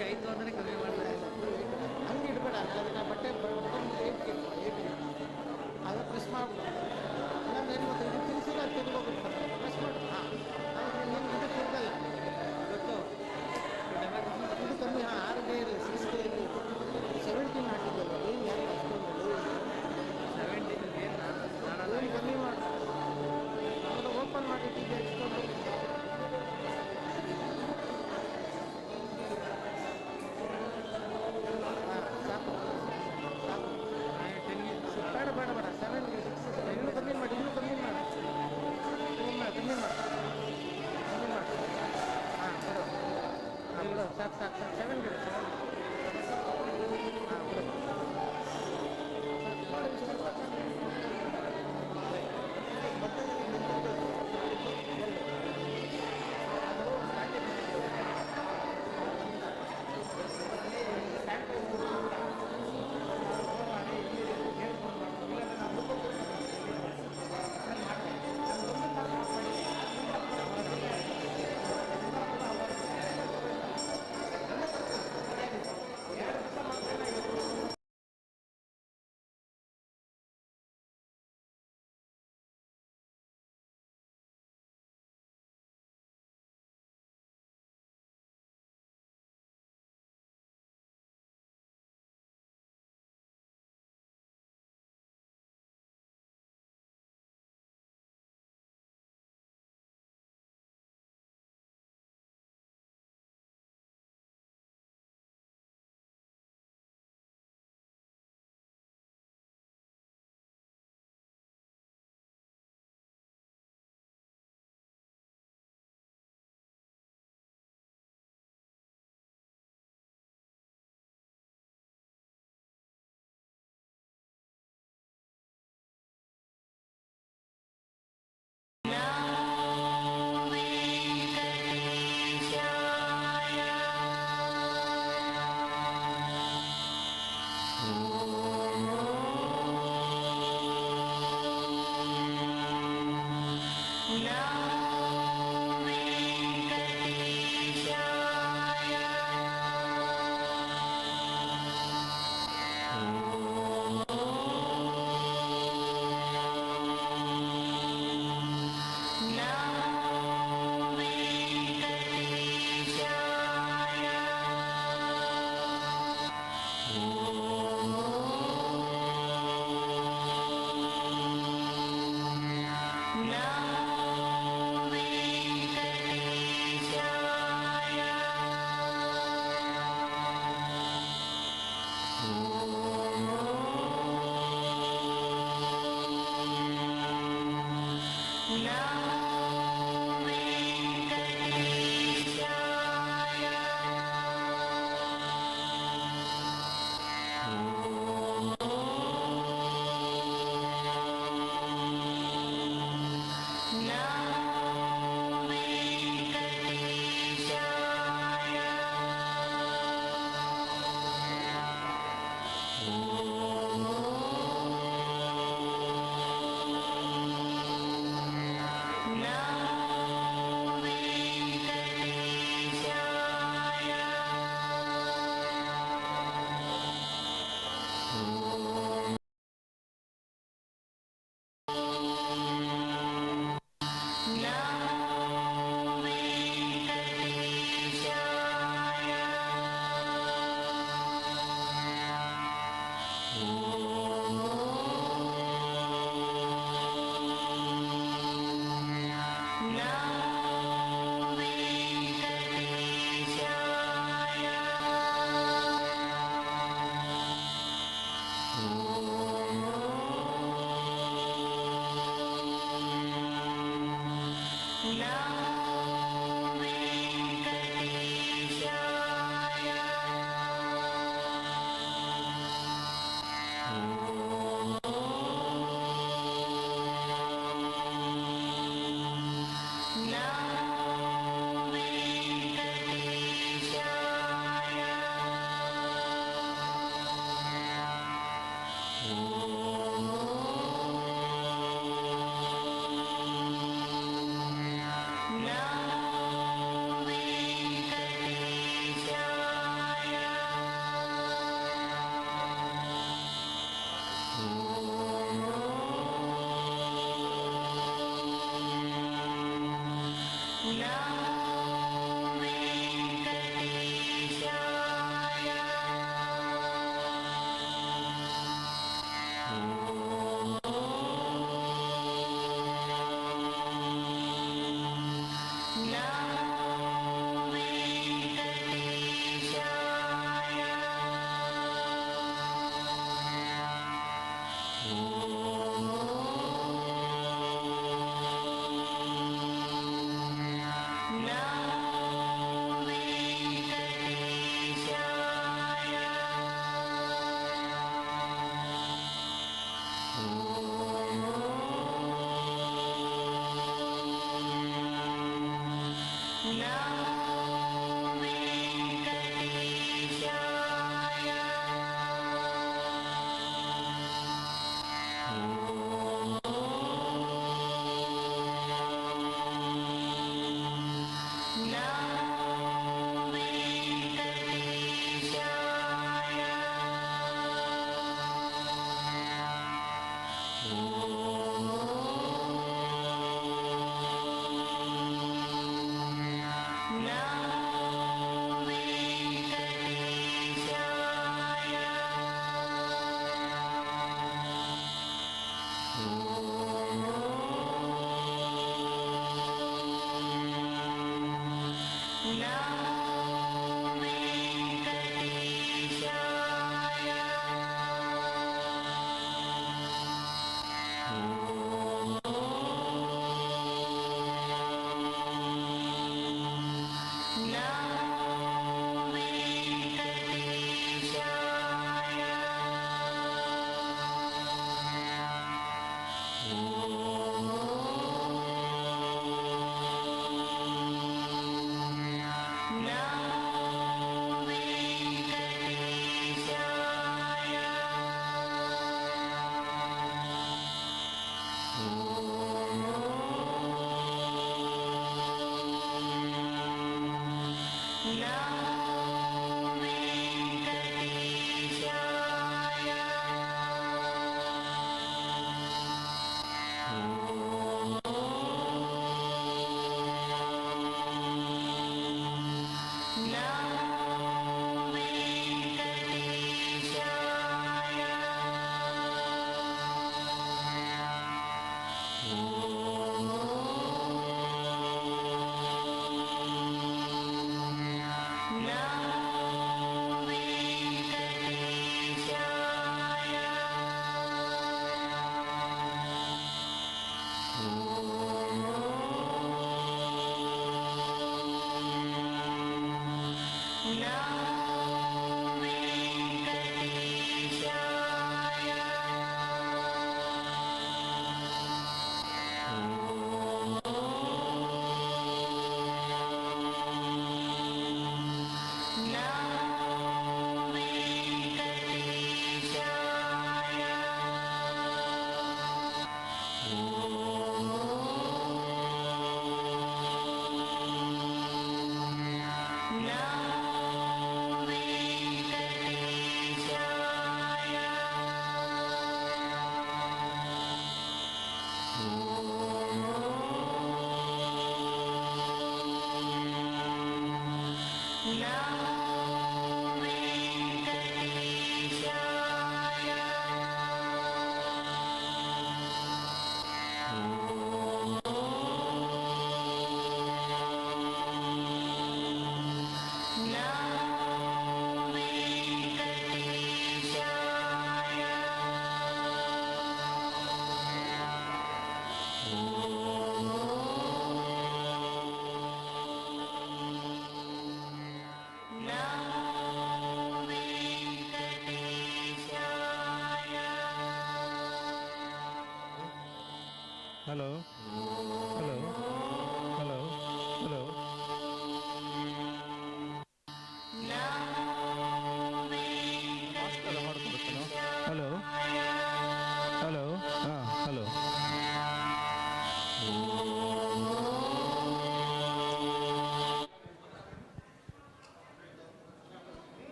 ಜಾಸ್ತಿ ಆಯಿತು ಅಂದರೆ ಕಮ್ಮಿ ಮಾಡ್ತಾರೆ. ಹಂಗೆ ಇಡಬೇಡ. ಅದನ್ನ ಬಟ್ಟೆ 8, 8 ಆಗ ಪ್ರೆಸ್ ಮಾಡ್ಬಿಡು. ಇಲ್ಲಾಂದ್ರೆ ಏನು ಗೊತ್ತಾ, ಇದು ತಿರ್ಸಿದ್ರೆ ಅದು ತಿರ್ಗೋಗುತ್ತೆ. ಪ್ರೆಸ್ ಮಾಡು. ಹಾಂ, ಆವಾಗ ನಿನ್ಗೆ ಇದು ತಿರ್ಗಲ್ಲ. ಗೊತ್ತು. ಇದು ಕಮ್ಮಿ. ಹಾಂ, 6ಗೆ ಇರಲಿ, 6ಗೆ ಇರಲಿ. 17 ಹಾಕಿದ್ದಲ್ಲ, ಏನು ಯಾಕೆ ಅಷ್ಟೊಂದು ಲೋ ಇದೆ? 17 ಏನು ನಾನು ಏನು ಕಮ್ಮಿ ಮಾಡು. ಆಮೇಲೆ ಓಪನ್ ಮಾಡಿಟ್ಟಿದ್ದೆ ಎಷ್ಟೊಂದು. ಹಾಂ, ಸಾಕು ಸಾಕು. 10ಗೆ. ಬೇಡ ಬೇಡ ಬೇಡ, 7ಗೆ, 6. ಇನ್ನೂ ಕಮ್ಮಿ ಮಾಡಿ, ಇನ್ನೂ ಕಮ್ಮಿ ಮಾಡು, ಕಮ್ಮಿ ಮಾಡು, ಕಮ್ಮಿ ಮಾಡು, ಕಮ್ಮಿ ಮಾಡು. ಹಾಂ ಬಿಡು, ಹಾಂ ಬಿಡು, ಸಾಕು ಸಾಕು ಸಾಕು. 7ಗೆ, 7. ಹಾಂ ಬಿಡು.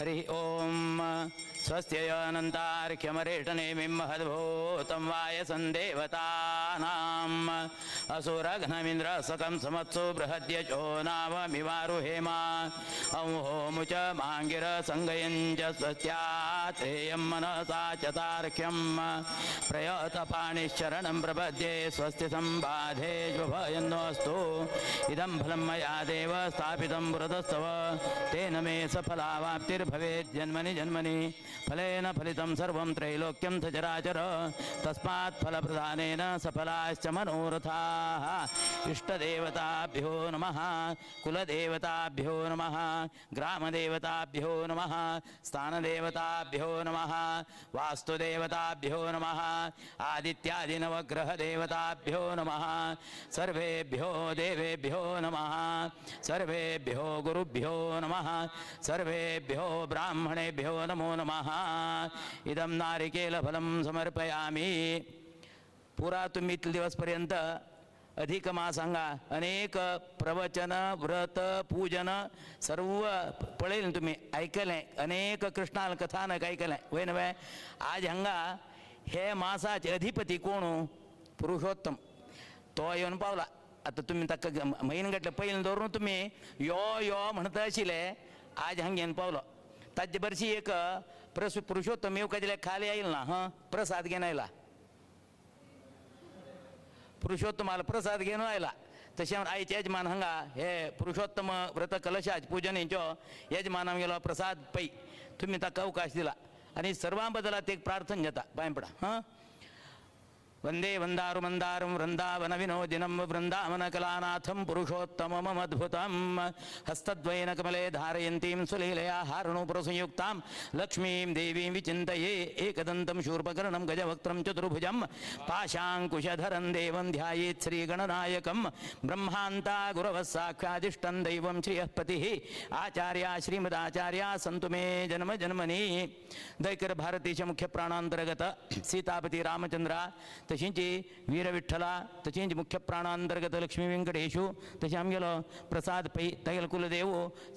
हरि ओम स्वस्त्ययनन्तार्क्ष्यमरेष्टनेमिं महद्भूतं वायसं देवतानाम् असुरघ्नमिन्द्रसकं समत्सु बृहद्यजो नावमिवारुहेमा अंहोमुच माङ्गिरसङ्गयञ्च स्वस्त्यात्रेयं मनसा च तार्क्ष्यं प्रयतपाणिश्चरणं प्रपद्ये स्वस्ति सम्बाधे शुभयन्नोऽस्तु। इदं फलं मया देव स्थापितं पुरतस्तव तेन मे सफलावाप्तिर्भवेत् जन्मनि जन्मनि। फलेन फलितं सर्वं त्रैलोक्यं सचराचर तस्मात् फलप्रदानेन सफलाश्च मनोरथाः। इष्टदेवताभ्यो नमः, कुलदेवताभ्यो नमः, ग्रामदेवताभ्यो नमः, स्थानदेवताभ्यो नमः, वास्तुदेवताभ्यो नमः, आदित्यादिनवग्रहदेवताभ्यो नमः, सर्वेभ्यो देवेभ्यो नमः, सर्वेभ्यो गुरुभ्यो नमः, सर्वेभ्यो ब्राह्मणेभ्यो नमो नमः। इदं नारिकेलफलं समर्पयामि। पुरा तुम्ही इतले दिवसपर्यंत अधिक मास हांगा अनेक प्रवचन व्रत पूजन सर्व पळयलें तुमी, आयकलें, अनेक कृष्णाल कथानक आयकलें वय न्हय। आज हांगा हे मासाचे अधिपती कोण? पुरुषोत्तम तो येवन पावला। आतां तुमी ताका म्हयन घातले पयलीं दवरून तुमी यो यो म्हणटा आशिल्ले, आज हांगा येवन पावलो। ताजे बरशी एक पुरुषोत्तम येवका दिल्यार खाली आयल ना, हां प्रसाद घेवन आयला। पुरुषोत्तमाला प्रसाद घेवन आयला। तशें आयचे यजमान हांगा हे पुरुषोत्तम व्रत कलशाच पूजन हेंचो यजमान आमगेलो प्रसाद पै तुमी ताका अवकाश दिला आनी सर्वां बदला एक प्रार्थना जाता पांय पडा। हां वंदे वंदारु मंदारं वृंदावन विनोदिनं वृंदावन कलानाथं पुरुषोत्तममद्भुतं हस्तद्वयेन कमले धारयन्तीं सुलीलया हारणूपुरसंयुक्तां लक्ष्मीं देवीं विचिन्तये। एकदन्तं शूर्पकर्णं गजवक्त्रं चतुर्भुजं पाशाङ्कुशधरं देवं ध्यायेत् श्रीगणनायकं। ब्रह्मान्ता गुरवः साक्षादिष्टं दैवं श्रियःपतिः आचार्या श्रीमदाचार्या सन्तु मे जन्म जन्मनि। दैकर भारतीच्या मुख्य प्राणांतर्गत सीतापती रामचंद्र तशींच वीरविठ्ठला तशींच मुख्य प्राणांतर्गत लक्ष्मी व्यंकटेशु तशें आमगेलो प्रसाद पै तागेलो कुलदेव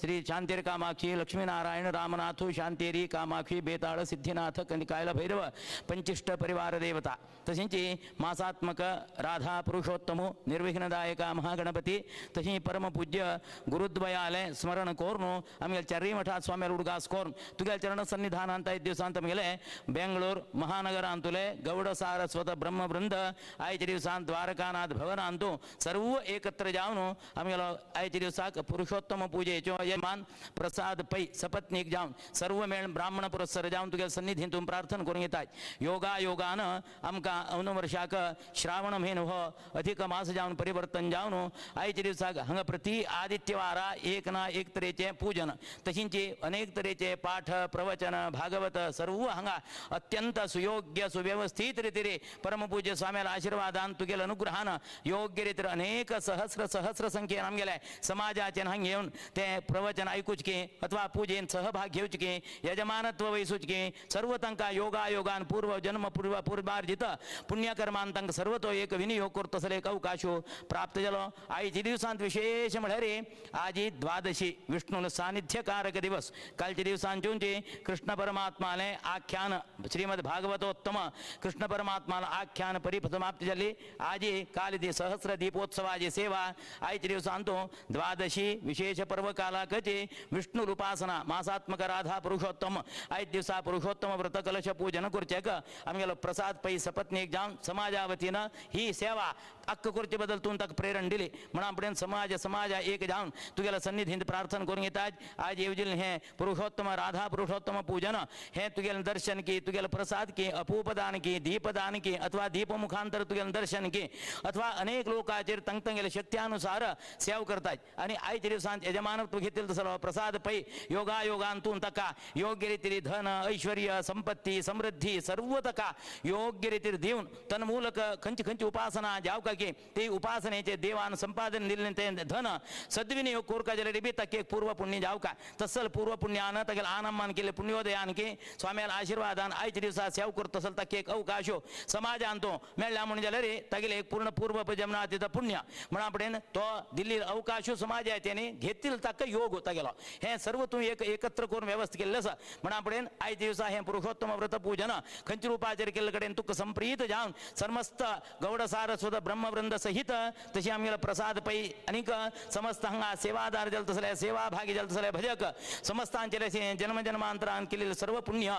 श्री शांतेर कामाक्षी लक्ष्मीनारायण रामनाथ शांतेरी कामाक्षी बेताळ सिद्धिनाथ कायल भैरव पंचिष्ट परिवार देवता तशींच मासात्मक राधा पुरुषोत्तम निर्विघ्नदायक महागणपती तशी परमपूज्य गुरुद्वयाले स्मरण कोरून आमगेले चारय मठात स्वाम्याल उडगास कोरून तुगेल्या चरण सन्निधानांत आयज दिवसांत आमगेले बेंगळूर महानगरांतुले गौड सारस्वत ब्रह्मवृंद आयच्या दिवसान द्वारकानाथ भवनांतु सर्व एकत्र जावन आमगेलो आयच्या दिवसाक पुरुषोत्तम पूजेचो यजमान प्रसाद पै सपत्नीक जावन सर्व मेळ ब्राह्मण पुरस्सर जावन तुगेल्या सन्निधींतून प्रार्थना करूंक येताय। योगा योगान आमकां अनुवर्षाक श्रावण म्हयनो हो अधिक मास जावन परिवर्तन जावन आयच्या दिवसाक हांगा प्रति आदित्यवारा एक ना एक तरेचें पूजन तशींच अनेक तरेचे पाठ प्रवचन भागवत सर्व हांगा अत्यंत सुयोग्य सुव्यवस्थित रितीरे परमपूज्य स्वाम्याला आशीर्वादान तुगेल अनुग्रहान योग्य रितीर अनेक सहस्र सहस्र संख्येन आमगेले समाजाचे हांगा येवन ते प्रवचन आयकुचके अथवा पूजेन सहभाग घेवचके यजमानत्व वयसूचके सर्व तांकां योगा योगान पूर्व जन्म पूर्व पूर्वार्जित पुण्यकर्मान तांकां सर्व तो एक विनियोग करतो तसलो एक अवकाश प्राप्त जालो। आयच्या दिवसांत विशेष म्हळ्यार आजी द्वादशी विष्णून सानिध्यकारक दिवस। कालच्या दिवसांची कृष्ण परमात्माले आख्यान श्रीमद भागवतोत्तम कृष्ण परमात्माला आख्यान व्याख्यान परिसमाप्ती जाली. आजी काल ती सहस्र दीपोत्सवाची सेवा आयच्या दिवसांतू द्वादशी विशेष पर्वकालाकची विष्णु उपासना मासात्मक राधा पुरुषोत्तम आयत दिवसा पुरुषोत्तम व्रत कलश पूजन करचेक आमगेलो प्रसाद पै सपत्नीक जावन समाजा वतीन ही सेवा अक्क करचे बदल तूं ताका प्रेरण दिली म्हणून आपण समाज समाज एक जावन तुगेल्या सन्निधींत प्रार्थना करून घेतात. आज येवजिल हे पुरुषोत्तम राधा पुरुषोत्तम पूजन हे तुगेलें दर्शन की तुगेलें प्रसाद की अपूपदान की दीपदान की अथवा दीपमुखांतर तुगेलें दर्शन की अथवा अनेक लोकांचेर तंगतंगेले शक्त्यानुसार सेव करतात. आणि आयच्या दिवसांत यजमानत्व घेतले तसो प्रसाद पै योगायोगांतून ताका योग्य रीतीन धन ऐश्वर्य संपत्ती समृद्धी सर्व ताका योग्य रीतीन दिवन तन्मूलक खंयची खंयची उपासना जावका की ते उपासनेचे देवान संपादन दिल्लें तें धन सद्विनियोग कोरका जाल्यार बी ताका एक पूर्व पुण्य जावका तसल पूर्व पुण्यान तागेले आनंदान केल्ले पुण्योदयान की स्वाम्याल आशीर्वादान आयच्या दिवसा सेव करता तसल ताका एक अवकाशो समाजान तो मेळ्ळा म्हणून जाल्यार तागेले एक पूर्ण पूर्व जमना तिथं पुण्य म्हणून आपण तो दिल्ली अवकाशो समाज आहे त्याने घेतील ताका योग तागेलो हे सर्व तूं एक एकत्र करून व्यवस्था केल्लें आसा. म्हणून आपण आयच्या दिवसा हें पुरुषोत्तम व्रत पूजन खंयच्या रुपाचेर केल्ले कडेन तुका संप्रीत जावन समस्त गौड सारस्वत ब्रह्मवृंद सहित तशी आमगेलो प्रसाद पै आनीक समस्त हांगा सेवादार जाल तसले सेवाभागी जाल तसले भजक समस्तांचेर जन्म जन्मांतरान केलेले सर्व पुण्य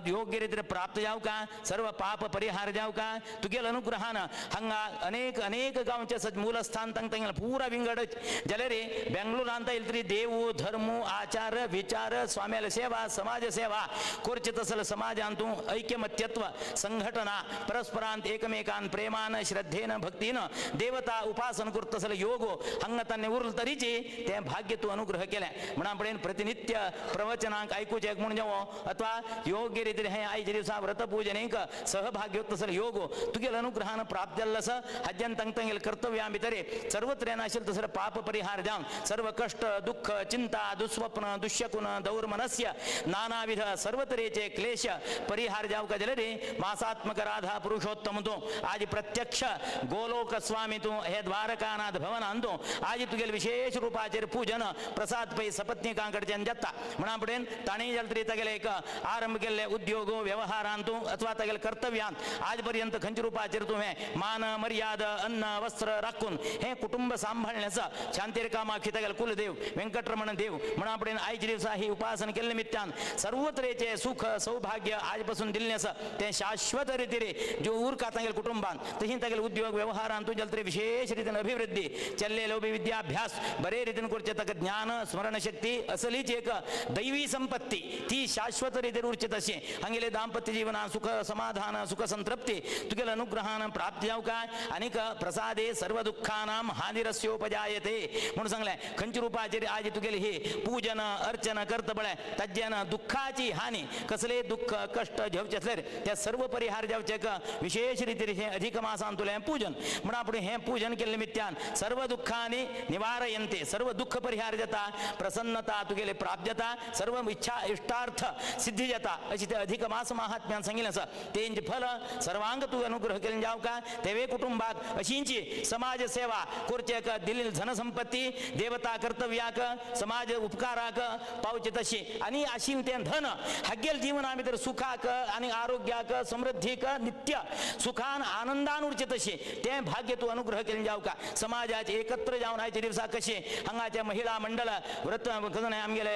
योग्य रीतीन प्राप्त जावका सर्व पाप परिहार जावका तुगेल अनुग्रहान हांगा अनेक अनेक गांवचे सज मूलस्थान तांकां तांगेलें पुरा विंगडच जाल्यार बेंगलोरांत येयले तरी देव धर्म आचार विचार स्वाम्याले सेवा समाज सेवा करचे तसले समाजांत तूं ऐक्यमत्यत्व संघटना परस्परांत एकमेकान प्रेमान श्रद्धेन भक्तीन देवता उपासन करता तसले योग हांगा तांणी उरल तरीची तें भाग्य तूं अनुग्रह केलें. म्हणून आपण प्रतिनित्य प्रवचनांक आयकुचें म्हूण जावो अथवा योग्य रीतीन हें आयच्या दिवसा व्रत पूजनेक सहभागी तसले योग तुगेल अनुग्रहान प्राप्त जाल्लो आसा. हाज्यान तांकां तांगेले कर्तव्यां भितर सर्वत्र आशिल्लें तसले पाप परिहार जावन सर्व कष्ट दुःख चिंता दुस्वप्न दुश्यकुन दौर्मनस्य नानाविध सर्व तरेचे क्लेश परिहार जावका जाल्यार मासात्मक राधा पुरुषोत्तम तूं आज प्रत्यक्ष गोलोक स्वामी तूं हे द्वारकानाथ भवनान तूं आज तुगेले विशेष रुपाचेर पूजन प्रसाद पै सपत्नीकां कडच्यान जाता. म्हणून आपण ताणें जाल्यार तरी तागेले एक आरंभ केल्ले उद्योग व्यवहारांत तूं अथवा तागेले कर्तव्यांत आज पर्यंत खंयच्या रुपाचेर तुवें मान मर्याद अन्न वस्त्र राखून हें कुटुंब सांभाळण्याचा शांतीर कामाक्षी तागेले कुलदेव व्यंकटरमण देव म्हणून आपण आयच्या दिवसा ही उपासना केल्ले निमित्तान सर्व तरेचे सुख सौभाग्य आजपासून दिल्लें आसा तें शाश्वत रितीरे जो उरका तागेले कुटुंबान तशी तागेले उद्योग व्यवहारांत तूं जाल्यार तरी विशेष रितीन अभिवृद्धी चल्लेलो बी विद्याभ्यास बरे रितीन करचे ताका ज्ञान स्मरणशक्ती असलीच एक दैवी संपत्ती ती शाश्वत रितीन उरची तशी हांगेले दाम्पत्य जीवनान सुख समाधान सुख संतृप्ती तुगेले अनुग्रहान प्राप्त जावका आनीक प्रसादे सर्व दुःखानां हानिरस्योपजायते म्हणून सांगलें. खंयच्या रुपाचेर आज तुगेली ही पूजन अर्चन करता पळय ताज्यान दुःखाची हानी कसले दुःख कष्ट घेवचे आसल्यार त्या सर्व परिहार जावचे विशेष रितीन हें अधिक मासान तुलें पूजन म्हणून आपण हें पूजन केल्ले निमित्तान सर्व दुःखानी निवारयन्ते सर्व दुःख परिहार जाता प्रसन्नता तुगेले प्राप्त जाता सर्व इच्छा इष्टार्थ सिद्धी जाता अशी ते अधिक मास महात्म्यान सांगिल्लें आसा. तेंचे फल सर्वांक तूं अनुग्रह केल्लें जावका तेवे कुटुंबाक अशींची समाज सेवा करचे दिल्ली धनसंपत्ती देवता कर्तव्याक समाज उपकाराक पावचे तशी आनी आशिल्लें तें धन हागेल जीवना भितर सुखाक आनी आरोग्याक समृद्धीक नित्य सुखान आनंदान उरचे तशी तें भाग्य तूं अनुग्रह केल्लें जावका. समाजाचे एकत्र जावन आयच्या दिवसा कशें हांगाचे महिला मंडळ व्रत आमगेले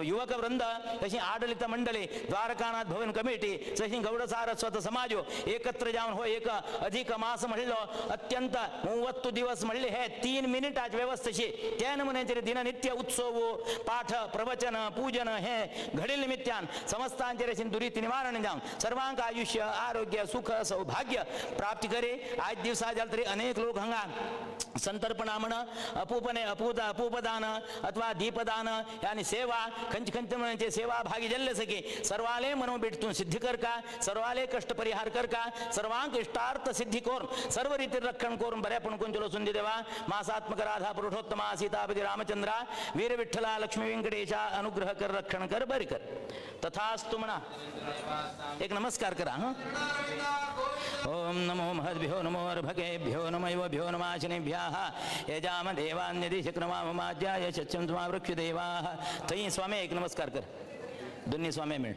युवक वृंद तशी आडलित मंडळी द्वारकानाथ भवन कमिटी तशी गौड सारस्वत समाज एकत्र जावन हो एक अधिक मास म्हणलो अत्यंत 30 दिवस म्हणले हे 3 मिनिटाचे व्यवस्थेशी त्या नमुन्याचेर दिननित्य उत्सव पाठ प्रवचन पूजन हे घडिल निमित्तान समस्तांचेर दुरीत निवारण जावन सर्वांक आयुष्य आरोग्य सुख सौभाग्य प्राप्ती करे. आज दिवसा जाल तरी अनेक लोक हांगा संतर्पणा म्हण अपूपने अपूपदान अथवा दीपदान आनी सेवा खंयचे खंयचे म्हणचे सेवा भागी जाल्ले सकी सर्वाले मनोबीट सिद्धी करका सर्वाले कष्ट परिहार करका सर्वांक इष्टार्थ सिद्धी करून सर्व रीतीन रक्षण करून बऱ्यापण कोण सुंदी देवा. मासात्मक राधा पुरुषोत्तमा सीतापती रामचंद्रा वीर विठ्ठला लक्ष्मी व्यंकटेशा अनुग्रह कर रक्षण कर बरी कर तथास्तु म्हणा. एक नमस्कार करा. हां ओम नमो महद्भ्यो नमो अर्भकेभ्यो नमैवभ्यो नमाशनेभ्यः यजाम देवान्यदि शक्नवाममाद्याय शस्यं त्वावृक्षदेवाः. थंय स्वामी एक नमस्कार कर दोन्ही स्वामी मेळ.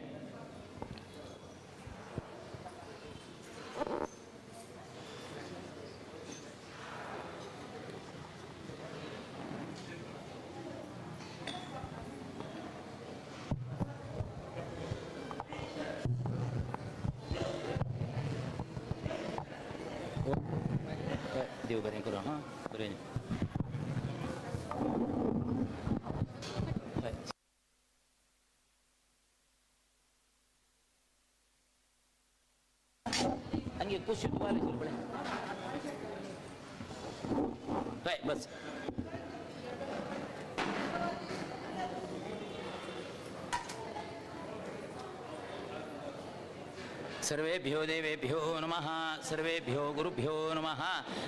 देव बरें करूं. हां बरें. हय. आनी एक कुशी तुका आसली पळय. हय बस. सर्वेभ्यो देवेभ्यो नमः, सर्वेभ्यो गुरुभ्यो नमः,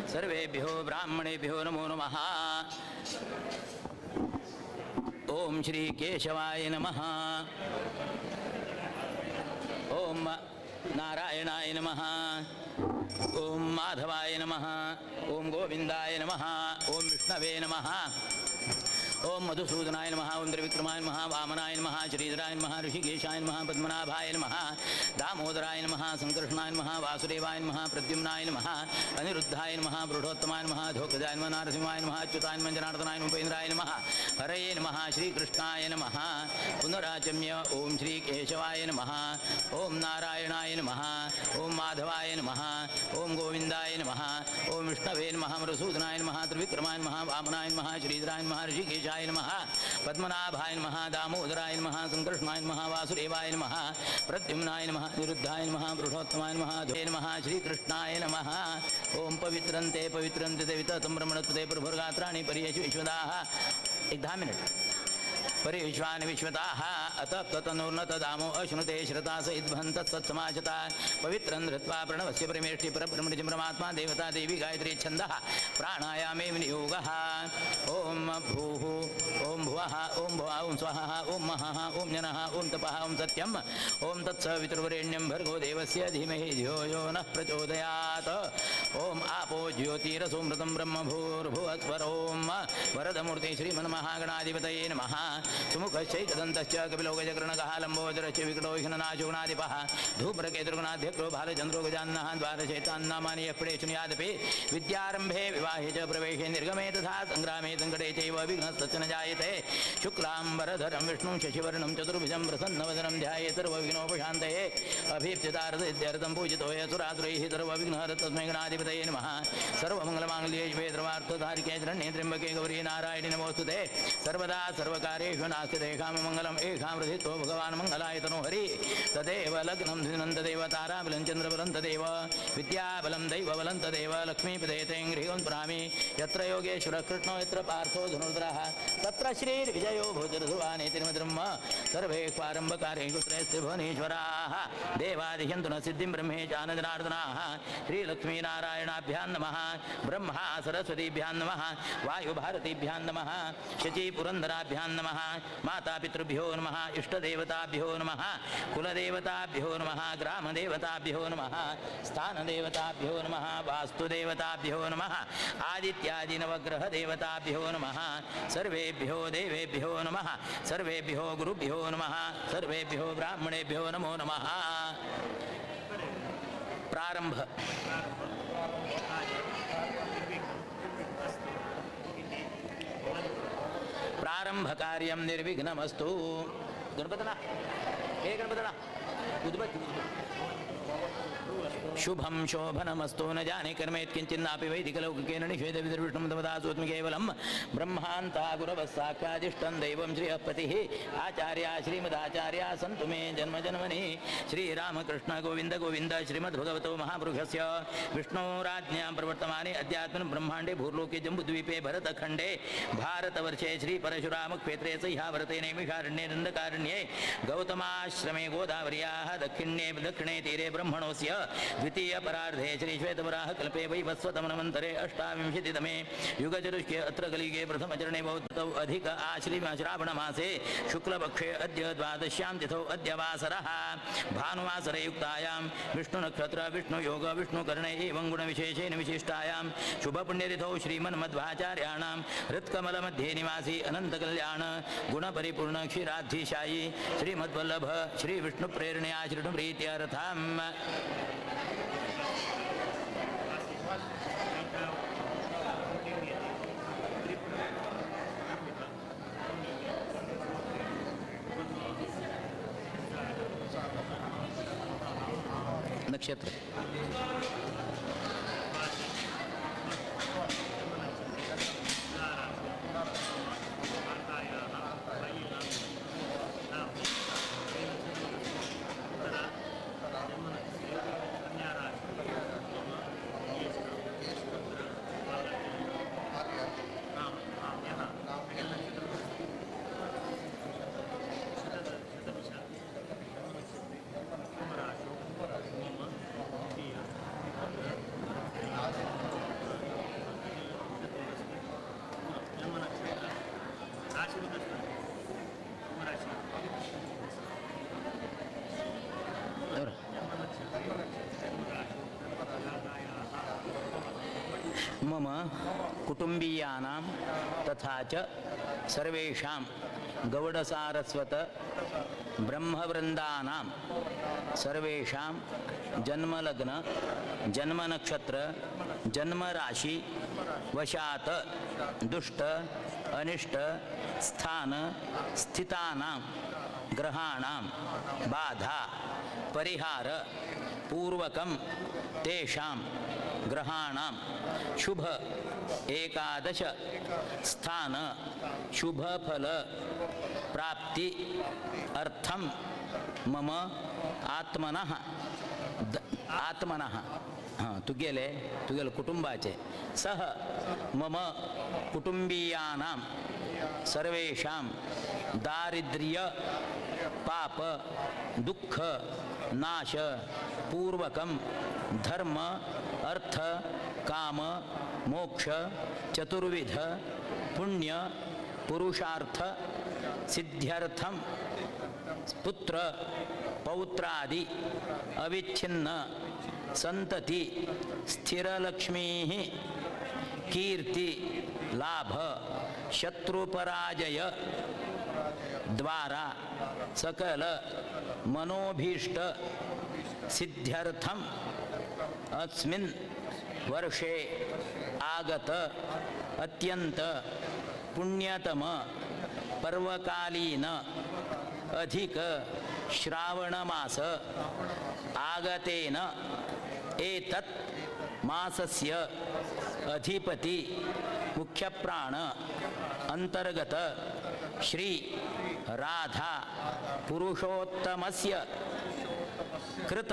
सर्वेभ्यो ब्राह्मणेभ्यो नमो नमः. ओम श्री केशवाय नमः. ओम नारायणाय नमः. ओम माधवाय नमः. ओम गोविंदाय नमः. ओम विष्णवे नमः. ओम मधुसूदनाय नमः. ओम त्रिविक्रमाय नमः. वामनाय नमः. श्रीधराय नमः. ऋषिकेशाय नमः. पद्मनाभाय नमः. दामोदराय नमः. संकर्षणाय नमः. वासुदेवाय नमः. प्रद्युम्नाय नमः. अनिरुद्धाय नमः. पुरुषोत्तमाय नमः. धोकजाय नमः. नारसिंहाय नमः. अच्युताय नमः. जनार्दनाय नमः. उपेन्द्राय नमः. हरये नमः. श्रीकृष्णाय नमः. पुनराचम्य ओम श्री केशवाय नमः. ओम नारायणाय नमः. ओम माधवाय नमः. ओम गोविंदाय नमः. ओम विष्णवे नमः. मधुसूदनाय नमः. त्रिविक्रमाय नमः. वामनाय नमः. श्रीधराय नमः. ऋषिकेशाय नमः. पद्मनाभाय नमः. दामोदराय नमः. संकर्षणाय नमः. वासुदेवाय नमः. प्रद्युम्नाय नमः. निरुद्धाय नमः. पुरुषोत्तमाय नमः. धोये नमः. श्रीकृष्णाय नमः. ओम पवित्रन्ते पवित्रन्ते देविततं ब्रह्मणत्वे प्रभुर्गात्राणि पर्येषु विश्वदाः. एक 10 मिनिट. परिविश्वानि विश्वताः अतप्ततनूर्न तदामो अश्नुते श्रता स इद्भन्तत्सत्समाचता पवित्रं धृत्वा प्रणवस्य परमेष्टि परब्रह्मणि परमात्मा देवता देवी गायत्री छन्दः प्राणायामे विनियोगः. ॐ भूः ॐ भुवः ॐ भुवा ॐ स्वाहा ॐ महः ॐ जनः ॐ तपः ॐ सत्यम् ॐ तत्सवितुर्वरेण्यं भर्गो देवस्य धीमहि धियो यो नः प्रचोदयात्. ॐ आपो ज्योतिरसोमृतं ब्रह्म भूर्भुवस्वरों वरदमूर्ति श्रीमन्महागणाधिपतये नमः. सुमुखश्चैकदन्तश्च कपिलो गजकर्णकः लम्बोदरश्च विकटो विघ्ननाशुगुणाधिपः धूम्रकेतुर्गुणाध्यक्षो भालचन्द्रो गजान्नः द्वादशैतान्नामानि यः पठे शृणुयादपि विद्यारम्भे विवाहे च प्रवेशे निर्गमे तथा सङ्ग्रामे सङ्कटे चैव विघ्नस्तस्य न जायते. शुक्लाम्बरधरं विष्णुं शशिवर्णं चतुर्भुजं प्रसन्नवदनं ध्याये सर्वविघ्नोपशान्तये. अभीप्सितार्थसिद्ध्यर्थं पूजितो यसुरासुरैः सर्वविघ्नहर तस्मै गणाधिपतये नमः. सर्वमङ्गलमाङ्गल्ये शिवे सर्वार्थधारिके शरण्ये त्र्यम्बके गौरी नारायणि नमोऽस्तुते. सर्वदा सर्वकार्येषु नास्ति तेषां मङ्गलम् एषां हृदितो भगवान् मङ्गलाय तनो हरि. तदेव लग्नं धिनं तदेव ताराबलं चन्द्रबलं तदेव विद्याबलं दैवबलं तदेव लक्ष्मीपदे ते गृहं पुरामि. यत्र योगेश्वरः कृष्णो यत्र पार्थो धनुर्धरः तत्र श्रीर्विजयो भूतिर्ध्रुवानेति ब्रह्म. सर्वे प्रारम्भकार्येषु त्रयस्त्रिभुवनेश्वराः देवादिहन्तु न सिद्धिं ब्रह्मे चानजनार्दनाः. श्रीलक्ष्मीनारायणाभ्यां नमः. ब्रह्मा सरस्वतीभ्यां नमः. वायुभारतीभ्यां नमः. शचीपुरन्दराभ्यां नमः. मातापितृभ्यो नमः. इष्टदेवताभ्यो नमः. कुलदेवताभ्यो नमः. ग्रामदेवताभ्यो नमः. स्थानदेवताभ्यो नमः. वास्तुदेवताभ्यो नमः. आदित्यादिनवग्रहदेवताभ्यो नमः. सर्वेभ्यो देवेभ्यो नमः. सर्वेभ्यो गुरुभ्यो नमः. सर्वेभ्यो ब्राह्मणेभ्यो नमो नमः. प्रारंभ. प्रारंभ कार्यं निर्विघ्नमस्तु. गणपतना हे गणपतना उद्बत्ती शुभं शोभनमस्तु. न जाने कर्मेत् किञ्चिन्नापि वैदिकलौकिकेन निषेधविदर्विष्णुं तवदासोऽस्मि केवलं ब्रह्मान्ता गुरवः साक्षादिष्टं दैवं श्रीअपतिः आचार्या श्रीमदाचार्या सन्तु मे जन्म जन्मनि. श्रीरामकृष्ण गोविन्द गोविन्द श्रीमद्भगवतो महापुरुषस्य विष्णोराज्ञां प्रवर्तमाने अध्यात्मन् ब्रह्माण्डे भूर्लोके जम्बुद्वीपे भरतखण्डे भारतवर्षे श्रीपरशुरामक्षेत्रे सह्याव्रते नैमिषारण्ये दण्डकारण्ये गौतमाश्रमे गोदावर्याः दक्षिणे दक्षिणे तीरे ब्रह्मणोऽस्य द्वितीय परार्धे श्री श्वेतवराह कल्पे वैवस्वतमनवन्तरे अष्टाविंशतितमे युगचतुष्के अत्र कलिगे प्रथमचरणे बौद्धौ अधिक आश्री श्रावणमासे शुक्लपक्षे अद्य द्वादश्यां तिथौ अद्य वासरः भानुवासरे युक्तायां विष्णुनक्षत्र विष्णुयोग विष्णुकर्णे एवं गुणविशेषेण विशिष्टायां शुभपुण्यतिथौ श्रीमन्मध्वाचार्याणां हृत्कमलमध्ये निवासी अनन्तकल्याण गुणपरिपूर्ण क्षीराधीशायी श्रीमद्वल्लभ श्रीविष्णुप्रेरणया श्रीणुप्रीत्यर्थम्. नक्षत्र मम कुटुंबीयानां तथा च सर्वेषां गौडसारस्वत ब्रह्मवृंदानां सर्वेषां जन्मलग्न जन्मनक्षत्र जन्मराशि वशात दुष्ट अनिष्ट स्थान स्थितानां ग्रहाणां बाधा परिहार पूर्वकं तेषां ग्रहाणां शुभ एकादश स्थान शुभफल प्राप्ति अर्थं मम आत्मनः आत्मनः हां तुगेले तुगेले कुटुंबाचे सह मम कुटुंबीयानां सर्वेषां दारिद्र्य पाप दुःख नाश पूर्वकं धर्म अर्थ काम मोक्ष चतुर्विध पुण्य पुरुषार्थ सिद्ध्यर्थं पुत्र पौत्रादि अविच्छिन्न संतति स्थिरलक्ष्मीः कीर्ति लाभ शत्रुपराजय द्वारा सकल मनोभीष्ट सिद्ध्यर्थम अस्मिन् वर्षे आगत अत्यंत पुण्यतम पर्वकालीन अधिक श्रावणमास आगतेन एतत् मासस्य अधिपति मुख्यप्राण अंतर्गत श्री राधा पुरुषोत्तमस्य कृत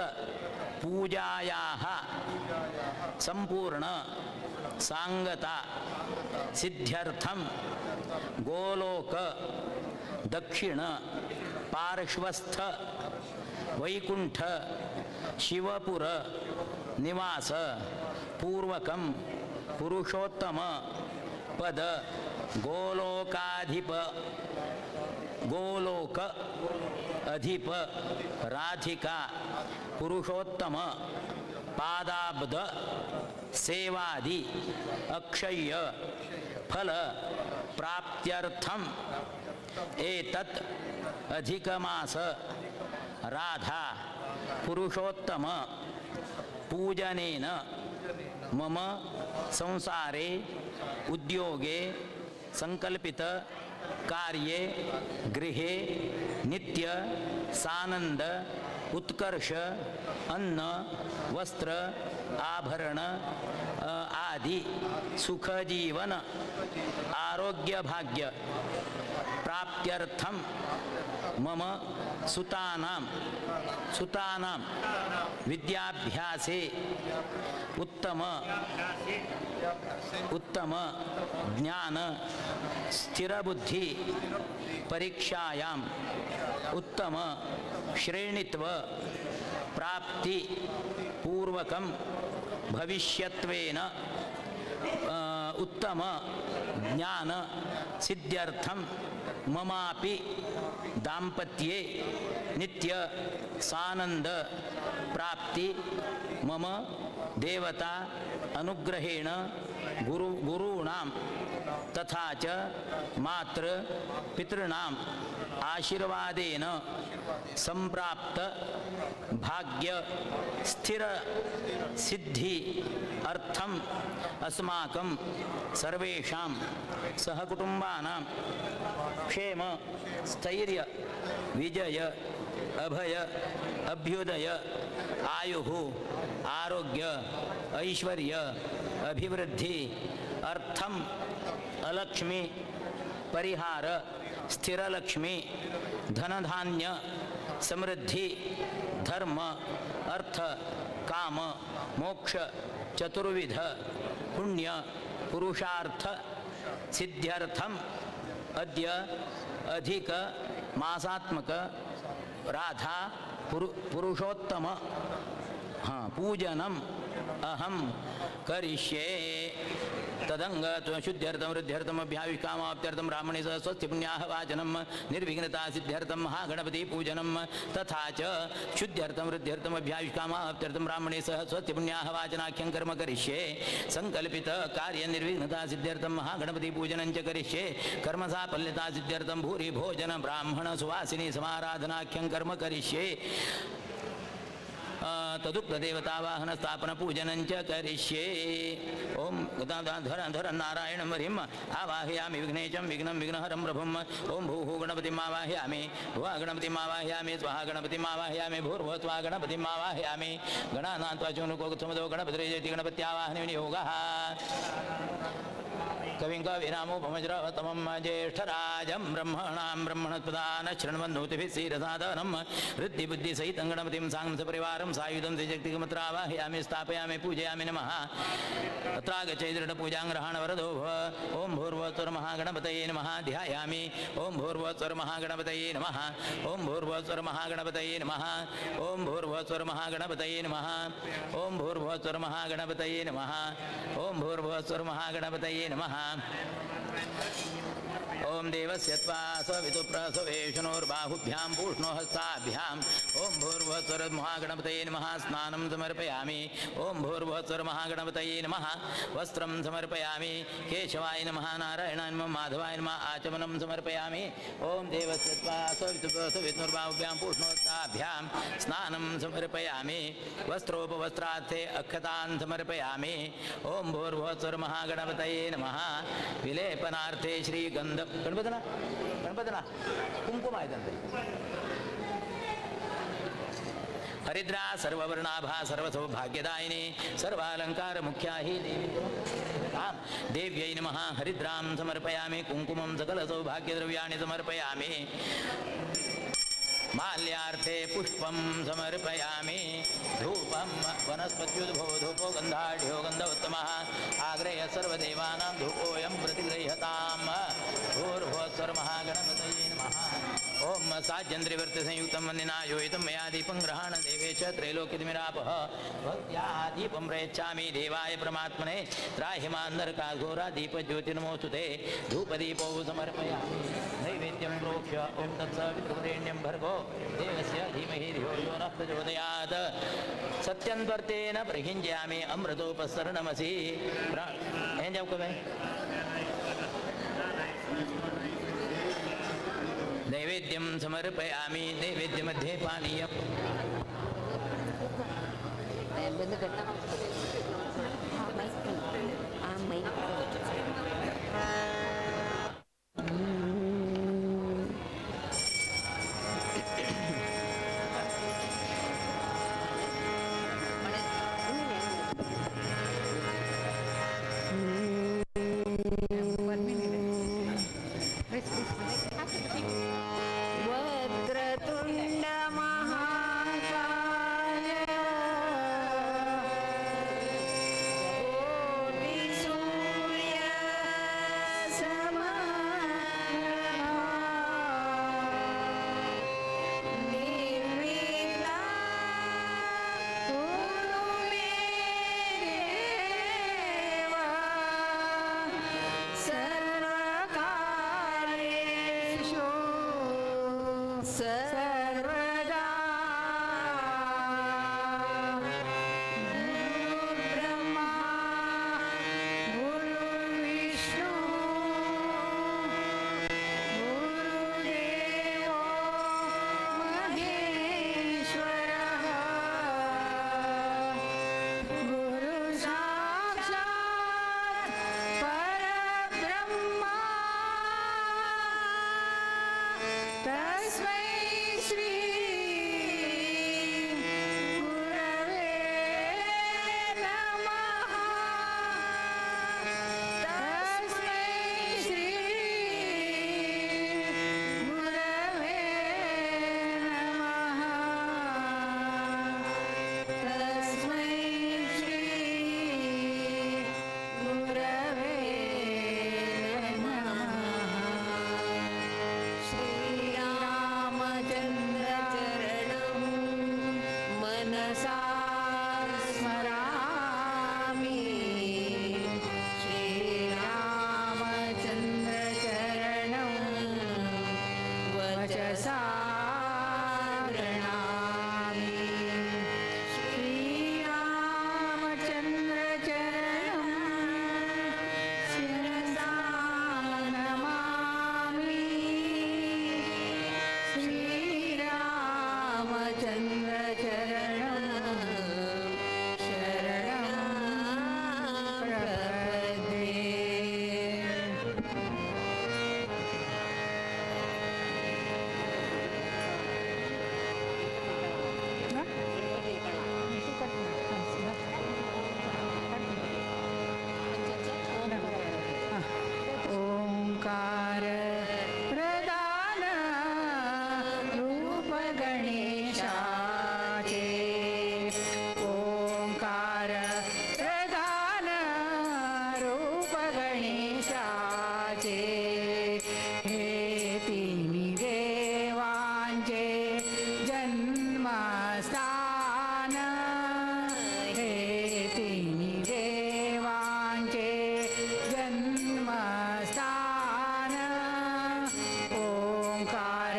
पूजायाः संपूर्ण सांगता सिद्ध्यर्थं गोलोक दक्षिण पार्श्वस्थ वैकुंठ शिवपुर निवास पूर्वकं पुरुषोत्तम पद गोलोकाधिप गोलोक अधिप राधिका पुरुषोत्तम पादाब्द सेवादि अक्षय फल प्राप्त्यर्थम एतत् अधिकमास राधा पुरुषोत्तम पूजनेन मम संसारे उद्योगे संकल्पित कार्ये गृहे नित्य सानंद उत्कर्ष अन्न वस्त्र आभरण आदि सुखजीवन आरोग्य भाग्य प्राप्त्यर्थं मम सुतानां सुतानां विद्याभ्यासे उत्तम उत्तम ज्ञान स्थिरबुद्धि परीक्षायां उत्तम श्रेणित्व प्राप्ति पूर्वकं भविष्यत्वेन उत्तम ज्ञान सिद्ध्यर्थं ममापि दाम्पत्ये नित्य सानंद प्राप्ति मम देवता अनुग्रहेण गुरूणां तथा च मातृ पितॄणाम् आशीर्वादेन संप्राप्त भाग्य स्थिर सिद्धि अर्थम अस्माकं सर्वेषां सहकुटुम्बानां क्षेम स्थैर्य विजय अभय अभ्युदय आयुः आरोग्य ऐश्वर्य अभिवृद्धि अर्थम अलक्ष्मी परिहार स्थिरलक्ष्मी धनधान्य समृद्धि धर्म अर्थ काम मोक्ष चतुर्विध पुण्य पुरुषार्थ सिद्ध्यर्थम अद्य अधिक मासात्मक राधा पुरुषोत्तम हाँ पूजनम अहम करिष्ये। तदंग शुद्ध्यर्थं वृद्ध्यर्थम अभ्याविकामाप्त्यर्थं ब्राह्मणे सह स्वस्ति पुण्याह वाचनं निर्विघ्नता सिद्ध्यर्थं महागणपति पूजनं तथा च शुद्ध्यर्थं वृद्ध्यर्थम अभ्याविकामाप्त्यर्थं ब्राह्मणे सह स्वस्ति पुण्याह वाचनाख्यं कर्म करिष्ये। संकल्पित कार्य निर्विघ्नता सिद्ध्यर्थं महागणपति पूजनं च करिष्ये। कर्म साफल्यता सिद्ध्यर्थं भूरि भोजन ब्राह्मण सुवासिनी समाराधनाख्यं कर्म करिष्ये। तदुक्त देवतावाहन स्थापन पूजनं च करिष्ये। ओम धर धर नारायण हरिम आवाहयामि विघ्नेशं विघ्नं विघ्नहरं प्रभुं। ओम भूः गणपतिम् आवाहयामि, भुवा गणपतिम् आवाहयामि, स्वाहा गणपतिम् आवाहयामि, भूर्भुवः स्वाहा गणपतिम् आवाहयामि। गणानां त्वा चूनुकोत्समदो गणपतिरेजति गणपत्यावाहने विनियोगः। कविं कविनामुपमज्रवतमं ज्येष्ठराजं ब्रह्मणां ब्रह्मणस्पदान शृण्वन्नोतिभिः सीरसादनं वृद्धिबुद्धिसहितं गणपतिं साङ्गं सपरिवारं सायुधं त्रिजगतिकमत्रावाहयामि स्थापयामि पूजयामि नमः। तत्रागच्छै दृढपूजाङ्ग्रहणवरदो भव। ॐ भूर्भुवस्वरमहागणपतये नमः ध्यायामि। ॐ भूर्भुवस्वरमहागणपतये नमः। ॐ भूर्भुवस्वरमहागणपतये नमः। ॐ भूर्भुवस्वरमहागणपतये नमः। ॐ भूर्भुवस्वरमहागणपतये नमः। ॐ भूर्भुवस्वरमहागणपतये नमः। ओम देवस्य त्वा सवितुप्रसवेशनोर्बाहुभ्यां पूष्णो हस्ताभ्यां। ओम भूर्भुवस्वर महागणपतये नमः स्नानं समर्पयामि। ओम भूर्भुवस्वर महागणपतये नमः वस्त्रं समर्पयामि। केशवाय नमः, नारायणाय नमः, माधवाय नमः आचमनं समर्पयामि। ओम देवस्य त्वा सवितुप्रसवेशनोर्बाहुभ्यां पूष्णो हस्ताभ्यां स्नानं समर्पयामि। वस्त्रोपवस्त्रार्थे अक्षतान् समर्पयामि। ओम भूर्भुवस्वर महागणपतये नमः विलेपनार्थे श्रीगंध गणपतना गणपतना कुंकुम आहे। हरिद्रा सर्ववर्णाभा सर्वसौभाग्यदायिनी सर्वालंकार मुख्या हि देवी देव्यै नमः। हरिद्रां समर्पयामि। कुंकुमं सकल सौभाग्यद्रव्याणि समर्पयामि। माल्यार्थे पुष्पं समर्पयामि। धूपं वनस्पत्युद्भो धूपो गन्धाढ्यो गन्ध उत्तमः आग्रेय सर्वदेवानां धूपोऽयं प्रतिगृह्यताम्। भूर्भुवस्वरमहागणपतये नमः। ओम साज्यन्द्रिवर्तिसंयुक्तं वन्दिनायोहितं मया दीपं ग्रहाण देवेश त्रैलोक्यतिमिरापह भक्त्या दीपं प्रयच्छामि देवाय परमात्मने त्राहिमान्दरकाघोरा दीपज्योतिर्नमोऽस्तु ते। धूपदीपौ समर्पयामि। नैवेद्यं प्रोक्ष्य ॐ तत्सवितुर्वरेण्यं भर्गो देवस्य धीमहि धियो यो नः प्रचोदयात्। सत्यं त्वर्तेन प्रहिञ्जामि अमृतोपसरणमसि। नैवेद्यं समर्पयामि। नैवेद्यमध्ये पानीयम्। वक्रतुंड महाकाय कोटिसूर्य समप्रभा निर्विघ्नं कुरु मे देव सर्वकार्येषु सर्वदा। गुरुर्ब्रह्मा गुरुर्विष्णु गुरुर्देवो महेश्वरः। गुरुसाक्षात् परब्रह्मा तस्मै रूप गणेशाचे. हे तिन्ही देवांचे जन्मस्थान, हे तिन्ही देवांचे जन्मस्थान. ओंकार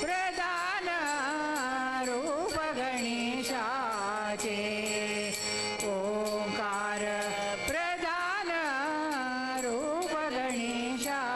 प्रधान रूप गणेशाचे, ओंकार प्रधान रूप गणेशाचे.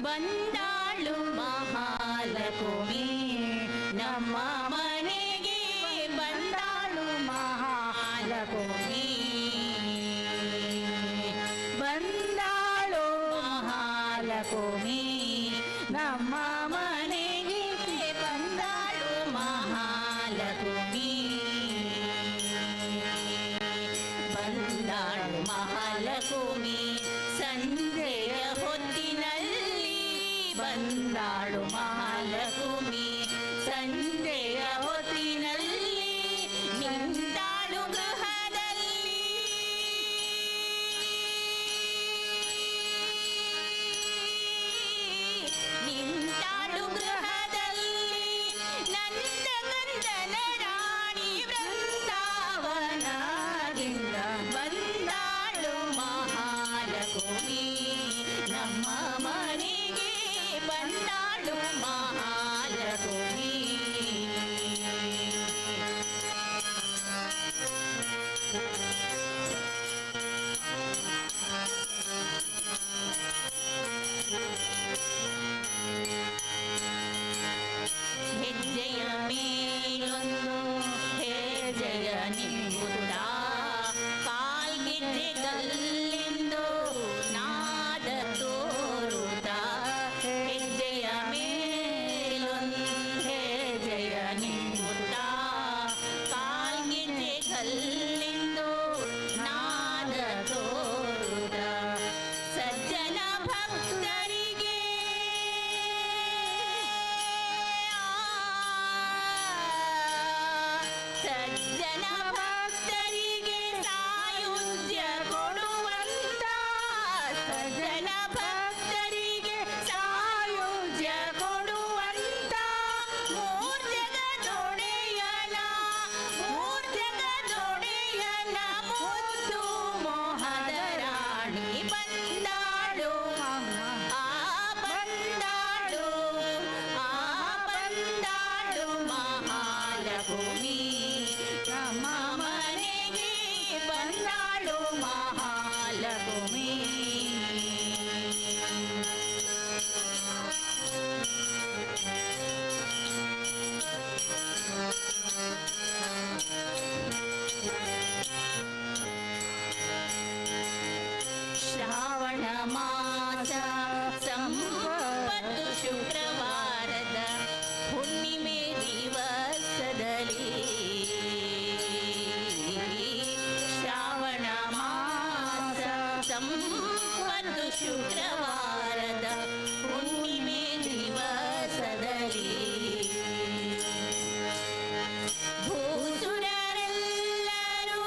ಬಂದಾಳು ಮಹಾಲಕ್ಷ್ಮಿ ನಮ್ಮ ಮನೆಗೆ ಬಂದಾಳು ಮಹಾಲಕ್ಷ್ಮಿ ಬಂದಾಳು ಮಹಾಲಕ್ಷ್ಮಿ ನಮ್ಮ ಮನೆಗೆ ಬಂದಾಳು ಮಹಾಲಕ್ಷ್ಮಿ ಬಂದಾಳು ಮಹಾಲಕ್ಷ್ಮಿ ಸಂಜೆಯ ಹೊತ್ತಿನಲ್ಲಿ ಬಂದಾಳು ಮಹಾಲಕ್ಷ್ಮಿ ಸಂಜೆಯ ಹೊತ್ತಿನಲ್ಲಿ ನಿಂತಾಳು ಗೃಹದಲ್ಲಿ ನಿಂತಾಳು ಗೃಹದಲ್ಲಿ ನಂದ ನಂದನ ರಾಣಿ ವೃಂದಾವನದಿಂದ ಬಂದಾಳು ಮಹಾಲಕ್ಷ್ಮಿ ನಮ್ಮ ಮನೆಗೆ ಬಂದಾಳು ಮಹಾಲಕ್ಷ್ಮಿ. ಹೆಜ್ಜೆಯ ಮೇಲೊಂದು ಹೆಜ್ಜೆಯ ನಿಂಬುದ ಕಾಲ್ಗೆಜ್ಜೆ ಕಲ್ಲೆಂದು ನಾದ ತೋರುತ್ತ ಹೆಜ್ಜೆಯ ಮೇಲೊಂದು ಹೆಜ್ಜೆಯ ನಿಂಬುದ ಕಾಲ್ಗೆಜ್ಜೆ ಕಲ್ಲೆಂದು ನಾದ ತೋರುತ್ತ ಸಜ್ಜನ ಭಕ್ತರಿಗೆ ಸಜ್ಜನ ಭಕ್ತರಿಗೆ ಸಾಯುಜ್ಯ ಕೊಡುವಂತ ಸಜ್ಜನ ಭಕ್ತರಿಗೆ ಸಾಯುಜ್ಯ ಕೊಡುವಂತ ಮೂರ್ಜಗದೊಡೆಯನ ಮೂರ್ಜಗದೊಡೆಯನ ಮುದ್ದು ಮೋಹದ ರಾಣಿ ಬಂದಾಳು ಆ ಬಂದಾಳು ಆ ಬಂದಾಳು ಮಹಾಲಕ್ಷ್ಮಿ ನಮ್ಮ ಮನೆಗೆ ಬಂದಾಳು ಮಹಾಲಕ್ಷ್ಮಿ. ಶ್ರಾವಣ ಮಾಸ ಸಂಪತ್ತು ಶುಕ್ರವಾರದ ಹುಣ್ಣಿಮೆ ದಿವಸದಲ್ಲಿ ಶ್ರಾವಣ ಮಾಸ ಸಂಪತ್ತು ಶುಕ್ರವಾರದ ಹುಣ್ಣಿಮೆ ದಿವಸದಲ್ಲಿ ಭೂಸುರರೆಲ್ಲರೂ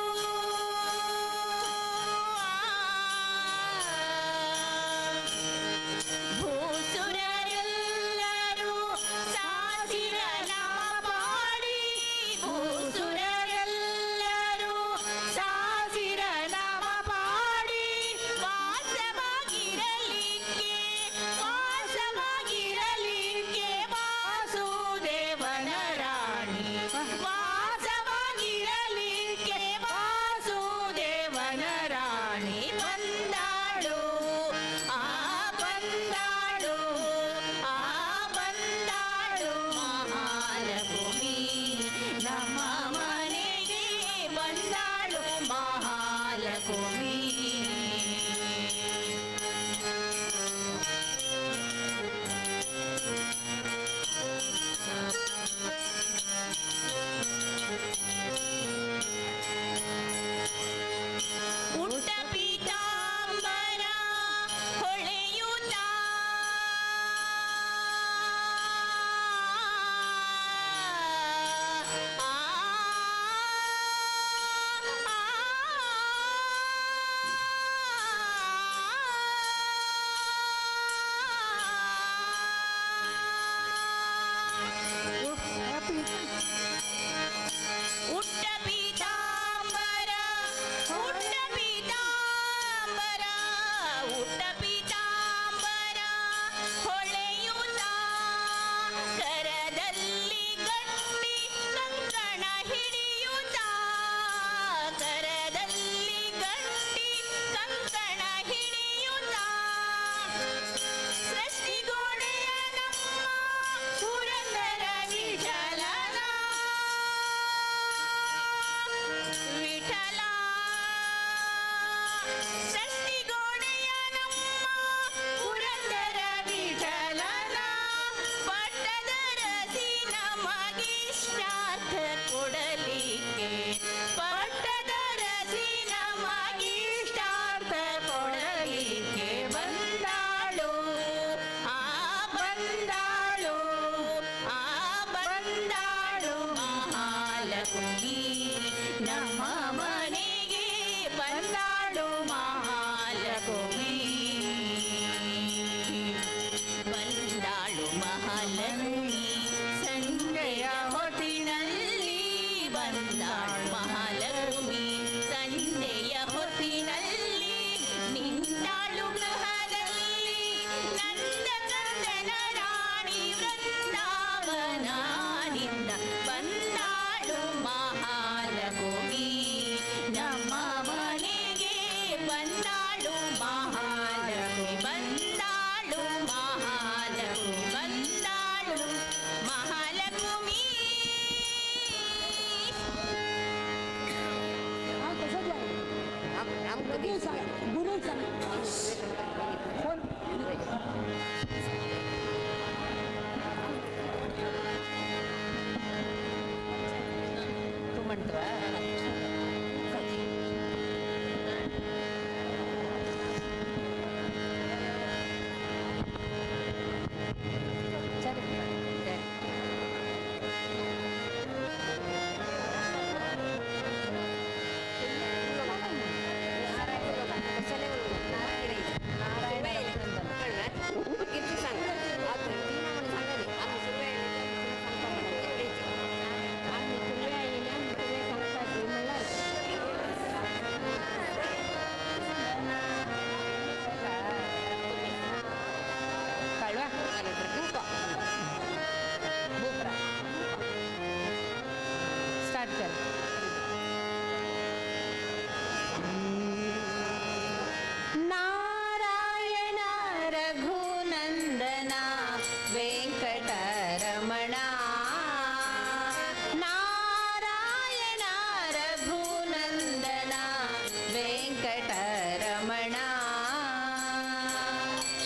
ಭೂಸುರರೆಲ್ಲರೂ ಸಾಸಿರ ನಾಮ ಪಾಡಿ ಭೂಸುರರೆಲ್ಲರೂ ಸಾಸಿರ ನಾಮ ಪಾಡಿ ವಾಸವಾಗಿರಲಿಕ್ಕೆ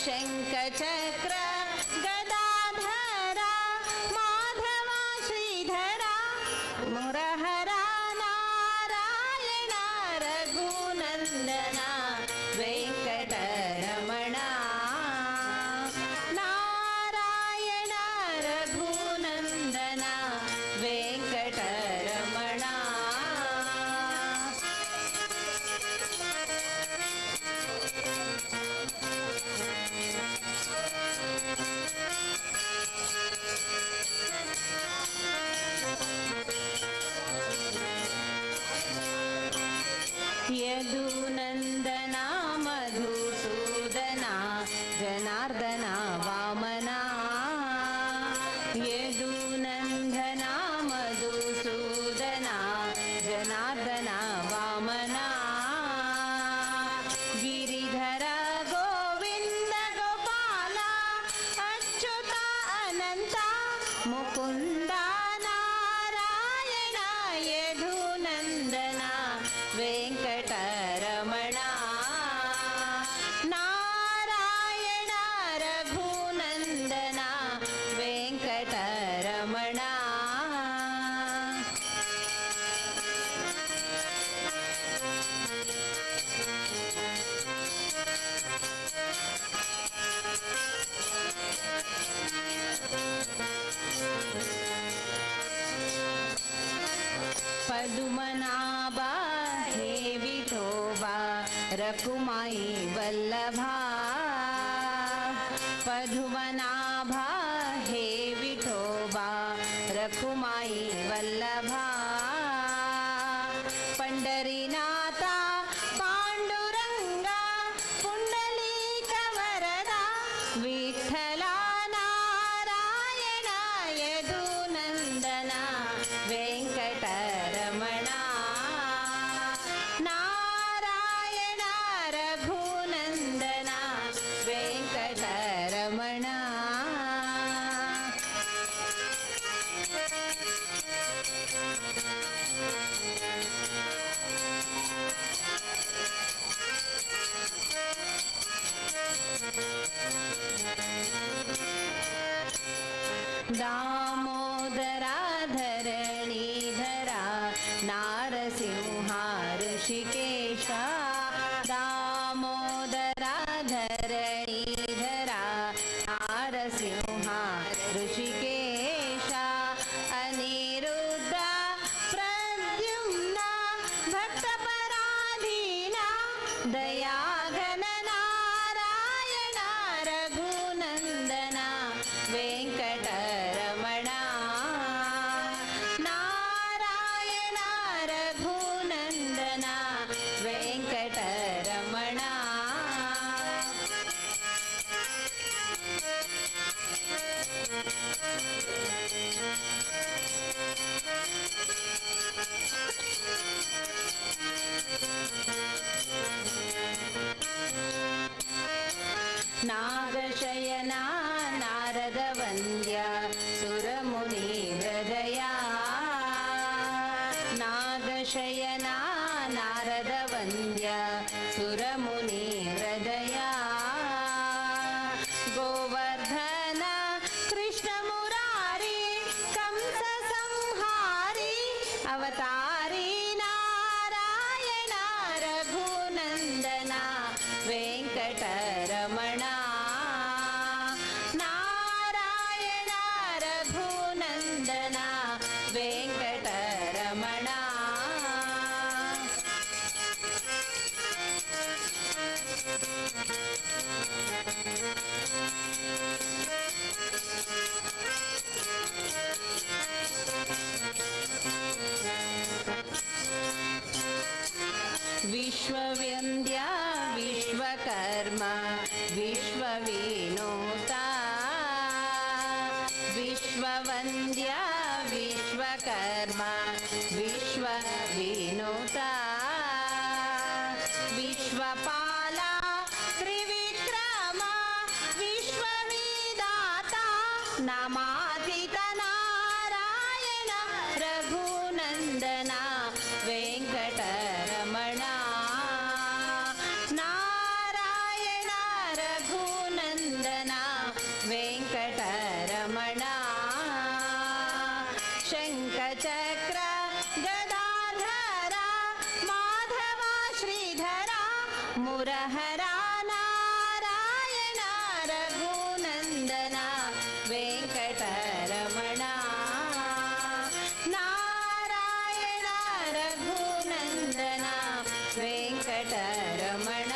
शङ्खचक्र गदाधरा माधवा श्रीधरा मुरहरा नारायण रघुनन्दना वेङ्कटरमणा नारायण रघुनन्दना वेङ्कटरमणा. यदुनन्दना मधुसूदना जनार्दना वामना यदुनन्दना मधुसूदना जनार्दना वामना गिरिधर गोविन्द गोपाला अच्युता अनन्ता मुकुन्द नारायण यदुनन्दना वेङ्कटरमणा नारायण रघुनन्दना वेङ्कटरमणा. पद्मनाभा हे विठोबा रकुमाई वल्लभा पद्मनाभा हे विठोबा रकुमाई वल्लभा पंढरीनाथा पांडुरंगा पुंडलीक वरदा विठ्ठला नारायण यदुनंदना वेङ्कटरमणा नारायण रघुनन्दना वेङ्कटरमणा. दामोदरा धरणीधरा नारसिंहा ऋषिकेशा दामोदरा धरणीधरा नारसिंहा ऋषिकेशा अनिरुद्ध प्रद्युम्ना भक्तपराधीना दयाघन नारायण रघुनन्दना वेङ्कटरमणा नारायण रघुनन्दना वेङ्कटरमणा. नागशयना नारदवन्द्या सुरमुनिहृदया नागशयना नारदवन्द्या सुरमुनिहृदया गोवर्धन कृष्णमुरारी कंससंहारी अवतारी नारायण रघुनन्दना वेङ्कटरमणा नारायण रघुनन्दना वेङ्कटरमणा. विश्ववन्द्या विश्वकर्मा विश्वविनोता विश्ववन्द्या विश्वकर्मा विश्वविनोता विश्वपाला त्रिविक्रमा विश्वविदाता नमाधित नारायण रघुनन्दना वेङ्कटरमणा नारायण रघुनन्दना. रघुनन्दन वेङ्कटरमण शङ्खचक्र गदाधरा माधवा श्रीधरा मुरहरा नारायण रघुनन्दन वेङ्कटरमण नारायण रघुनन्दन वेङ्कटरमण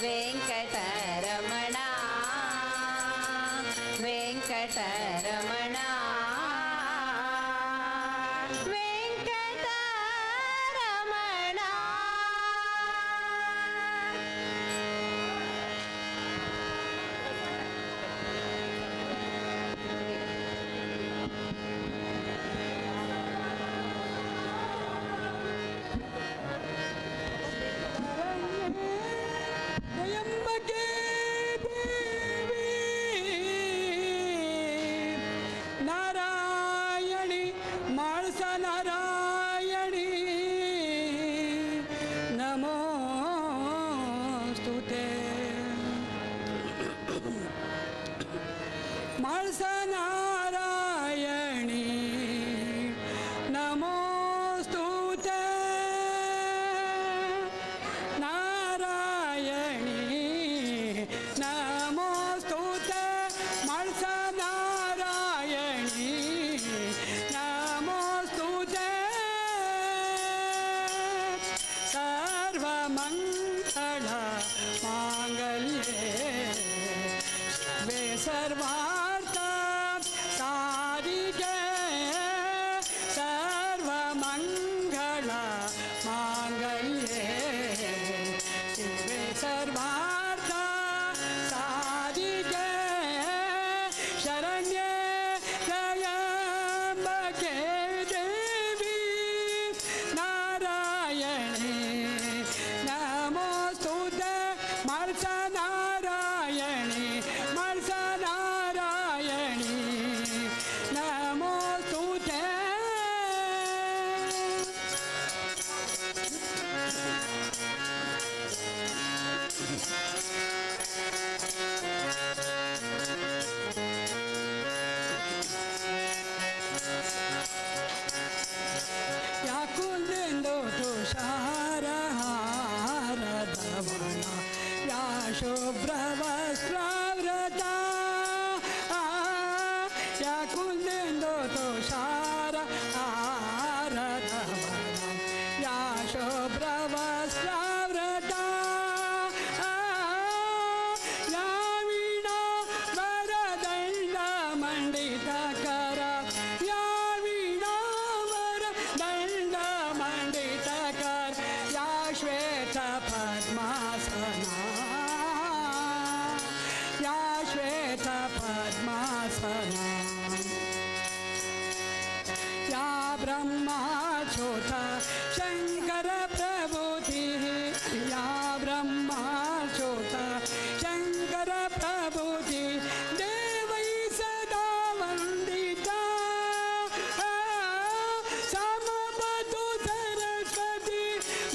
वेङ्कटरमण वेङ्कटरमण वेङ्कटरमण. त्र्यंबके देवी नारायणी म्हाळसा नारायणी नमोस्तुते. म्हाळसा नारायणी नमोस्तुते. नारायणी नमोस्तुते म्हाळसा नारायणी नमोस्तुते. सर्वमङ्गल माङ्गल्ये शिवे सर्वार्थ सारिगे. सर्वमङ्गल माङ्गल्ये शिवे सर्वार्थ सारिगे. शरण्ये त्र्यंबके देवी नारायणी नमोस्तुते म्हाळसा नारायणी म्हाळसा नारायणी नमोस्तुते. या कुंदेंदो तुषारहार धवला या शुभ्रवस्त्रावृता या कुंदेंदो तुषारहार धवला या शुभ्रवस्त्रावृता या वीणा वरदंड मंडित करा या वीणा वरदंड मंडित कर या श्वेत पद्मासना या श्वेत पद्मासना या ब्रह्माच्युत शंकर प्रभुती या ब्रह्माच्युत शंकर प्रभुती देवै सदा वंदिता. समपदु सरस्वती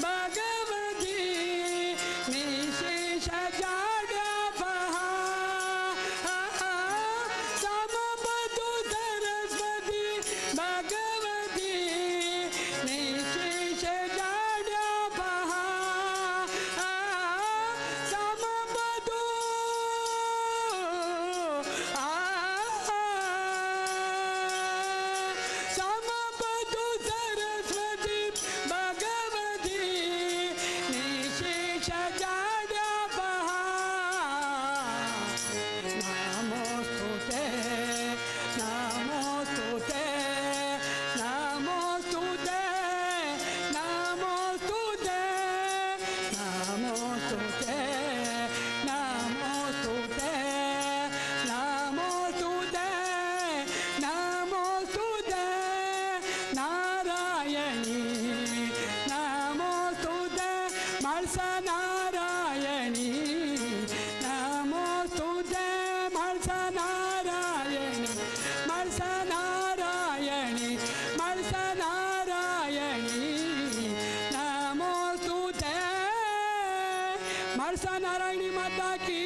भगवती निशेष जाड्यापहा. समपदु सरस्वती भगवती निशेष जाड्यापहा. समपदु समपदु सरस्वती भगवती निशेष जाड्यापहा. नमोस्तुते नमोस्तुते नमोस्तुते नमोस्तुते नमोस्तुते नमोस्तुते नमोस्तुते नमोस्तुते नारायणी नमोस्तुते म्हाळसा नारायणी नमोस्तुते म्हाळसा नारायणी म्हाळसा नारायणी म्हाळसा नारायणी नमोस्तुते. म्हाळसा नारायणी माता की.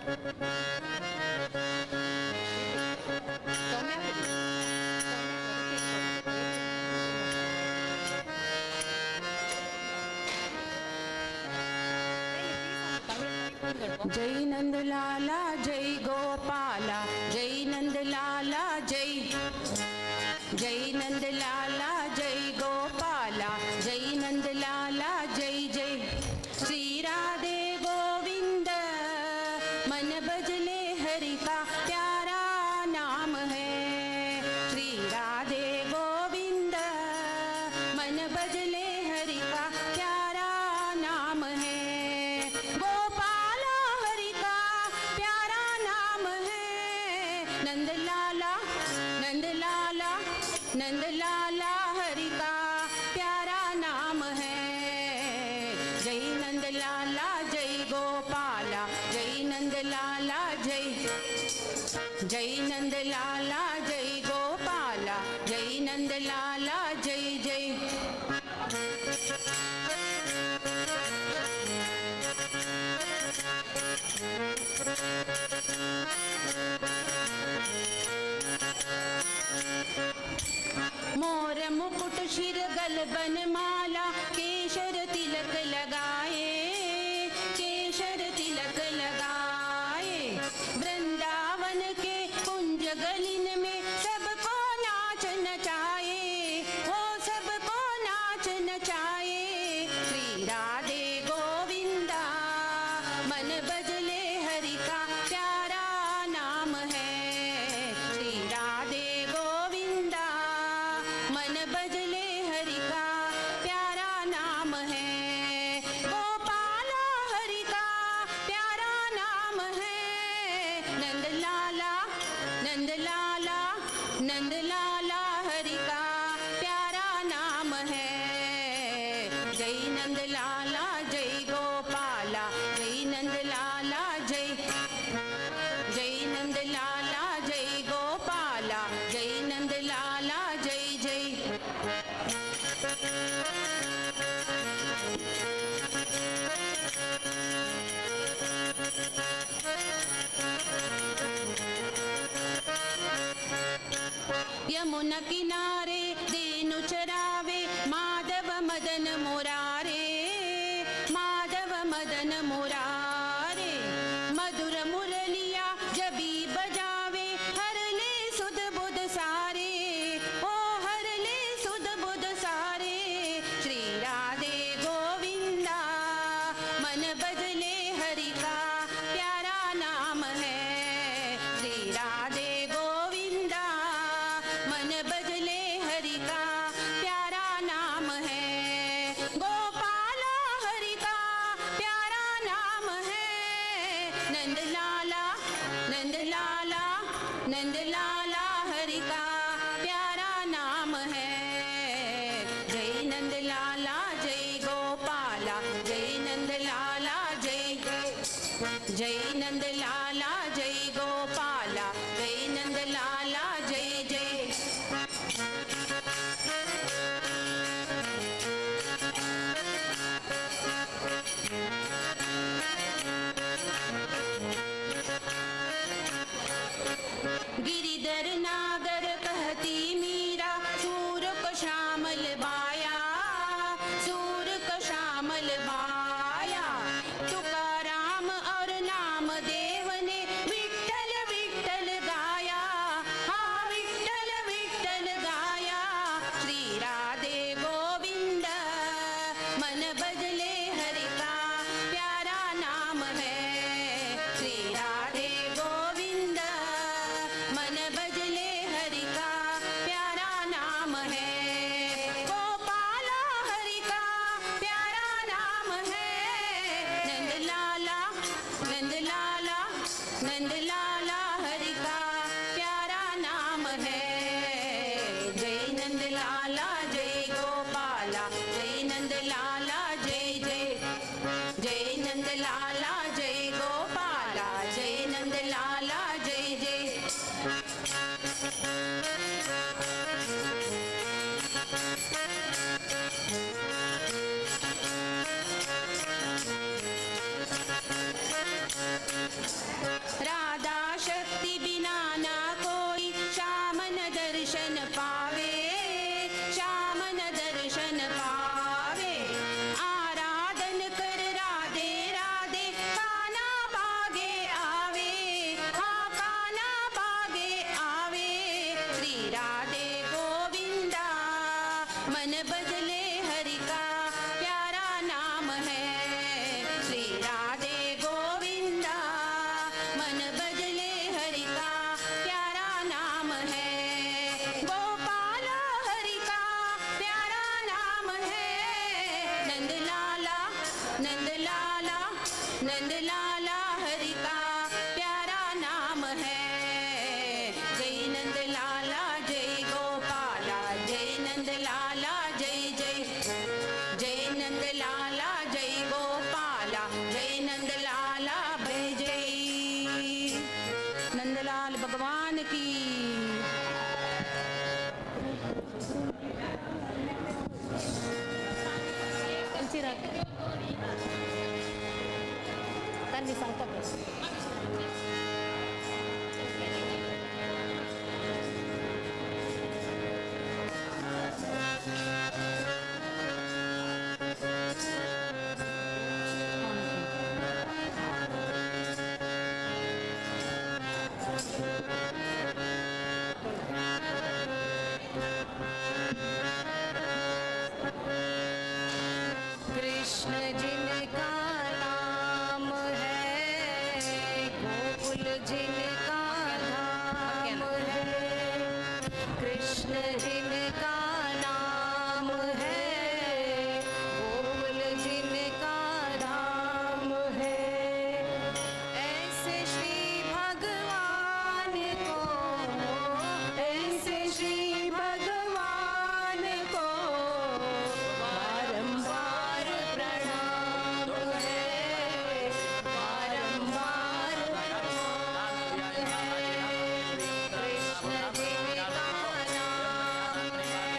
जय नंदलाला जय गोपाला जय नंदलाला जय जय नंदलाला जय गोपाला जय नंदलाला जय जय श्री राधे गोविंद मन बजले हरि का प्यारा नाम है। श्री राधे गोविंद मन बजले हरि का प्यारा नाम है। गोपाला हरि का प्यारा नाम है। नंदलाला नंदलाला नंदलाला हरि का प्यारा नाम है। जय नंदलाला जय गोपाला जय नंदलाला जय जय नंदलाला जय गोपाला जय नंदलाला जय जय। मोर मुकुट शिर गल बनमाला केशर तिलक लगाए केशर तिलक लगाए। वृंदावन के कुंज गलिन में सबको नाच नचाए वो सबको नाच नचाए। श्री राधे गोविंदा मन बजले हरि का प्यारा नाम है। श्री राधे गोविंदा मन बजले हरि का प्यारा नाम है। गोपाला हरि का प्यारा नाम है। नंदलाला नंदलाला नंदलाला हरि का प्यारा नाम है। जय नंदलाला जय गोपाला जय नंदलाला जय जय नंदलाला जय गोपाला जय नंदलाला जय जय। यमुना किनारे धेनु चरावे माधव मदन मुरारे माधव मदन मुरारे। मधुर मुरलिया जबी बजावे हर ले सुध बुध सारे ओ हर ले सुध बुध सारे। श्री राधे गोविंदा मन बजले हरि का प्यारा नाम है। श्री राधे गोविंदा मन बजले हरि का प्यारा नाम है। गोपाला हरि का प्यारा नाम है। नंदलाला नंदलाला नंदलाला हरि का प्यारा नाम है। जय नंदलाला जय गोपाला जय नंदलाला जय जय नंदलाला जय गोपाला जय नंदलाला जय जय। गिरिधर नागर कहती मीरा सूर को श्यामल बाया सूर को श्यामल बाया। तुकाराम और नाम देव ने विठ्ठल विठ्ठल गाया हाँ विठ्ठल विठ्ठल गाया। श्री राधे गोविंद मन बजले हरि का प्यारा नाम है। श्री राधे गोविंद मन बजले हरि का प्यारा नाम है। गोपाला हरि का प्यारा नाम है। नंदलाला नंदलाला नंदलाला हरि का प्यारा नाम है। जय नंदलाला जय गोपाला जय नंदलाला जय जय जय नंदलाला जय गोपाला जय नंदलाला जय जय। श्यामन दर्शन पावे, श्यामन दर्शन पावे। आराधन कर राधे राधे काना बागे आवे, हाँ काना बागे आवे। श्री राधे गोविंदा मन बदले हरि का प्यारा नाम है। श्री राधे गोविंदा मन बदले हरि का प्यारा नाम है। गोपाल हरि का प्यारा नाम है। नंदलाला नंदलाला नंदलाला हरि का प्यारा नाम है। जय नंदलाला जय गोपाला, जय नंदलाला जय जय, जय नंदलाला जय गोपाला, जय नंदलाला जय जय। नंदलाल भगवान की। त्यांनी सांगतात. कृष्ण जिनका नाम है, गोकुल जिनका धाम है, कृष्ण जिनका नाम है, गोकुल जिनका धाम है, ऐसे श्री भगवान को, ऐसे श्री भगवान को बारंबार प्रणाम है, बारंबार प्रणाम है। कृष्ण जिनका नाम है,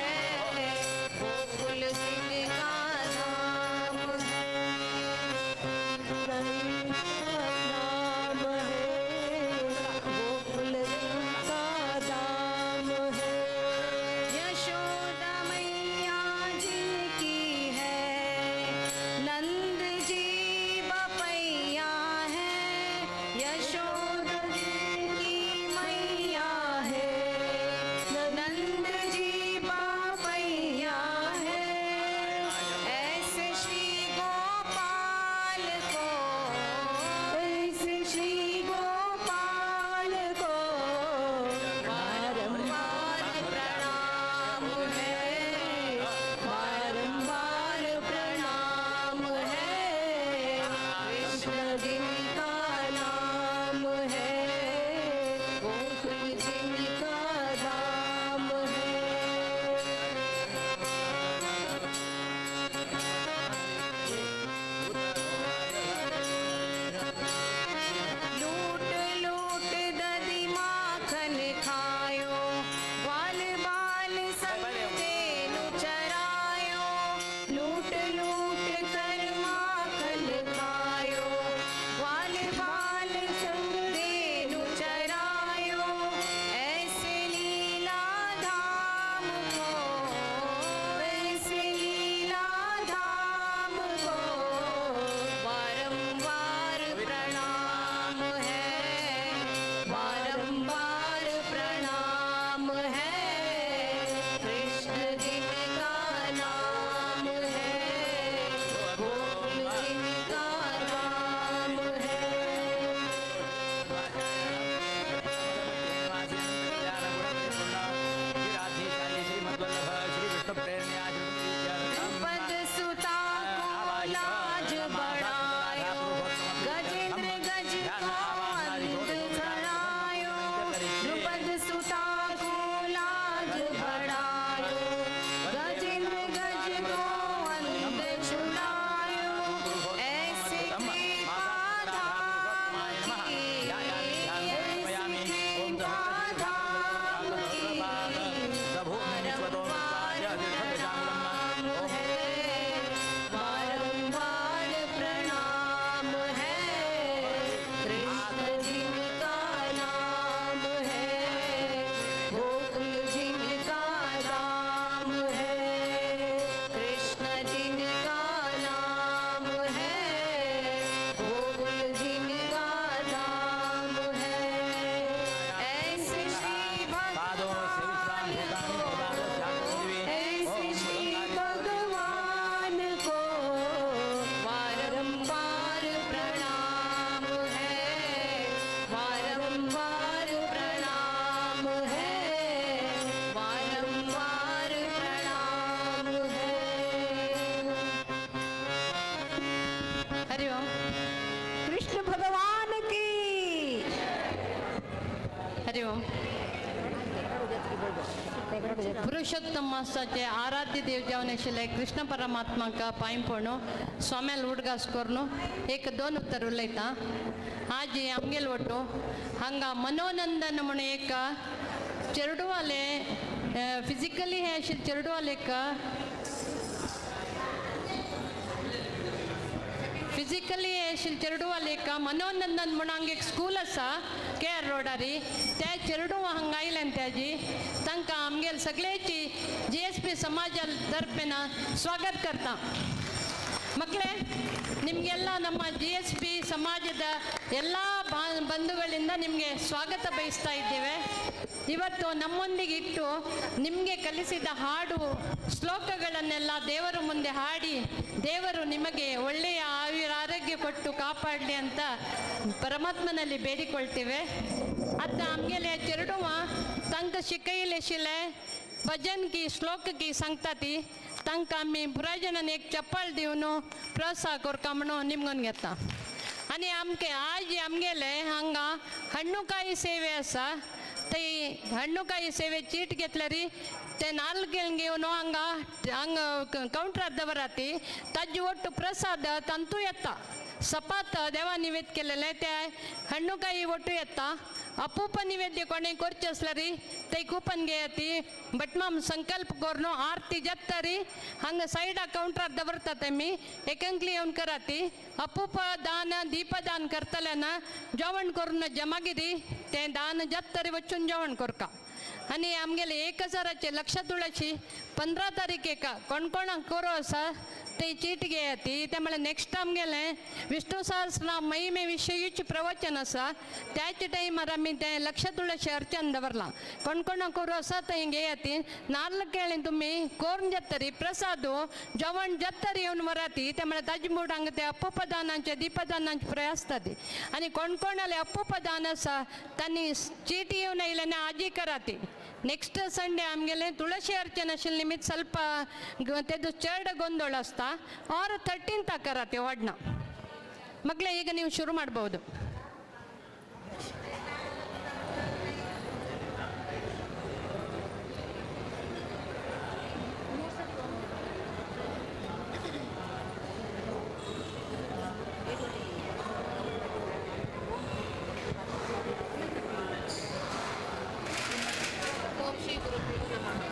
पुरुषोत्तम मासाचे आराध्य देव जावन आशिल्ले कृष्ण परमात्माक पांय पडून स्वाम्याल उडगास करून एक दोन उतर उलयता. आज आमगेल ಒಟ್ಟು हांगा मनोनंदन म्हणून एक चेरडुवाले फिजिकली हे आशिल्ले चेरडुवाले एक फिजिकली आशिल्ले चेरडुवाले एक मनोनंदन म्हणून हांगा एक स्कूल आसा के आर रोडारी त्या चेरडुवा हांगा आयल्यान त्याजी तांकां आमगेल सगळ्याची जी एस पी समाजा तर्फेन स्वागत करता. ಮಕ್ಕಳೇ, ನಿಮಗೆಲ್ಲ ನಮ್ಮ ಜಿ ಎಸ್ ಪಿ ಸಮಾಜದ ಎಲ್ಲ ಬಂಧುಗಳಿಂದ ನಿಮಗೆ ಸ್ವಾಗತ ಬಯಸ್ತಾ ಇದ್ದೇವೆ. ಇವತ್ತು ನಮ್ಮೊಂದಿಗೆ ಇಟ್ಟು ನಿಮಗೆ ಕಲಿಸಿದ ಹಾಡು ಶ್ಲೋಕಗಳನ್ನೆಲ್ಲ ದೇವರ ಮುಂದೆ ಹಾಡಿ ದೇವರು ನಿಮಗೆ ಒಳ್ಳೆಯ ಆಯುರ ಆರೋಗ್ಯ ಕೊಟ್ಟು ಕಾಪಾಡಲಿ ಅಂತ ಪರಮಾತ್ಮನಲ್ಲಿ ಬೇಡಿಕೊಳ್ತೇವೆ. ಅತ್ತ ಆಮ್ಗೆಲೆ ಚೆರಡುವ ತಂಕ ಶಿಕೈಲೆ ಶಿಲೆ भजन की श्लोक की सांगता ती तांकां आमी पुराय जाणांनी एक चप्पल दिवन प्रोत्साह करता म्हणून निमगून घेता. आनी आमके आज आमगेले हांगा हण्णुकाई सेवे आसा ती हण्णुकाई सेवे चीट घेतल्यारी ते नाल्ल घेवन हांगा हांगा कावंटरार दवरात ती ताजी ಒಟ್ಟು ಪ್ರಸಾದ ತಂತು ಎತ್ತ ಸಪಾತ ದೇವ ನಿವೇದ केलेले ते हण्णुकाई ಒಟ್ಟು ಎತ್ತ ಅಪೂಪ ನಿವೇದ್ಯ कोणी करचे आसल्यारी ते कुपन घेयाती भटमाम संकल्प करून आरती जाता हांगा सायडा कावंटरार दवरतात आमी एकांकली येवन कराती अपूप दान दीपदान करतल्याना जेवण करून जमागिरी तें दान जातरी वचून जेवण करका. आनी आमगेले 1000 लक्ष तुळशी 15 तारीख कोण कोणाक कोरो आसा ते चीट घेयाती. ते म्हळ्यार नेक्स्ट आमगेले विष्णु सहस्रनाम महिमे विशयूच प्रवचन आसा त्याच टायमार आमी तें लक्ष तुळशी अर्चन दवरलां. कोण कोणाक कोरो आसा थंय घेयाती. नाल्ल केळी तुमी कोरून जातरी प्रसाद जेवण जातरी येवन व्हराती. ते म्हळ्यार ताजे मूड हांगा ते अपुपदानाचे दीपदानाचे प्रयास आसता. आनी कोण कोणाले अपुपदान आसा तांणी चीट येवन आयल्यान आजी कराती. ನೆಕ್ಸ್ಟ್ ಸಂಡೇ ಆಮ್ಗೆಲೆ ತುಳಸಿ ಅರ್ಚನೆ ಆशिल्ले ನಿಮಿತ್ತ ಸ್ವಲ್ಪ तेजो ಚರ್ಡ್ ಗೊಂದೋಳ ಆಸ್ತಾ ಆರ್ 13 ಕರಾತಿ ವಾರ್ಡ್ನ. ಮಕ್ಕಳೇ, ಈಗ ನೀವು ಶುರು ಮಾಡ್ಬೋದು. ಓಂ ಶ್ರೀ ಗುರುಭ್ಯೋ ನಮಃ.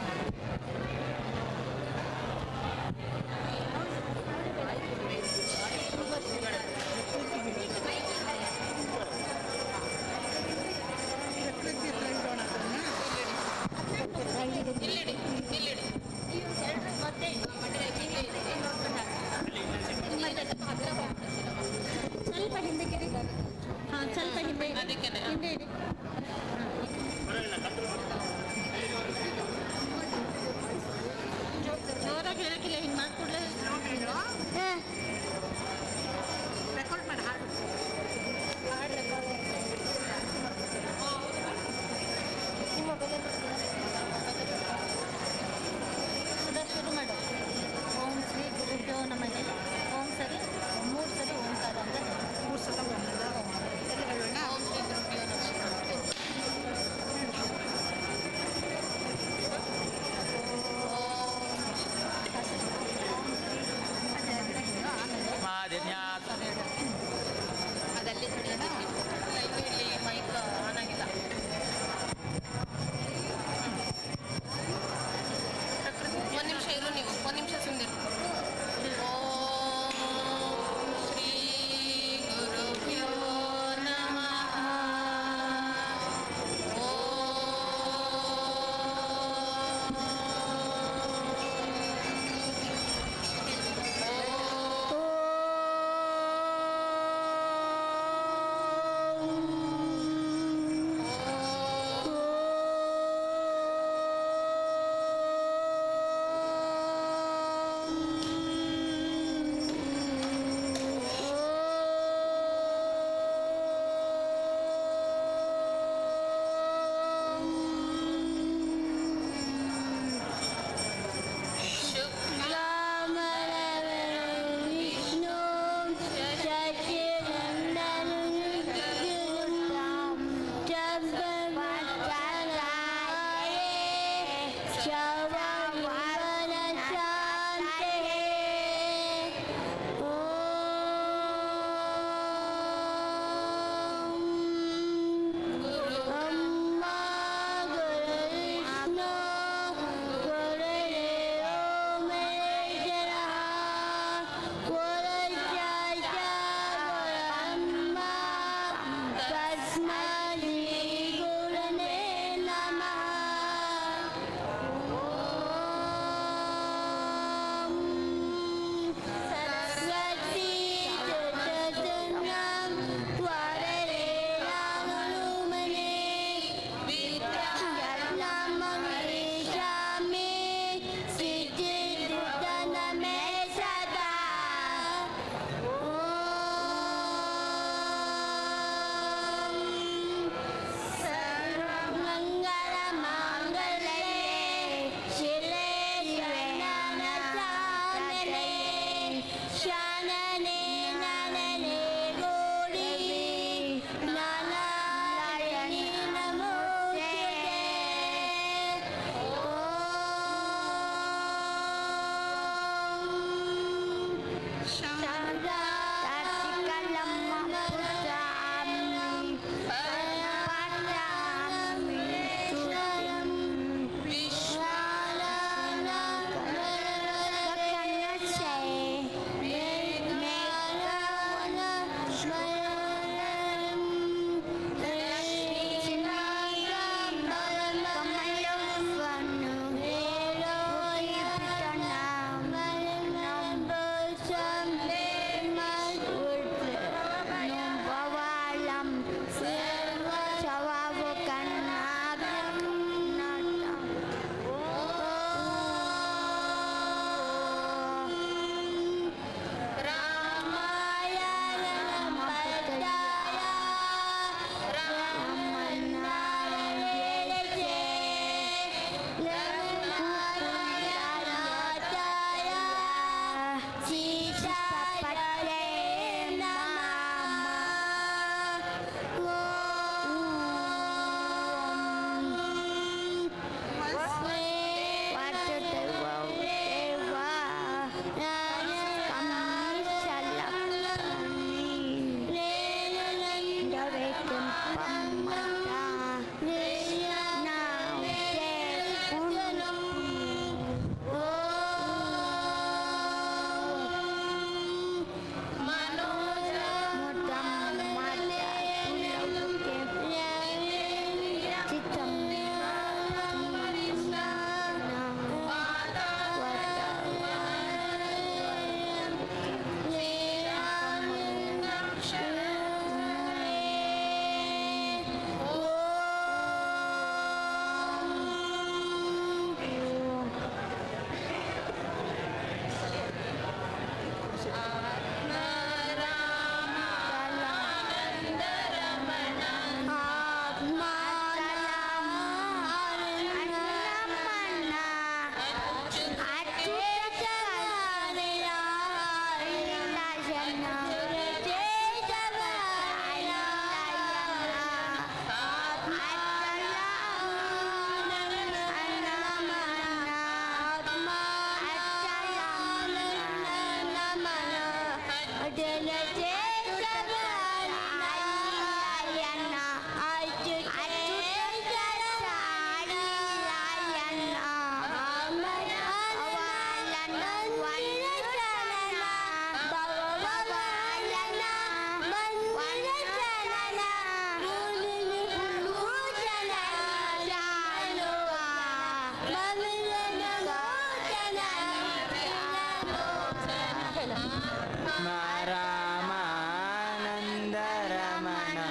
Ramananda Ramana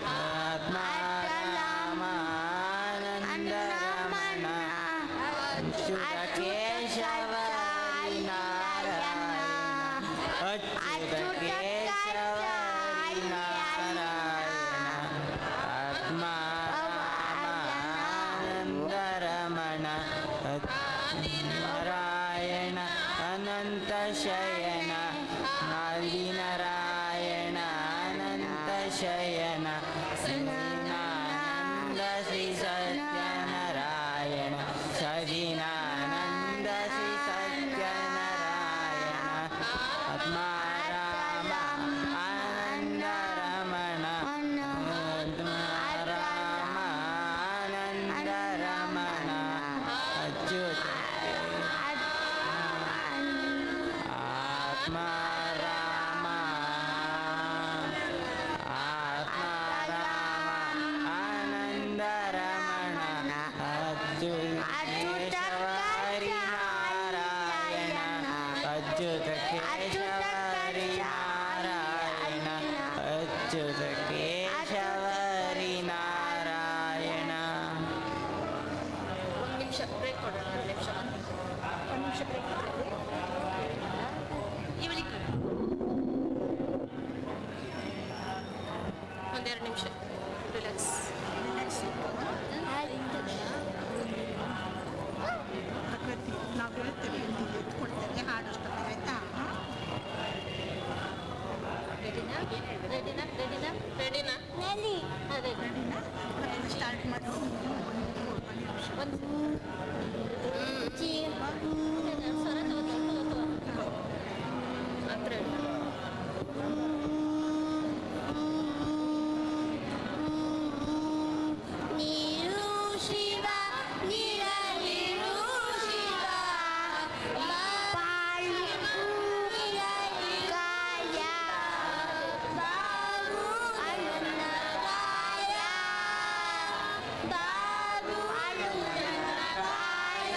Atma Ramananda Ramana Achyuta Keshava Hari Narayana Achyuta Keshava Hari Narayana Atma Ramananda Ramana Narayana Ananta Shayana Adinarayana Ananta Shayana Sachidananda Shri Satyanarayana Sachidananda Shri Satyanarayana Atma Rama Ananda Ramana Atma Rama Ananda Ramana Achyuta Atma Rama Atma Rama Ananda Ramana Achyuta Keshava Hari Narayana Achyuta Keshava Hari Narayana Achyuta Keshava Hari Narayana. ಒಂದು ನಿಮಿಷ break ಕೊಡೋಣ, ಒಂದು ನಿಮಿಷ, ಒಂದು ನಿಮಿಷ break ಇವಳಿಗೆ ಒಂದೆರಡು ನಿಮಿಷ ರಿಲ್ಯಾಕ್ಸ್. ಪ್ರಕೃತಿ ನಾವು ಹೇಳ್ತೇವೆ, ಎತ್ಕೊಳ್ತೇವೆ ಹಾಡೋಷ್ಟೊತ್ತಿಗೆ, ಆಯ್ತಾ? ರೆಡಿನಾ? ರೆಡಿನಾ? ರೆಡಿನಾ? ರೆಡಿನಾ? ರೆಡಿನಾ? ಸ್ಟಾರ್ಟ್ ಮಾಡು. ಒಂದು ಸ್ವರ ತಗೋ, ತಗೋ, ತಗೋ. ಹತ್ರ ಇಡು. ನೀರು ಶಿವ ನೀರಲಿರು ಶಿವ ಪಾಲು ಕಾಯ ಬಾಬು ಅನ್ನ ಕಾಯ ಬಾಬು ಅನ್ನ ಕಾಯ.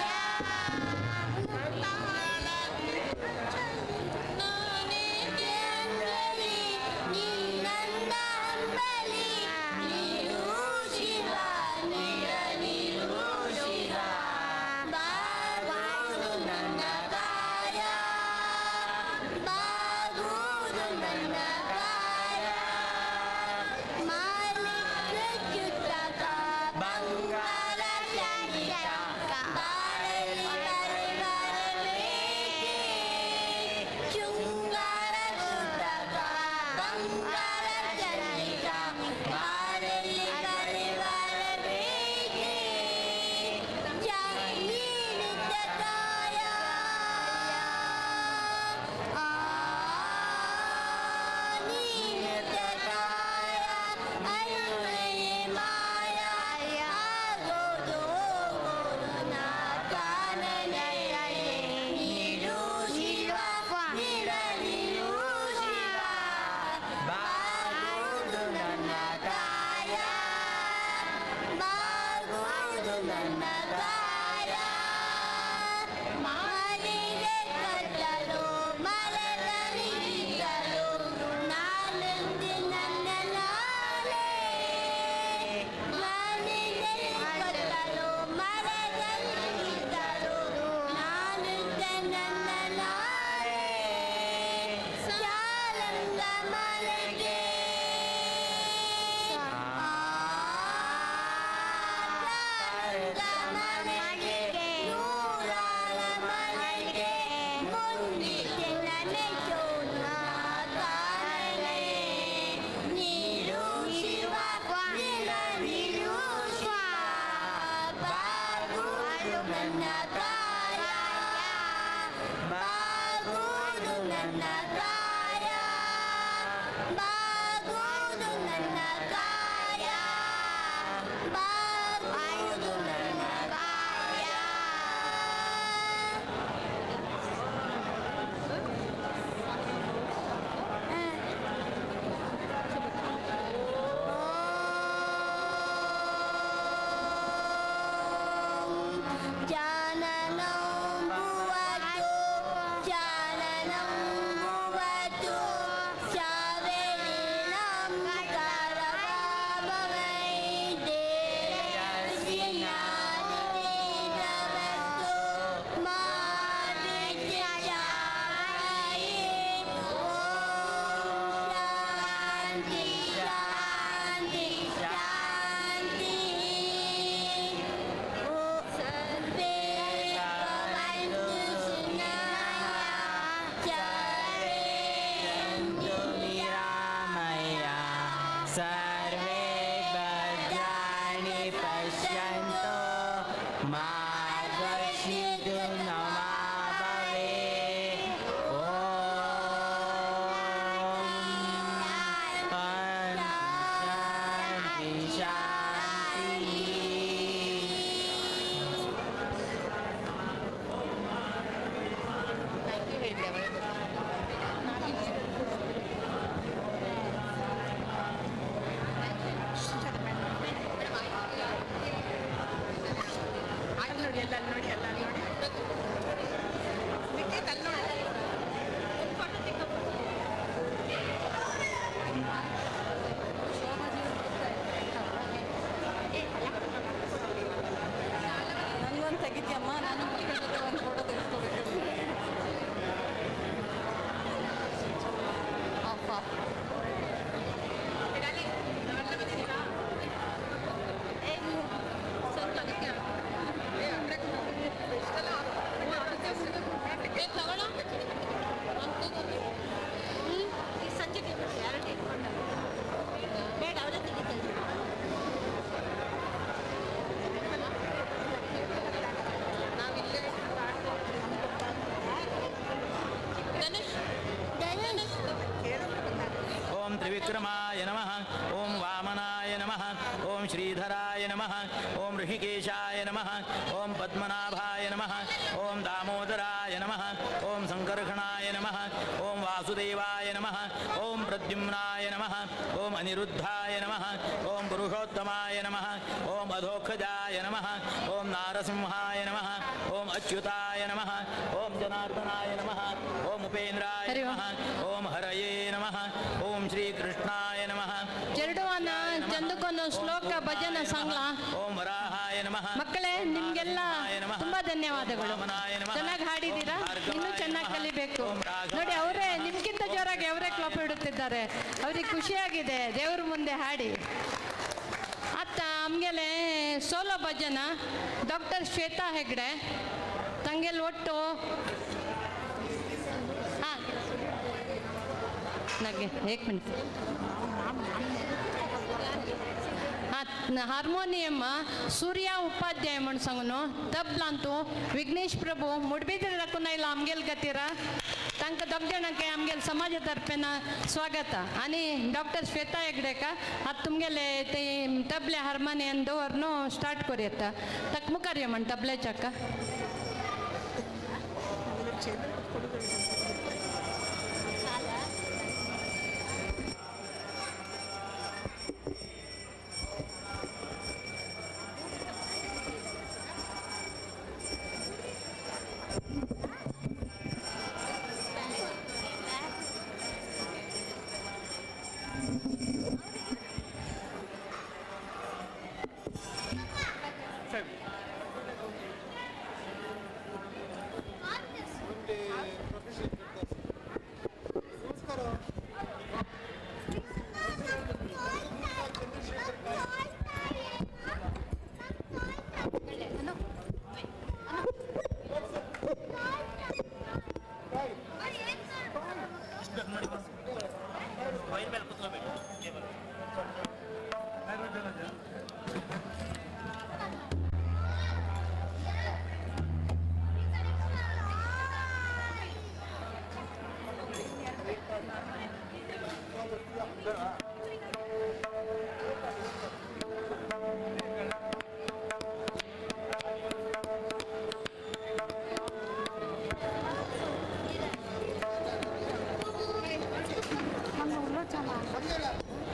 ನನ್ನ ಕಾಯ ಬಾಗುವುದು, ನನ್ನ ಕಾಯ ಬಾಗುವುದು, ನನ್ನ ಕಾಯ. नमा भवे। ॐ शान्ति शान्ति। ಅಲ್ಲಿ ನೋಡಿ, ಎಲ್ಲ ಅಲ್ಲಿ ನೋಡಿ, ಎಲ್ಲ ಅಲ್ಲಿ ನೋಡಿ. ನಿಖಿತ್, ಅಲ್ಲಿ ನೋಡಿ. ಒಂದು ಫೋಟೋ ತೆಕ್ಕೊಪ್ಪ. ನನಗೊಂದು ತೆಗಿದ್ಯಮ್ಮ, ನಾನು ಮಕ್ಕಳ ಜೊತೆ ಒಂದು ಫೋಟೋ ತೆಗೆಸ್ಕೋಬೇಕು. ಅಪ್ಪ ಸಂಜೆ ಯಾರು ಇಟ್ಕೊಂಡು ಬೇಡ, ಅವರೇ ತೆಗಿತಾರೆ. ಓಂ ತ್ರಿವಿಕ್ರಮಾಯ ನಮಃ, ಓಂ ವಾಮನಾಯ ನಮಃ, ಓಂ ಶ್ರೀಧರಾಯ ನಮಃ, ಓಂ ಋಷಿಕೇಶಾಯ ನಮಃ, ಓಂ ಪದ್ಮನಾಭಾಯ ನಮಃ, ಓಂ ದಾಮೋದರಾಯ ನಮಃ, ಓಂ ಸಂಕರ್ಷಣಾಯ ನಮಃ, ಓಂ ವಾಸುದೇವಾಯ ನಮಃ, ಓಂ ಪ್ರದ್ಯುಮ್ನಾಯ ನಮಃ, ಓಂ ಅನಿರುದ್ಧಾಯ ನಮಃ, ಓಂ ಪುರುಷೋತ್ತಮಾಯ ನಮಃ, ಓಂ ಅಧೋಕ್ಷಜಾಯ ನಮಃ, ಓಂ ನಾರಸಿಂಹಾಯ ನಮಃ, ಓಂ ಅಚ್ಯುತಾಯ ನಮಃ, ಓಂ ಜನಾರ್ದನಾಯ ನಮಃ, ಓಂ ಉಪೇಂದ್ರಾಯ ಹರಿ ಓಂ. ನಮಃ, ಓಂ ಹರಯೇ ನಮಃ, ಓಂ ಶ್ರೀಕೃಷ್ಣಾಯ ನಮಃ, ಚೇರ್ಡುವನ ಚಂದಕ್ಕೊಂದು ಶ್ಲೋಕ ಭಜನ ಸಂಗ್ಲ. ಓಂ ವರಾಹಾಯ ನಮಃ. ಮಕ್ಕಳೇ, ನಿಮ್ಗೆಲ್ಲ ತುಂಬಾ ಧನ್ಯವಾದಗಳು. ಚೆನ್ನಾಗಿ ಹಾಡಿದ್ದೀರಾ, ಇನ್ನೂ ಚೆನ್ನಾಗಿ ಕಲಿಬೇಕು. ನೋಡಿ, ಅವರೇ ನಿಮ್ಗಿಂತ ಜೋರಾಗಿ ಅವರೇ ಕ್ಲಾಪ್ ಇಡುತ್ತಿದ್ದಾರೆ. ಅವ್ರಿಗೆ ಖುಷಿಯಾಗಿದೆ ದೇವ್ರ ಮುಂದೆ ಹಾಡಿ. ಅತ್ತ ಆಮೇಲೆ ಸೋಲೋ ಭಜನ ಡಾಕ್ಟರ್ ಶ್ವೇತಾ ಹೆಗ್ಡೆ ತಂಗೆಲ್ ಒಟ್ಟು ಹಾಂ ನಗೆ ಏಕ್ ಮಿನಿಟ್. ಹಾರ್ಮೋನಿಯಂ ಸೂರ್ಯ ಉಪಾಧ್ಯಾಯ ಮಣ್ಸಂಗನು, ತಬ್ಲಾಂತು ವಿಘ್ನೇಶ್ ಪ್ರಭು ಮುಡ್ಬಿದ್ರೆ ರಕ್ಕುನ ಇಲ್ಲ ಅಮ್ಗೆಲ್ ಗತೀರ ತಂಕ ದೊಡ್ಡ ಅಮ್ಗೆಲ್ ಸಮಾಜ ತರ್ಪೆನ ಸ್ವಾಗತ. आणि ಡಾಕ್ಟರ್ ಶ್ವೇತಾ ಹೆಗ್ಡೆಕ ಅದು ತುಮಗೆಲೆ ते तबले हार्मोनियम दवरನು ಸ್ಟಾರ್ಟ್ ಕೊರಿಯತ್ತ ತಕ್ ಮುಖಾರ್ಯ म्हण तबले ಚಕ್ಕ.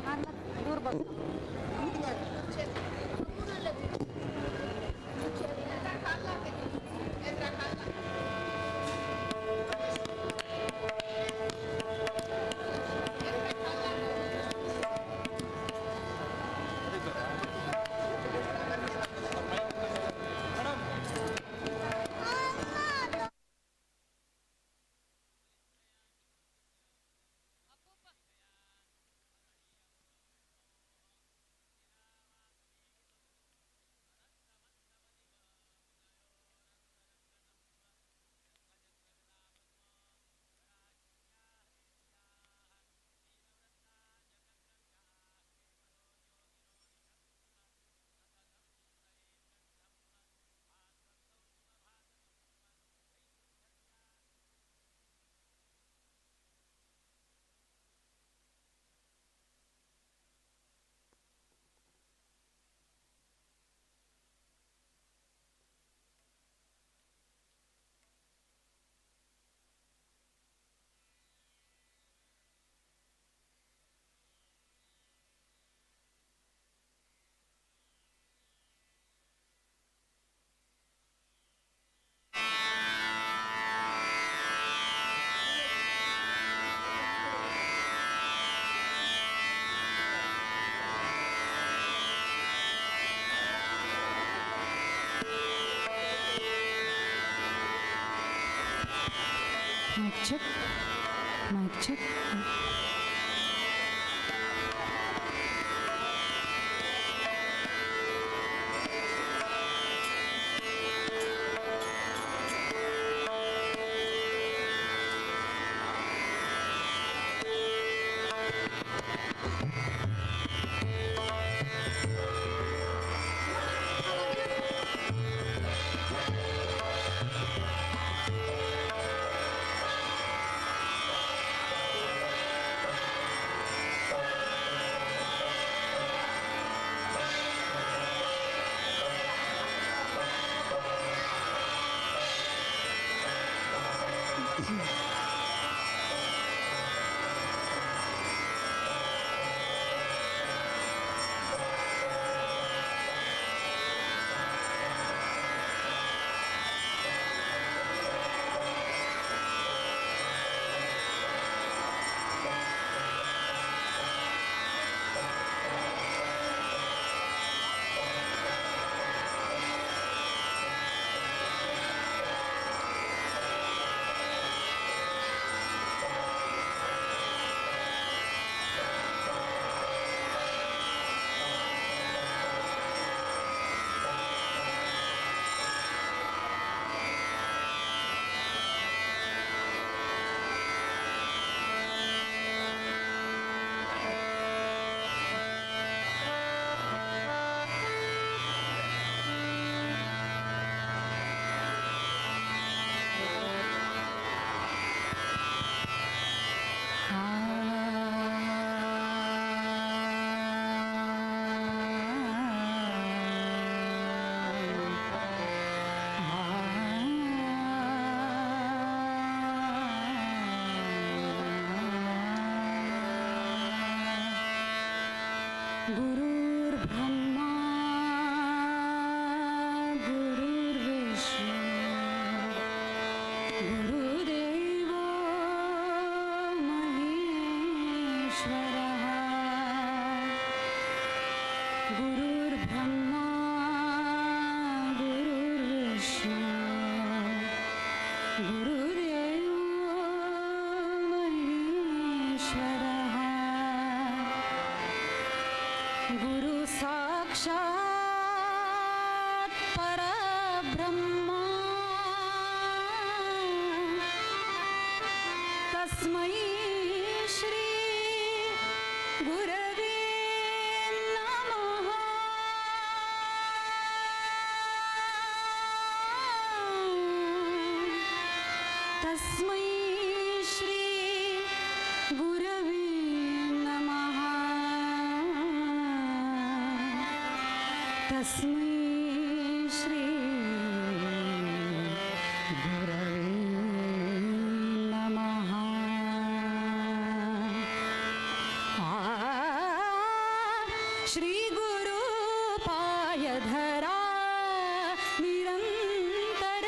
ನಮ್ಮ Mic check. Mic check. गुरुर्ब्रह्मा गुरुर्विष्णु गुरुदेवो महेश्वरः। गुरुर्ब्रह्मा गुरुर्विष्णु गुरुदेवो महेश्वरः। गुरु साक्षात् परब्रह्म तस्मै श्री गुरवे नमः। तस्मै श्री गुरवे नमः। तस्मै श्री गुरवे नमः। श्री गुरु पाय धरा निरंतर।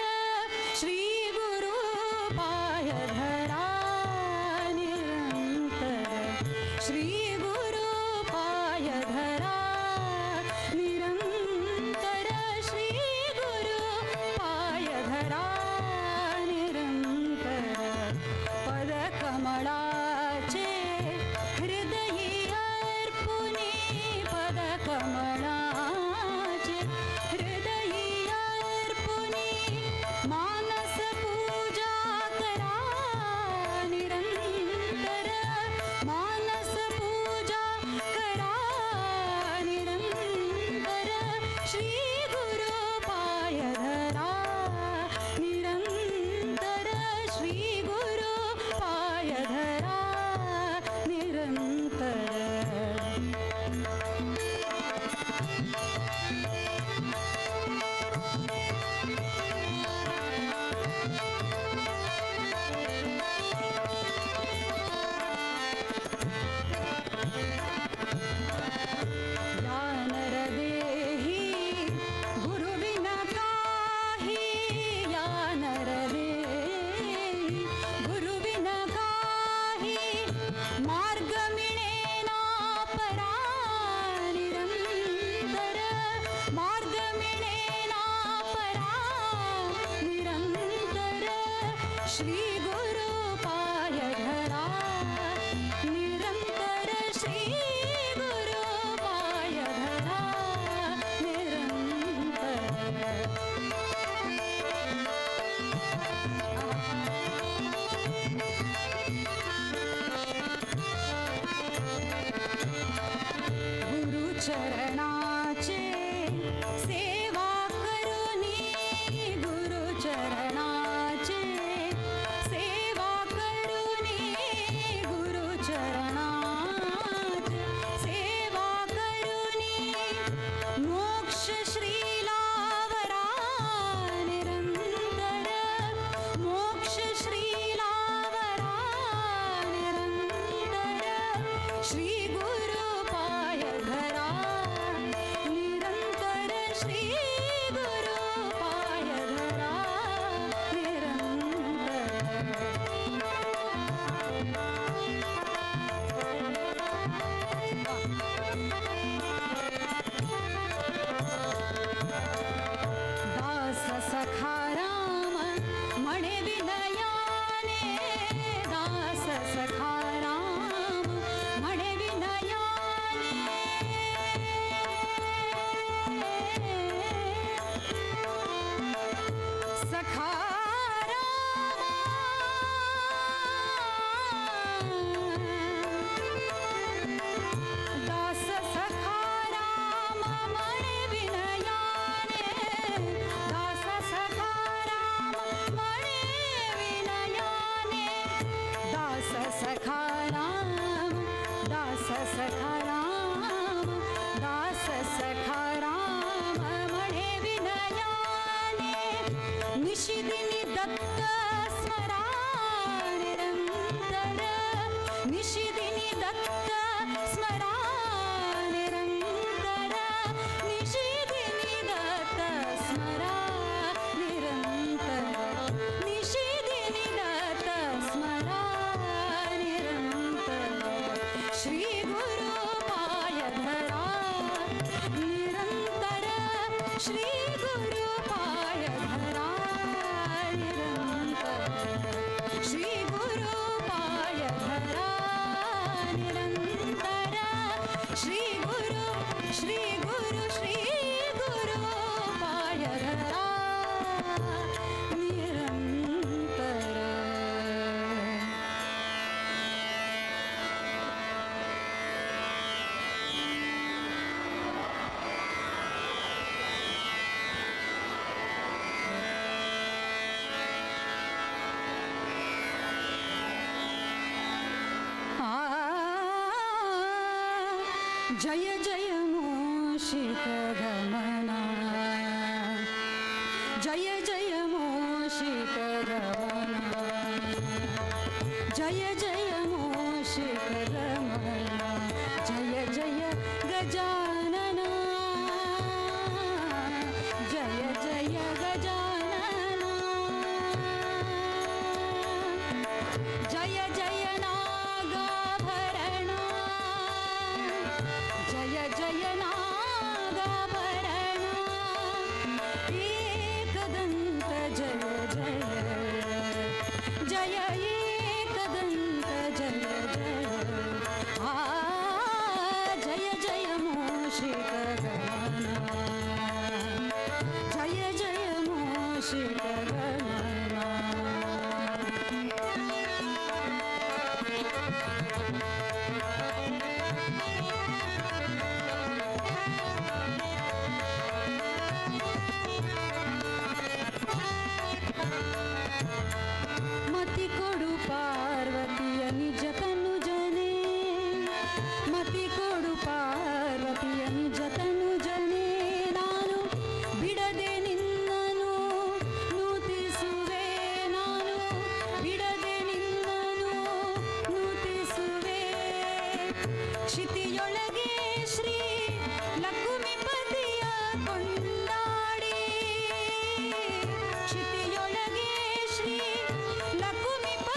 श्री गुरु पाय धरा निरंतर। श्री गुरु पाय धरा निरंतर। श्री गुरु पाय धरा निरंतर। पद कमळाचे हृदयी अर्पुनी। पद कमळाचे हृदयी अर्पुनी। मानस पूजा करा निरंतर। मानस पूजा करा निरंतर। श्री गुरु पाय धरा निरंतर। श्री गुरु पाय धरा निरंतर। या नरदेही गुरु विना काही। या नरदेही गुरु विना काही। मार्ग मिळेना परा निरंतर। मार्ग मिळेना परा निरंतर। श्री गुरु चरणाचे सेवा करुनी गुरु चरणाचे सेवा करुनी गुरु चरणाचे सेवा करुनी मोक्ष श्रीलावरा निरंतर मोक्ष श्रीलावरा निरंतर श्री गुरु पाय धरा निरंतर श्री गुरु पाय धरा निरंतर दास सखा राम म्हणे विनयाने दास सखा राम म्हणे विनयाने सखा राम दास सखा राम म्हणे विनयाने दास सखा राम म्हणे विनयाने दास सखा राम दास सखा राम दास सखा राम म्हणे विनयाने निशिदिनी दत्त स्मरा निरंतर निशिदिनी दत्त स्मरा निरंतर निशिदिनी दत्त स्मरा निरंतर निशिदिनी दत्त स्मरा निरंतर श्री गुरु पाय धरा निरंतर श्री गुरु पाय धरा निरंतर श्री गुरु पाय धरा निरंतर श्री गुरु श्री गुरु श्री गुरु पाय धरा निरंतर. जय जय मूषिक गमना जय जय मूषिक गमना जय जय मूषिक गमना जय जय गजानना जय जय गजानना जय जय नागाभरणा जय जय नागाभरणा एकदंत जय जय जय एकदंत जय जय आ जय जय मूषिक गमना जय जय मूषिक गमना. मति कोडु पार्वतीय निज तनुजने मति कोडु ಪಾರ್ವತಿಯ ನಿಜ ತನುಜನೇ ನಾನು ಬಿಡದೆ ನಿನ್ನನು ನೂತಿಸುವೆ ನಾನು ಬಿಡದೆ ನಿನ್ನನು ನೂತಿಸುವೆ ಕ್ಷಿತಿಯೊಳಗೆ ಶ್ರೀ ಲಕ್ಷ್ಮೀಪತಿಯ ಕೊಂಡಾಡಿ ಕ್ಷಿತಿಯೊಳಗೆ ಶ್ರೀ ಲಕ್ಷ್ಮೀಪತಿಯ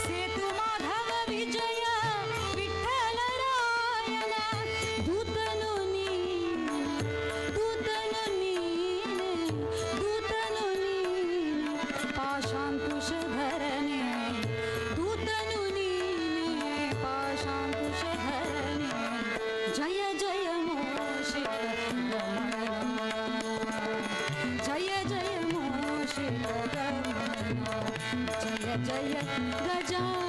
ಸೇತು ಮಾಧವ ವಿಜಯ ವಿಠಲರಾಯನ ದೂತನು ನೀನೆ, ದೂತನು ನೀನೆ, ದೂತನು ನೀನೆ, ಪಾಶಾಂಕುಶಧರನೆ, ದೂತನು ನೀನೆ, ಪಾಶಾಂಕುಶಧರನೆ. ಜಯ ಜಯ ಮೋಷಿತ ಗಮನ, ಜಯ ಜಯ ಮೋಷಿತ ಗಮನ, ಜಯ ಜಯ ಗಜಾನನ.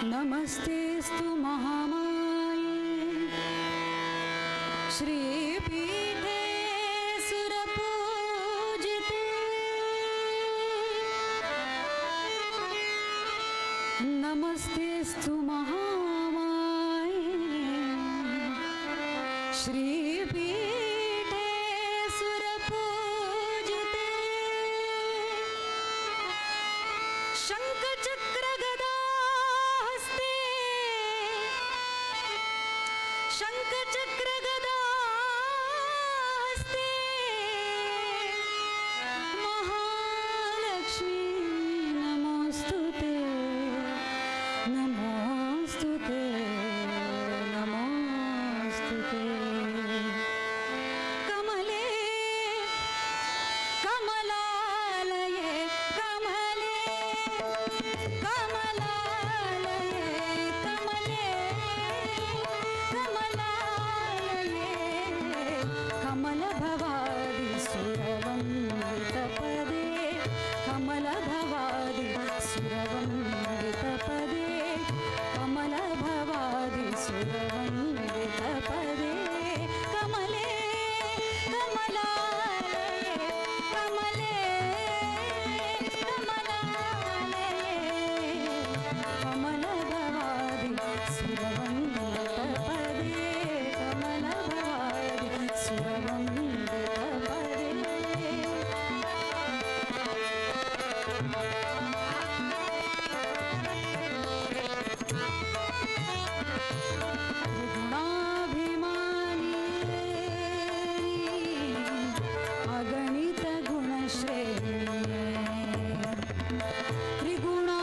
नमस्तेऽस्तु महामाये श्रीपीठे सुरपूजिते। नमस्तेऽस्तु महामाये श्रीपीठे सुरपूजिते। शङ्खचक्रगदाहस्ते शङ्खचक्रगदाहस्ते महालक्ष्मी नमोऽस्तु ते नमोऽस्तु ते नमोऽस्तु ते। कमले कमलालये कमले कमलालये कमले कमलालये कमलभवादि सुरवन्दितपदे कमलभवादि सुरवन्दितपदे कमलभवादि सुरवन्दितपदे कमले कमलालये कमले कमलालये कमलभवादि सुरवन्दितपदे कमलभवादि सुरवन्दितपदे। त्रिगुणाभिमानी अगणितगुणश्रेणी त्रिगुणाभिमानी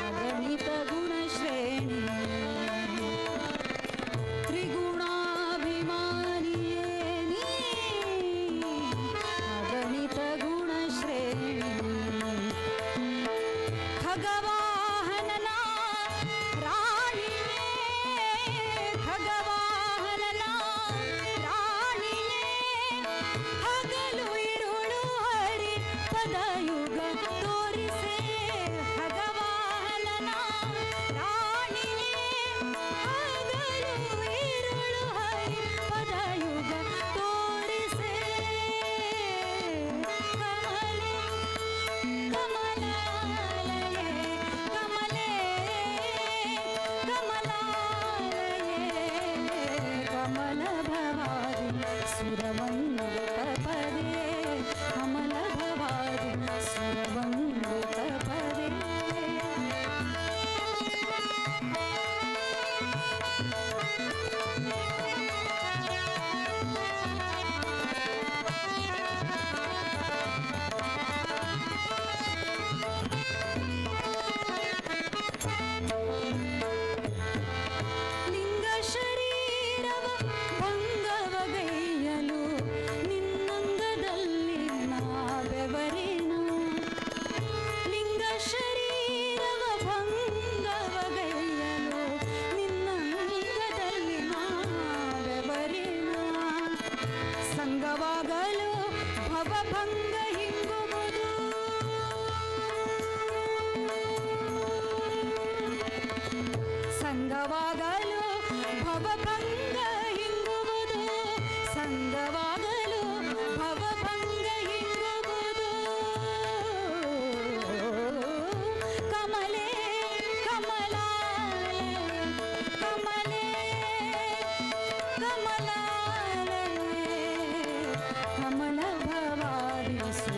अगणितगुणश्रेणी त्रिगुणाभिमानी अगणितगुणश्रेणी। खगवाहनना राणिये खगवाहनना ರಾಣಿಯೇ ಹಗಲು ಇರುಳು ಹರಿ ಪದಯುಗ ತೋರಿಸೆ ಖಗವಾಹನನ ರಾಣಿಯೇ ಹಗಲು ಇರುಳು ಹರಿ ಪದಯುಗ ತೋರಿಸೆ. ಕಮಲೆ ಕಮಲಾಲಯೇ ಕಮಲೇ ಕಮಲಾಲಯೇ ಕಮಲಭವಾದಿ ಸುರವಂದಿತಪದೇ ಕಮಲಭವಾದಿ ಸುರವಂದಿತಪದೇ. ಲಿಂಗ ಶರೀರವ ಭಂಗವಗೈಯಲು ನಿನ್ನಂಗದಲ್ಲಿ ನಾ ಬೆವರಿನ ಲಿಂಗ ಶರೀರವ ಭಂಗವಗೈಯಲು ನಿನ್ನಂಗದಲ್ಲಿ ನಾ ಬೆವರಿನ ಸಂಗವಾಗಲು ಭವಭಂಗ ಹಿಂಗುವುದು ಸಂಗವಾಗಲು ಭವಭಂಗ ಹಿಂಗುವುದು ಸಂಗವಾಗಲು ಭವಭಂಗ ಹಿಂಗುವುದು. ಕಮಲೆ ಕಮಲಾಲಯ ಕಮಲೆ ಕಮಲಾಲಯ ಕಮಲಭವಾದಿ ಸುರವಂದಿತಪದೇ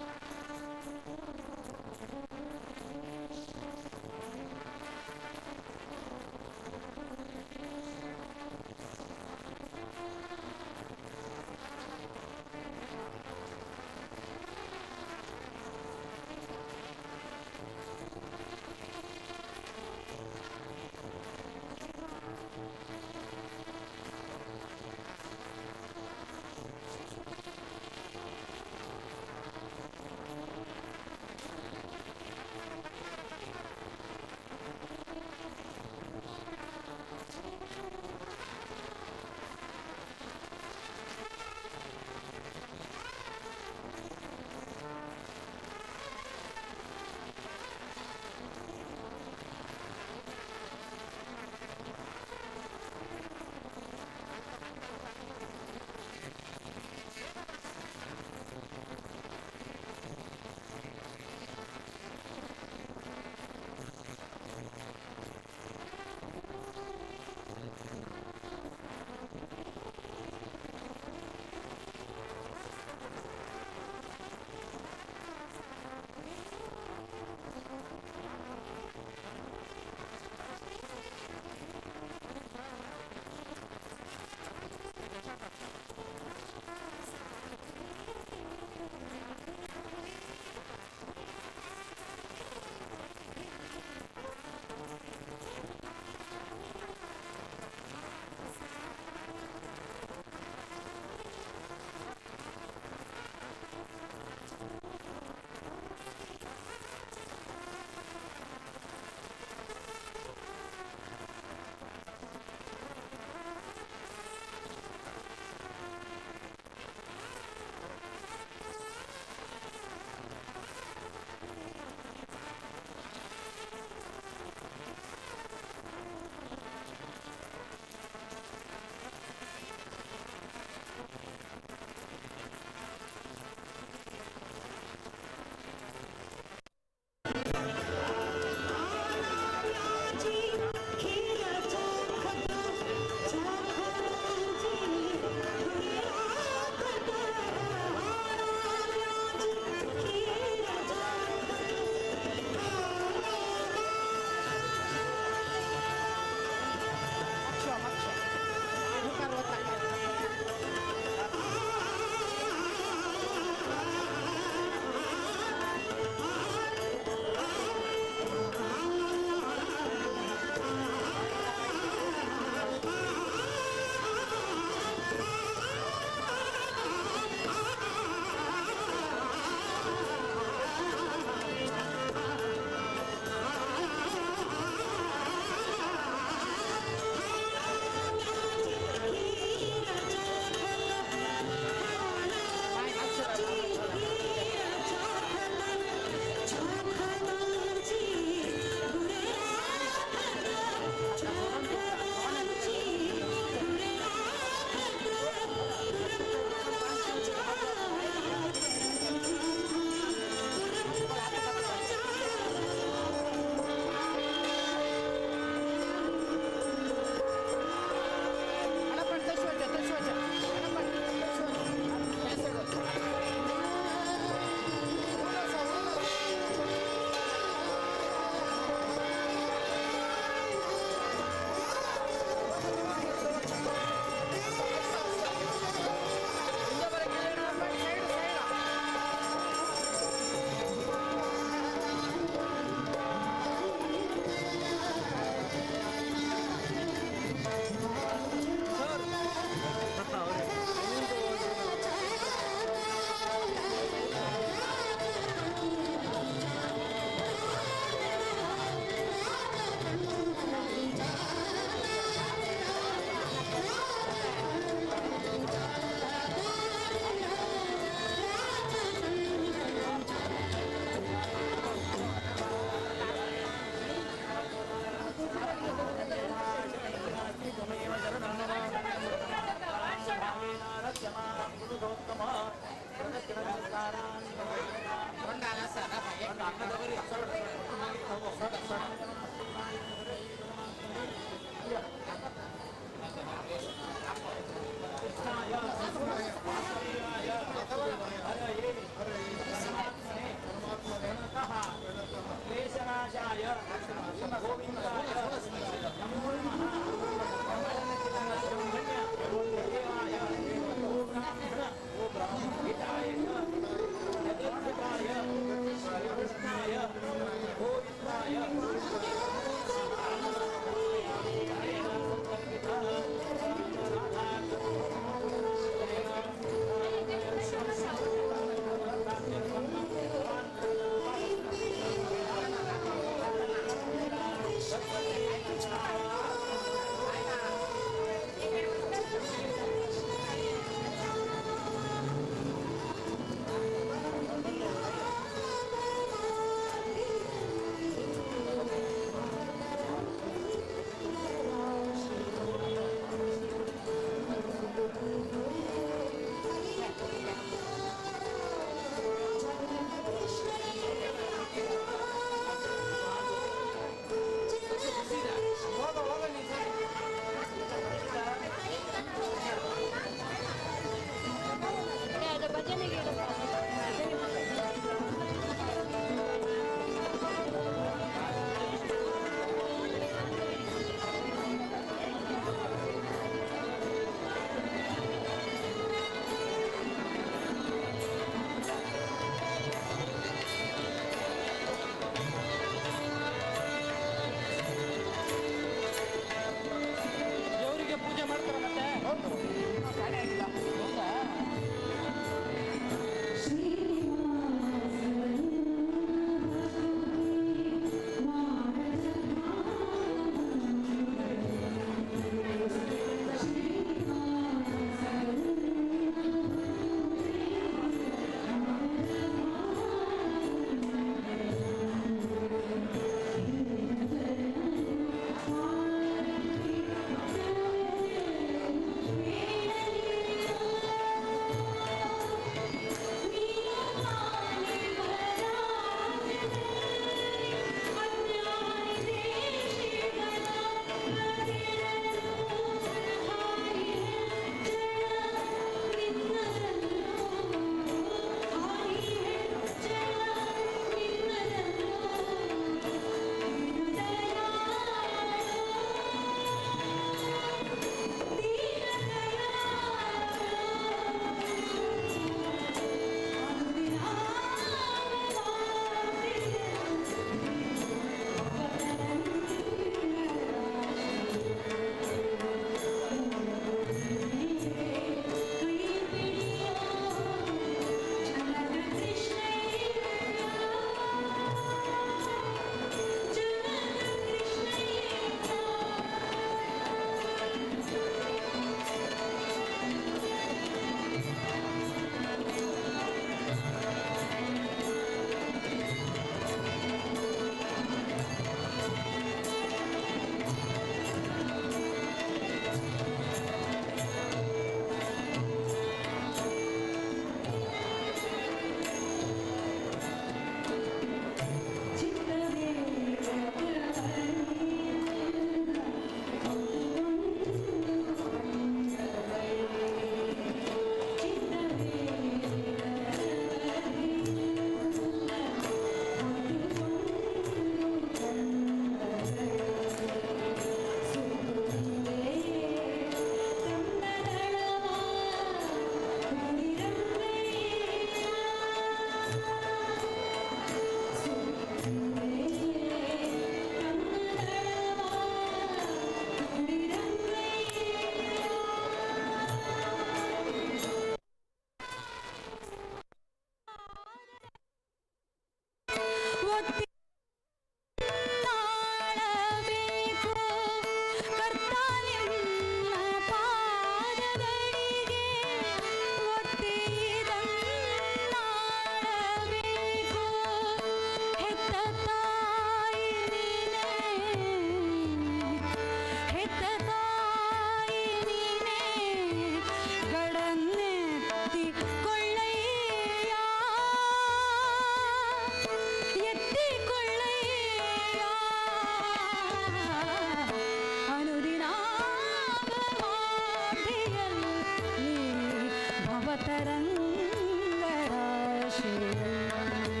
ಭವತರಂಗ ರಾಶಿಯಲ್ಲಿ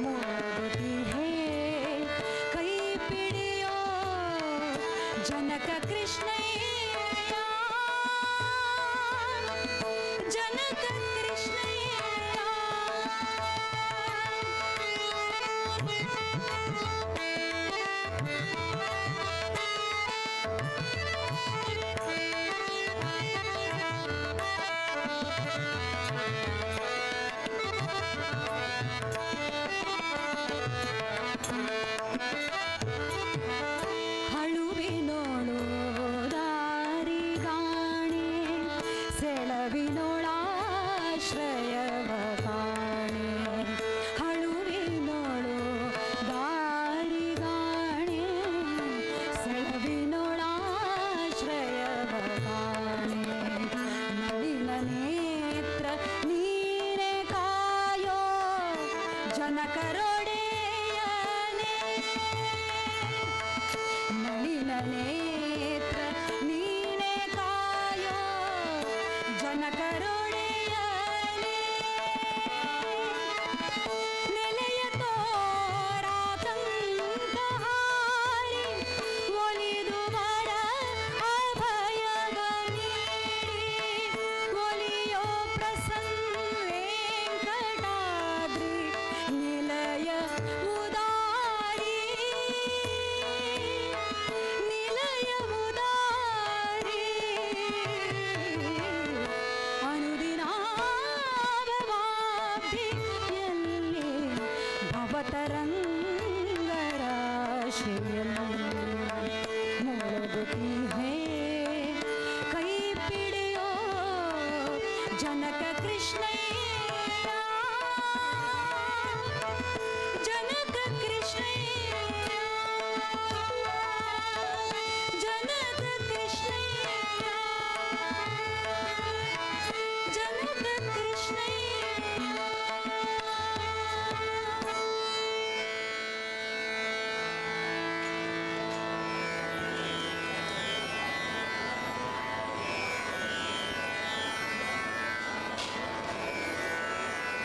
ಮುಳುಗುತ್ತಿಹೆ ಕೈ ಪಿಡಿಯೋ ಜನಕ ಕೃಷ್ಣಯ್ಯ, ಜನಕ ಹಳುವಿನೋಳು ದಾರಿಗಾಣೆ ಸೆಳವಿನೋಳಾಶ್ರಯವ ಕಾಣೆ. ಹಳುವಿನೋಳು ದಾರಿಗಾಣೆ ಸೆಳವಿನೋಳಾಶ್ರಯವ ಕಾಣೆ. ನಳಿನ ನೇತ್ರ ನೀನೆ ಕಾಯೋ ಜನಕರೊಡೆಯನೇ. ನಳಿನ ನೇತ್ರ ನೀನೆ ಕಾಯೋ ಜನಕರೊಡೆಯನೇ. ನೆಲೆಯ ತೋರಾತಂಕಹಾರಿ ಒಲಿದು ಬರ ಅಭಯವ ನೀಡಿ ಒಲಿಯೋ ಪ್ರಸನ್ನ ವೆಂಕಟಾದ್ರಿ ನಿಲಯ ಉದಾರಿ, ನಿಲಯ ಉದಾರಿ. ಅನುದಿನಾಭವಾಬ್ಧಿಯಲ್ಲಿ ಭವತರಂಗ ರಾಶಿಯಲ್ಲಿ ಮುಳುಗುತ್ತಿಹೆ ಕೈ ಪಿಡಿಯೋ ಜನಕ ಕೃಷ್ಣಯ್ಯ, ಜನಕ ಕೃಷ್ಣಯ್ಯ, ಜನಕ ಕೃಷ್ಣಯ್ಯ, ಜನಕ ಕೃಷ್ಣಯ್ಯ. ಿ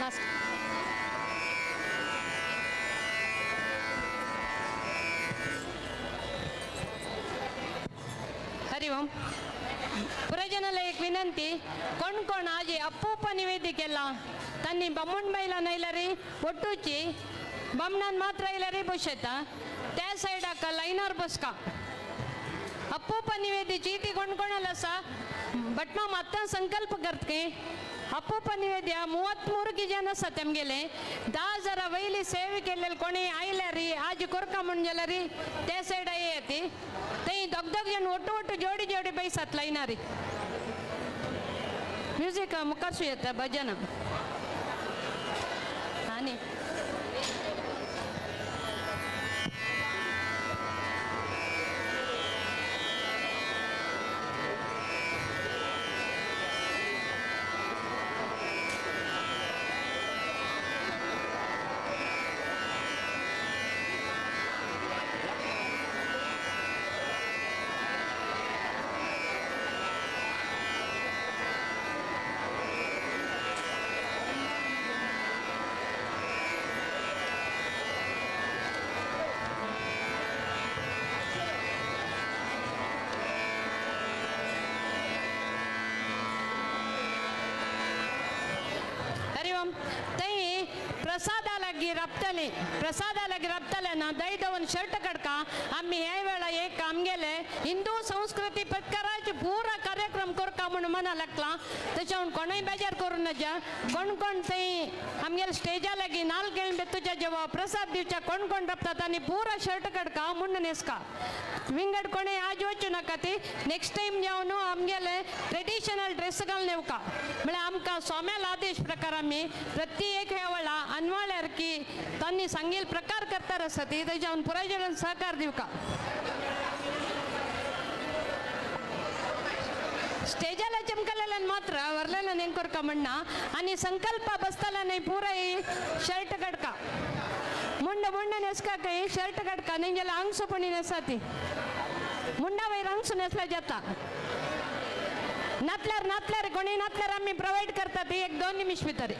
ಲಾಸ್ಟ್. हरी ओम. पुरजनाला एक विनंती, कोण कोण आजी अप्पूप निवेद्य केला तांणी बामण बायलां आयल्यारी ಒಟ್ಟುಚಿ बामणान मात्र आयल्यारी बसयता त्या सायडाक लायनार बसका. अप्पूप निवेद्य चीटी कोण कोणाला आसा भटमाम आतां संकल्प करत अप्पूप निवेद्य 33 जन आसा तेमगेले 10,000 वयली सेवे केल्ले कोणी आयल्यारी आज कोरका म्हूण जाल्यारी त्या सायडा येती थंय दोग दोग जण ಒಟ್ಟು ಒಟ್ಟು ಜೋಡಿ ಜೋಡಿ ಬೈಸಾತ್ ಲೈನಾರಿ. म्युझिक मुखारसू येता भजन आनी थंय प्रसादा लागीं राबतले, प्रसादा लागीं राबतले ना दैद ಒಂದು ಶರ್ಟ್ ಕಡ್ಕ आमी हे वेळा एक आमगेले हिंदू संस्कृती प्रकाराचे पुरा कार्यक्रम करका म्हूण मना लागला. तशें म्हूण कोणूय बेजार करूं नजा. कोण कोण थंय आमगेले स्टेजा लागीं नाल केळी बेतूच्या जेवा प्रसाद दिवच्या कोण कोण राबता तांणी पुरा शर्ट कडका म्हूण न्हेसका. विंगड कोणें आज वचूं नाका ती नेक्स्ट टायम जावन आमगेले ट्रेडिशनल ड्रेस घालून येवका. म्हळ्यार आमकां स्वाम्याल आदेश प्रकार आमी प्रत्येक ह्या वेळा अनवाळ्यार की तांणी सांगील प्रकार करता आसा ती तेज्या हांव पुराय जाणांक सहकार दिवका. स्टेजाला चमकलेल्यान मात्र वरलेल्यान हें करका म्हणना आनी संकल्प बसतल्यान पुराय शर्ट काडका मुंड मुंड न्हेसका काय शर्ट काडका न्ही जाल्यार आंगसो पणी न्हेसा ती मुंडा वयर आंगसो न्हेसल्यार जाता. नातल्यार नातल्यार कोणी नातल्यार आमी प्रोवायड करता ती 1-2 निमिश भितर.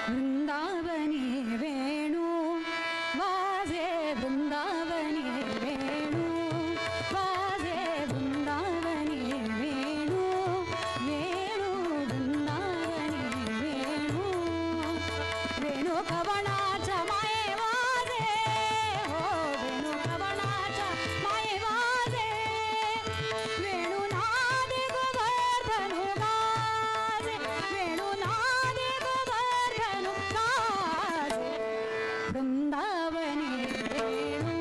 वृंदावनी वेणु वाजे वृंदावनी वेणु वाजे वृंदावनी वेणु वेणु वृंदावनी वेणु वेणु कवणाच्या माये वाजे हो वेणु कवणाच्या माये वाजे वेणु नादे गोवर्धनु गाजे वेणु नादे गोवर्धनु गाजे वृंदावनी वेणु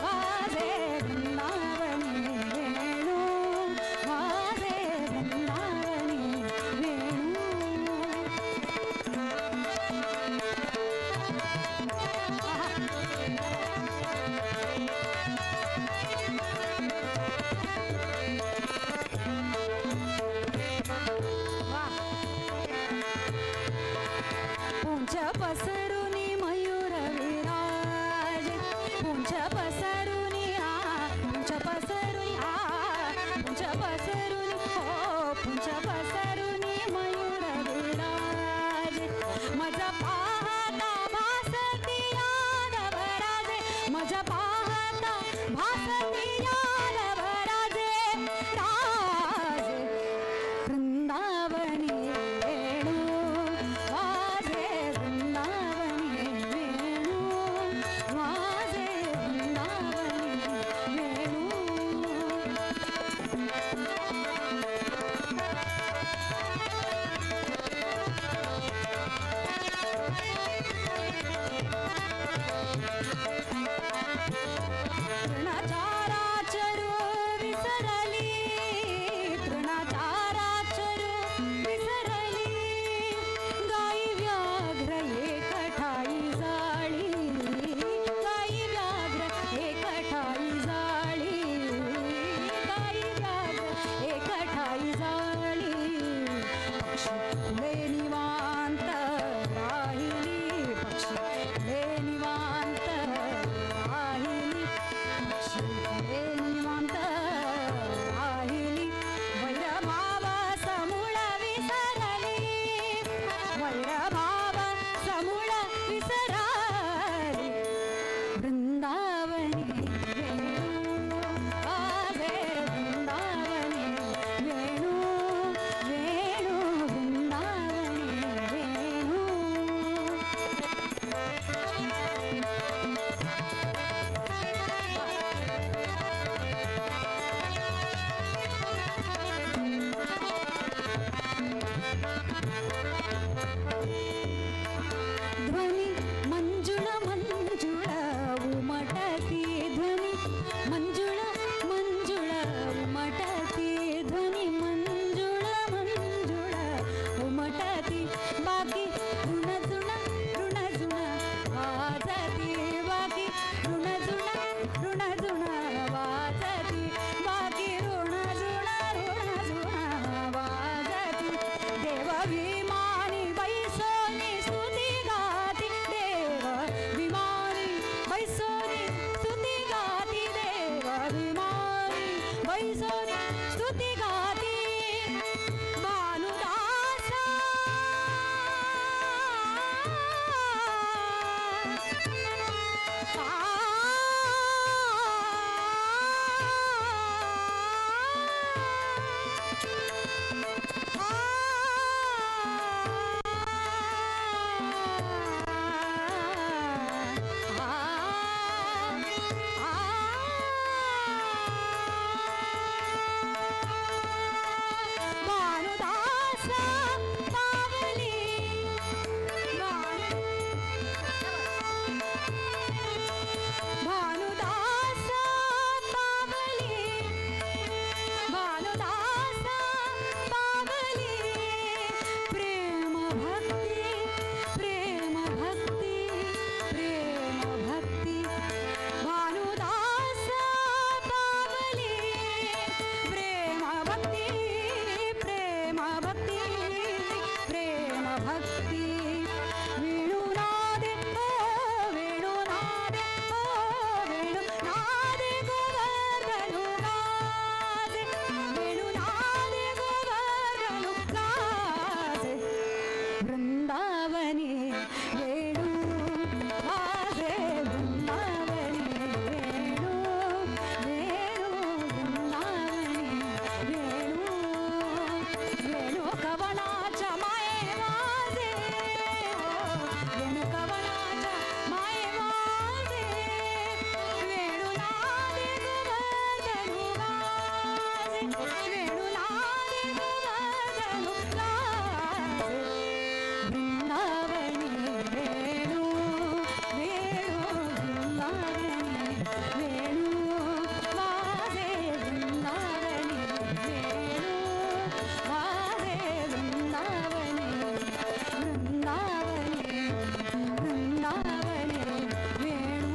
वाजे वृंदावनी वेणु वाजे वृंदावनी वेणु. Bhanudas Pavli Bhanudas Pavli Bhanudas Pavli प्रेम भक्ती प्रेम भक्ती प्रेम भक्ती भानुदास पावली प्रेम भक्ती प्रेम भक्ती प्रेम भक्ती वेणुनादे ओ वेणुनादे ओ वेणुनादे गोवर्धनु गाजे वेणुनादे गोवर्धनु गाजे वृंदावनी वेणु वाजे वृंदावनी वेणु वेणु वृंदावनी वेणु वेणु कवनाच्या माये वाजे वेणु कवनाच्या माये वाजे वेणुनादे गोवर्धनु गाजे वेणुनादे गोवर्धनु गाजे वृंदावनी वेणु वेणु वृंदावनी वेणु वाजे वृंदावनी वेणु वाजे वृंदावनी वृंदावनी वृंदावनी वेणु.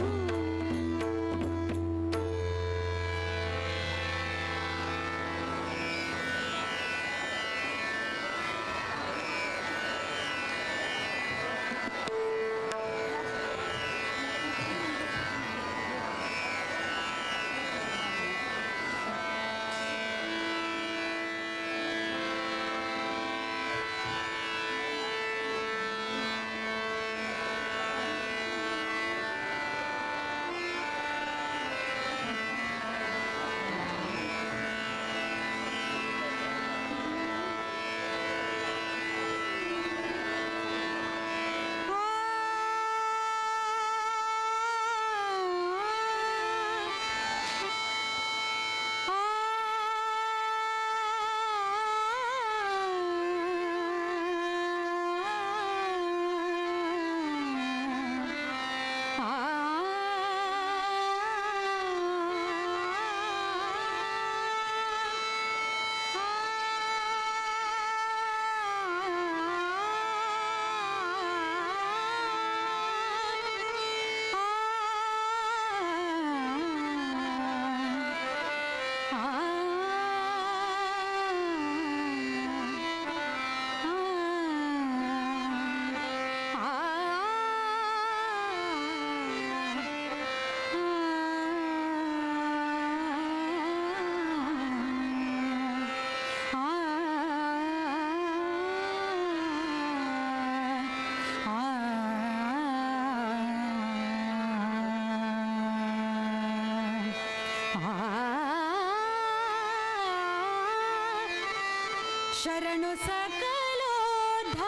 शरणु सकलोद्धार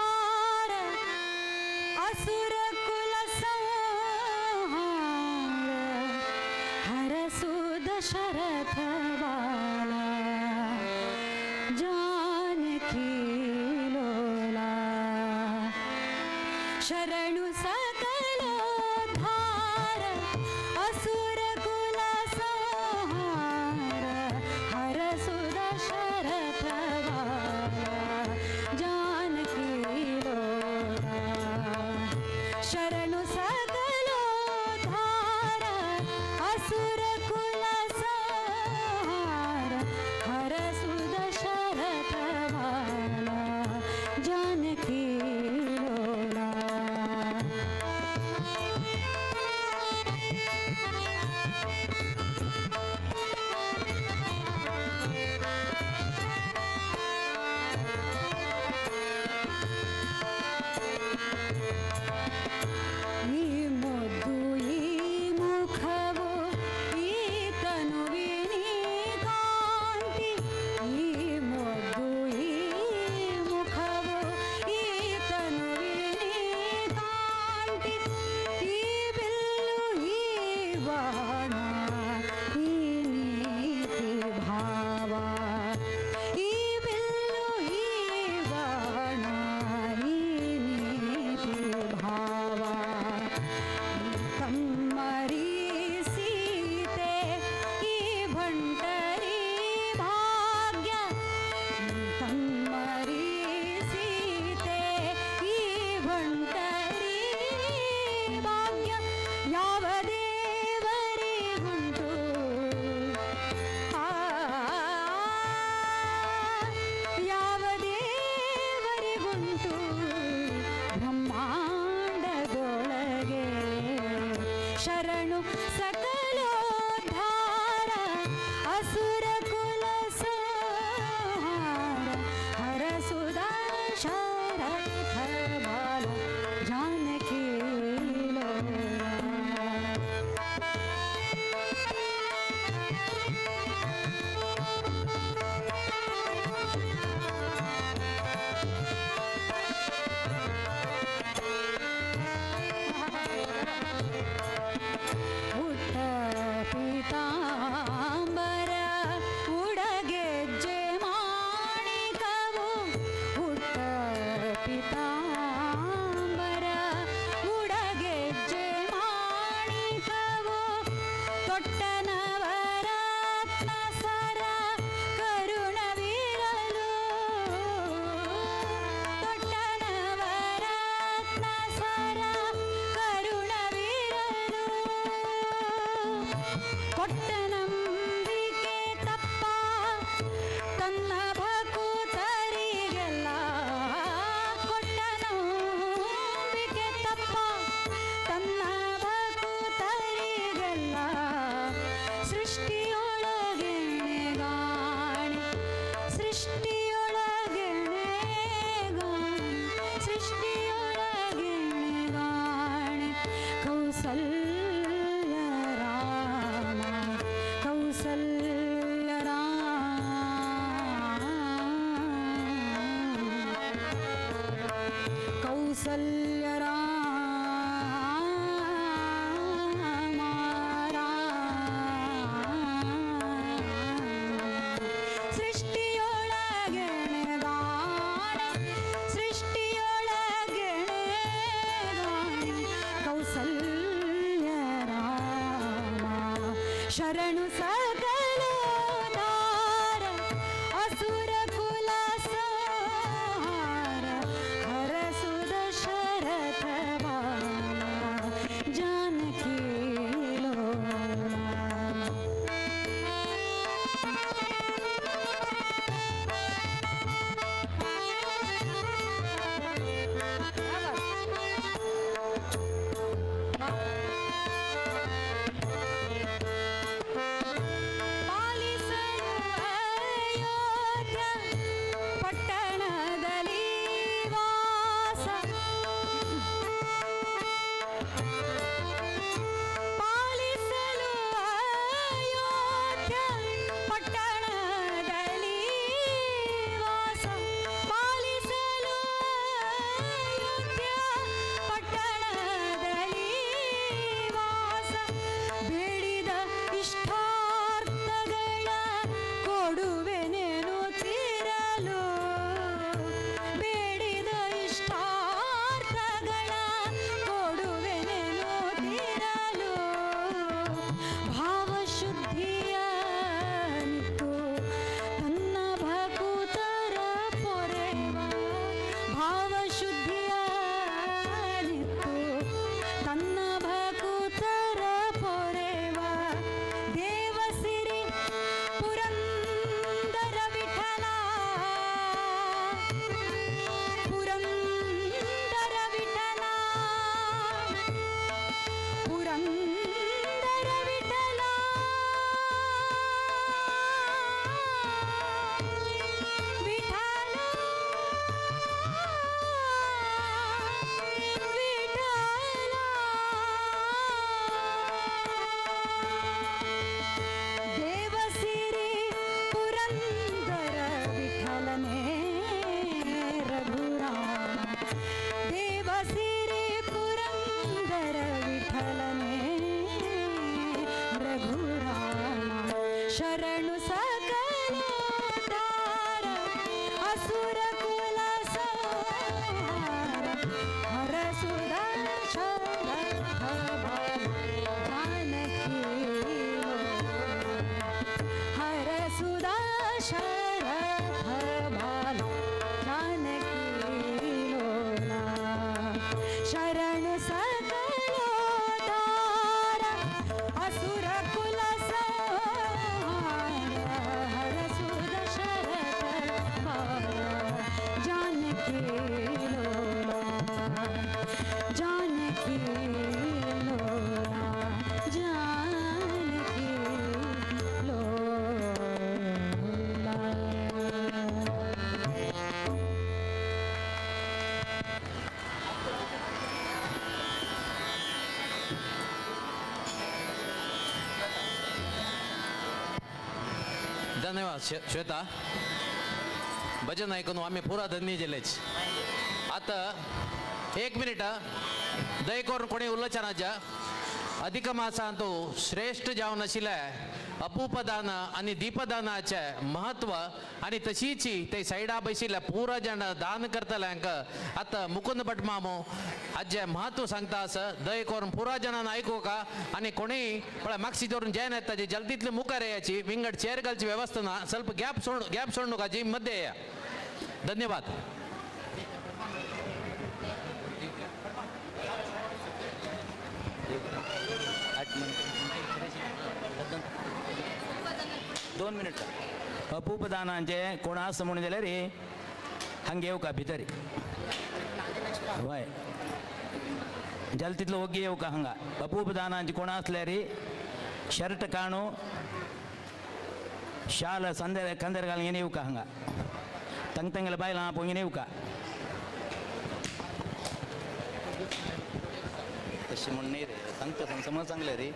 असुर कुल संहार हर सुदशरथ बाला जानकी लोला. शरणु सकलोद्धार असुर कुल संहार हर सुदशरथ बाला जानकी लोला. शरणु सकलोद्धार असुर कुल संहार हर सुदशरथ बाला जानकी लोला. ಈ ಮುದ್ದು ಈ ಮುಖವು ಈ ತನುವಿನಿ ಕಾಂತಿ ಈ ಮುದ್ದು ಈ ಮುಖವು ಈ ತನುವಿನಿ ಕಾಂತಿ ಈ ಬಿಲ್ಲು ಈ ಬಾಣ शरणु सकलोद्धार असुर कुल संहार हर सुदशरथ बाल जानकी लोला. ಉಟ್ಟ ಪೀತಾಂಬರ ಉಡಗೆಜ್ಜೆ ಮಾಣಿಕವು ಉಟ್ಟ ಪೀತಾಂಬರ ಉಡಗೆಜ್ಜೆ ಮಾಣಿಕವು ತೊಟ್ಟ ನವರತ್ನ ಸರ ಕರುಣವಿರಲು ತೊಟ್ಟ ನವರತ್ನ ಸರ ಕರುಣವಿರಲು ಕೊಟ್ಟ ನಂಬಿಕೆ ತಪ್ಪ ತನ್ನ ಭಕುತರಿಗೆಲ್ಲ ಕೊಟ್ಟ ನಂಬಿಕೆ ತಪ್ಪ ತನ್ನ ಭಕುತರಿಗೆಲ್ಲ ಸೃಷ್ಟಿಯೊಳಗೆಣೆಗಾಣೆ ಸೃಷ್ಟಿಯೊಳಗೆಣೆಗಾಣೆ ಸೃಷ್ಟಿಯೊಳಗೆಣೆಗಾಣೆ ಕೌಸಲ್ಯ ರಾಮ ಕೌಸಲ್ಯ ರಾಮ ಕೌಸಲ್ಯ ರಾಮ ರಾಮ ಸೃಷ್ಟಿಯೊಳಗೆಣೆಗಾಣೆ ಸೃಷ್ಟಿಯೊಳಗೆಣೆಗಾಣೆ ಕೌಸಲ್ಯ ರಾಮ ಶರಣು ಸಕಲೋದಾರ ಅಸುರ ಕುಲ ಸಂಹಾರ ಹರ ಸುದಶರಥ ಬಾಲ ಜಾನಕಿ ಲೋಲ. ಪಾಲಿಸಲು ಅಯೋಧ್ಯ ಪಟ್ಟಣದಲ್ಲಿ ವಾಸ ಪಾಲಿಸಲು ಅಯೋಧ್ಯ ಪಟ್ಟಣದಲ್ಲಿ ವಾಸ ಪಾಲಿಸಲು ಅಯೋಧ್ಯ ಪಟ್ಟಣದಲ್ಲಿ ವಾಸ ಬೇಡಿದ ಇಷ್ಟಾರ್ಥಗಳ ಕೊಡುವೆನೇನು ತೀರಲು ಬೇಡಿದ ಇಷ್ಟಾರ್ಥಗಳ ಕೊಡುವೆನೇನು ತೀರಲು ಭಾವಶುದ್ಧಿಯ ನಿತ್ತು ತನ್ನ ಭಕುತರ ಪೊರೆವ ಭಾವಶುದ್ಧಿಯ ನಿತ್ತು ತನ್ನ ಭಕುತರ ಪೊರೆವ ದೇವಸಿರಿ ಪುರಂದರ ವಿಠಲ ಪುರಂದರ ವಿಠಲ ಪುರಂದರ ವಿಠಲ ವಿಠಲ ವಿಠಲ ದೇವಸಿರಿ ಪುರಂದರ ವಿಠಲನೇ ರಘುರಾಮ ದೇವಸಿರಿ ಪುರಂದರ ವಿಠಲನೇ ರಘುರಾಮ ಶರಣು ಸಕಲೋದ್ಧಾರ ಅಸುರ ಕುಲ ಸಂಹಾರ ಹರ ಸುದಶರಥ ಬಾಲ ಜಾನಕಿ ಹರ ಸುದಶರಥ ಬಾಲ ಜಾನಕಿ ಲೋಲ ಶರಣು ಸಕಲೋದ್ಧಾರ ಅಸುರ ಕುಲ ಸಂಹಾರ ಹರ ಸುದಶರಥ ಬಾಲ ಜಾನಕಿ ಲೋಲ ಜಾನಕಿ ಲೋಲ. धन्यवाद श्वेता. भजन ऐकून आम्ही पुरा धन्य जेलेच. आता एक मिनिट दय करून कोणी उलोवचें. अधिक मासांतु श्रेष्ठ जावन आशिल्लें अपूपदान आनी दीपदानाचें महत्व आनी तशीची ते सायडा बशिल्ले पुरा जाण दान करतल्यांक आतां मुकुंद भट मामो हाजें महत्व सांगता आसा. दय करून पुरा जाणान आयकूका आनी कोणीय पळय मागशी दवरून जेन येता जी जल्दीतले मुखार येयाची विंगड चेर घालची वेवस्था ना. ಸ್ವಲ್ಪ ग्याप सोड ग्याप सोडणुका जी मध्ये येया. धन्यवाद. दोन मिनिट. अपूपदानांचे कोण आसा म्हणून जाल्यार रे हांगा येवका भितर. हय जाल्यार तितलो ओगी येवका हांगा. अपूपदानांचे कोण आसल्यार रे शर्ट काणू शाल संदेर कंदेर घालून येवका हांगा. तंग तंगेले बायलां आपोवन येवका. तशें म्हण न्ही रे सांगता समज सांगलें रे.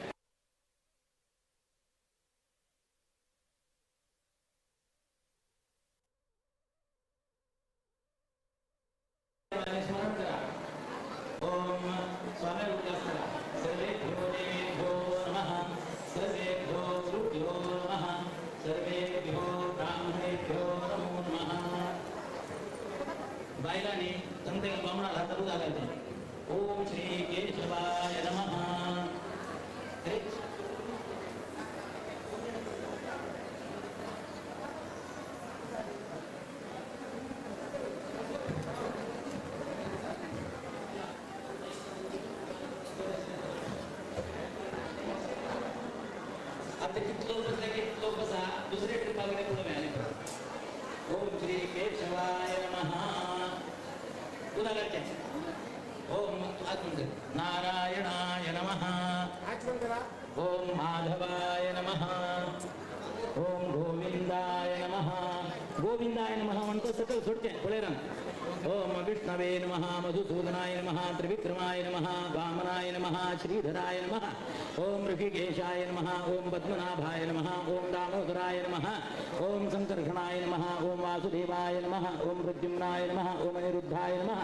बायलांनी तंत्र बामणाक हात घालायचे. ओम श्री केशवाय नमः. आता कितलो बसले कितलो बसा दुसरे ट्रिपा कडेन पळोवया आनी परत. ओम श्री केशवाय नमः. ओम नारायणाय नमः. ओम माधवाय नमः. ओम गोविंदाय नमः. गोविंदाय नमः म्हणतो सकल सोडचें पळयरान. ओम विष्णवे नमः. मधुसूदनाय नमः. त्रिविक्रमाय नमः. वामनाय नमः. श्रीधराय नमः. ओम ऋषिकेशाय नमः. ओम पद्मनाभाय नमः. ओम दामोदराय नमः. ओम संकर्षणाय नमः. ओम वासुदेवाय नमः. ओम प्रद्युम्नाय नमः. ओम अनिरुद्धाय नमः.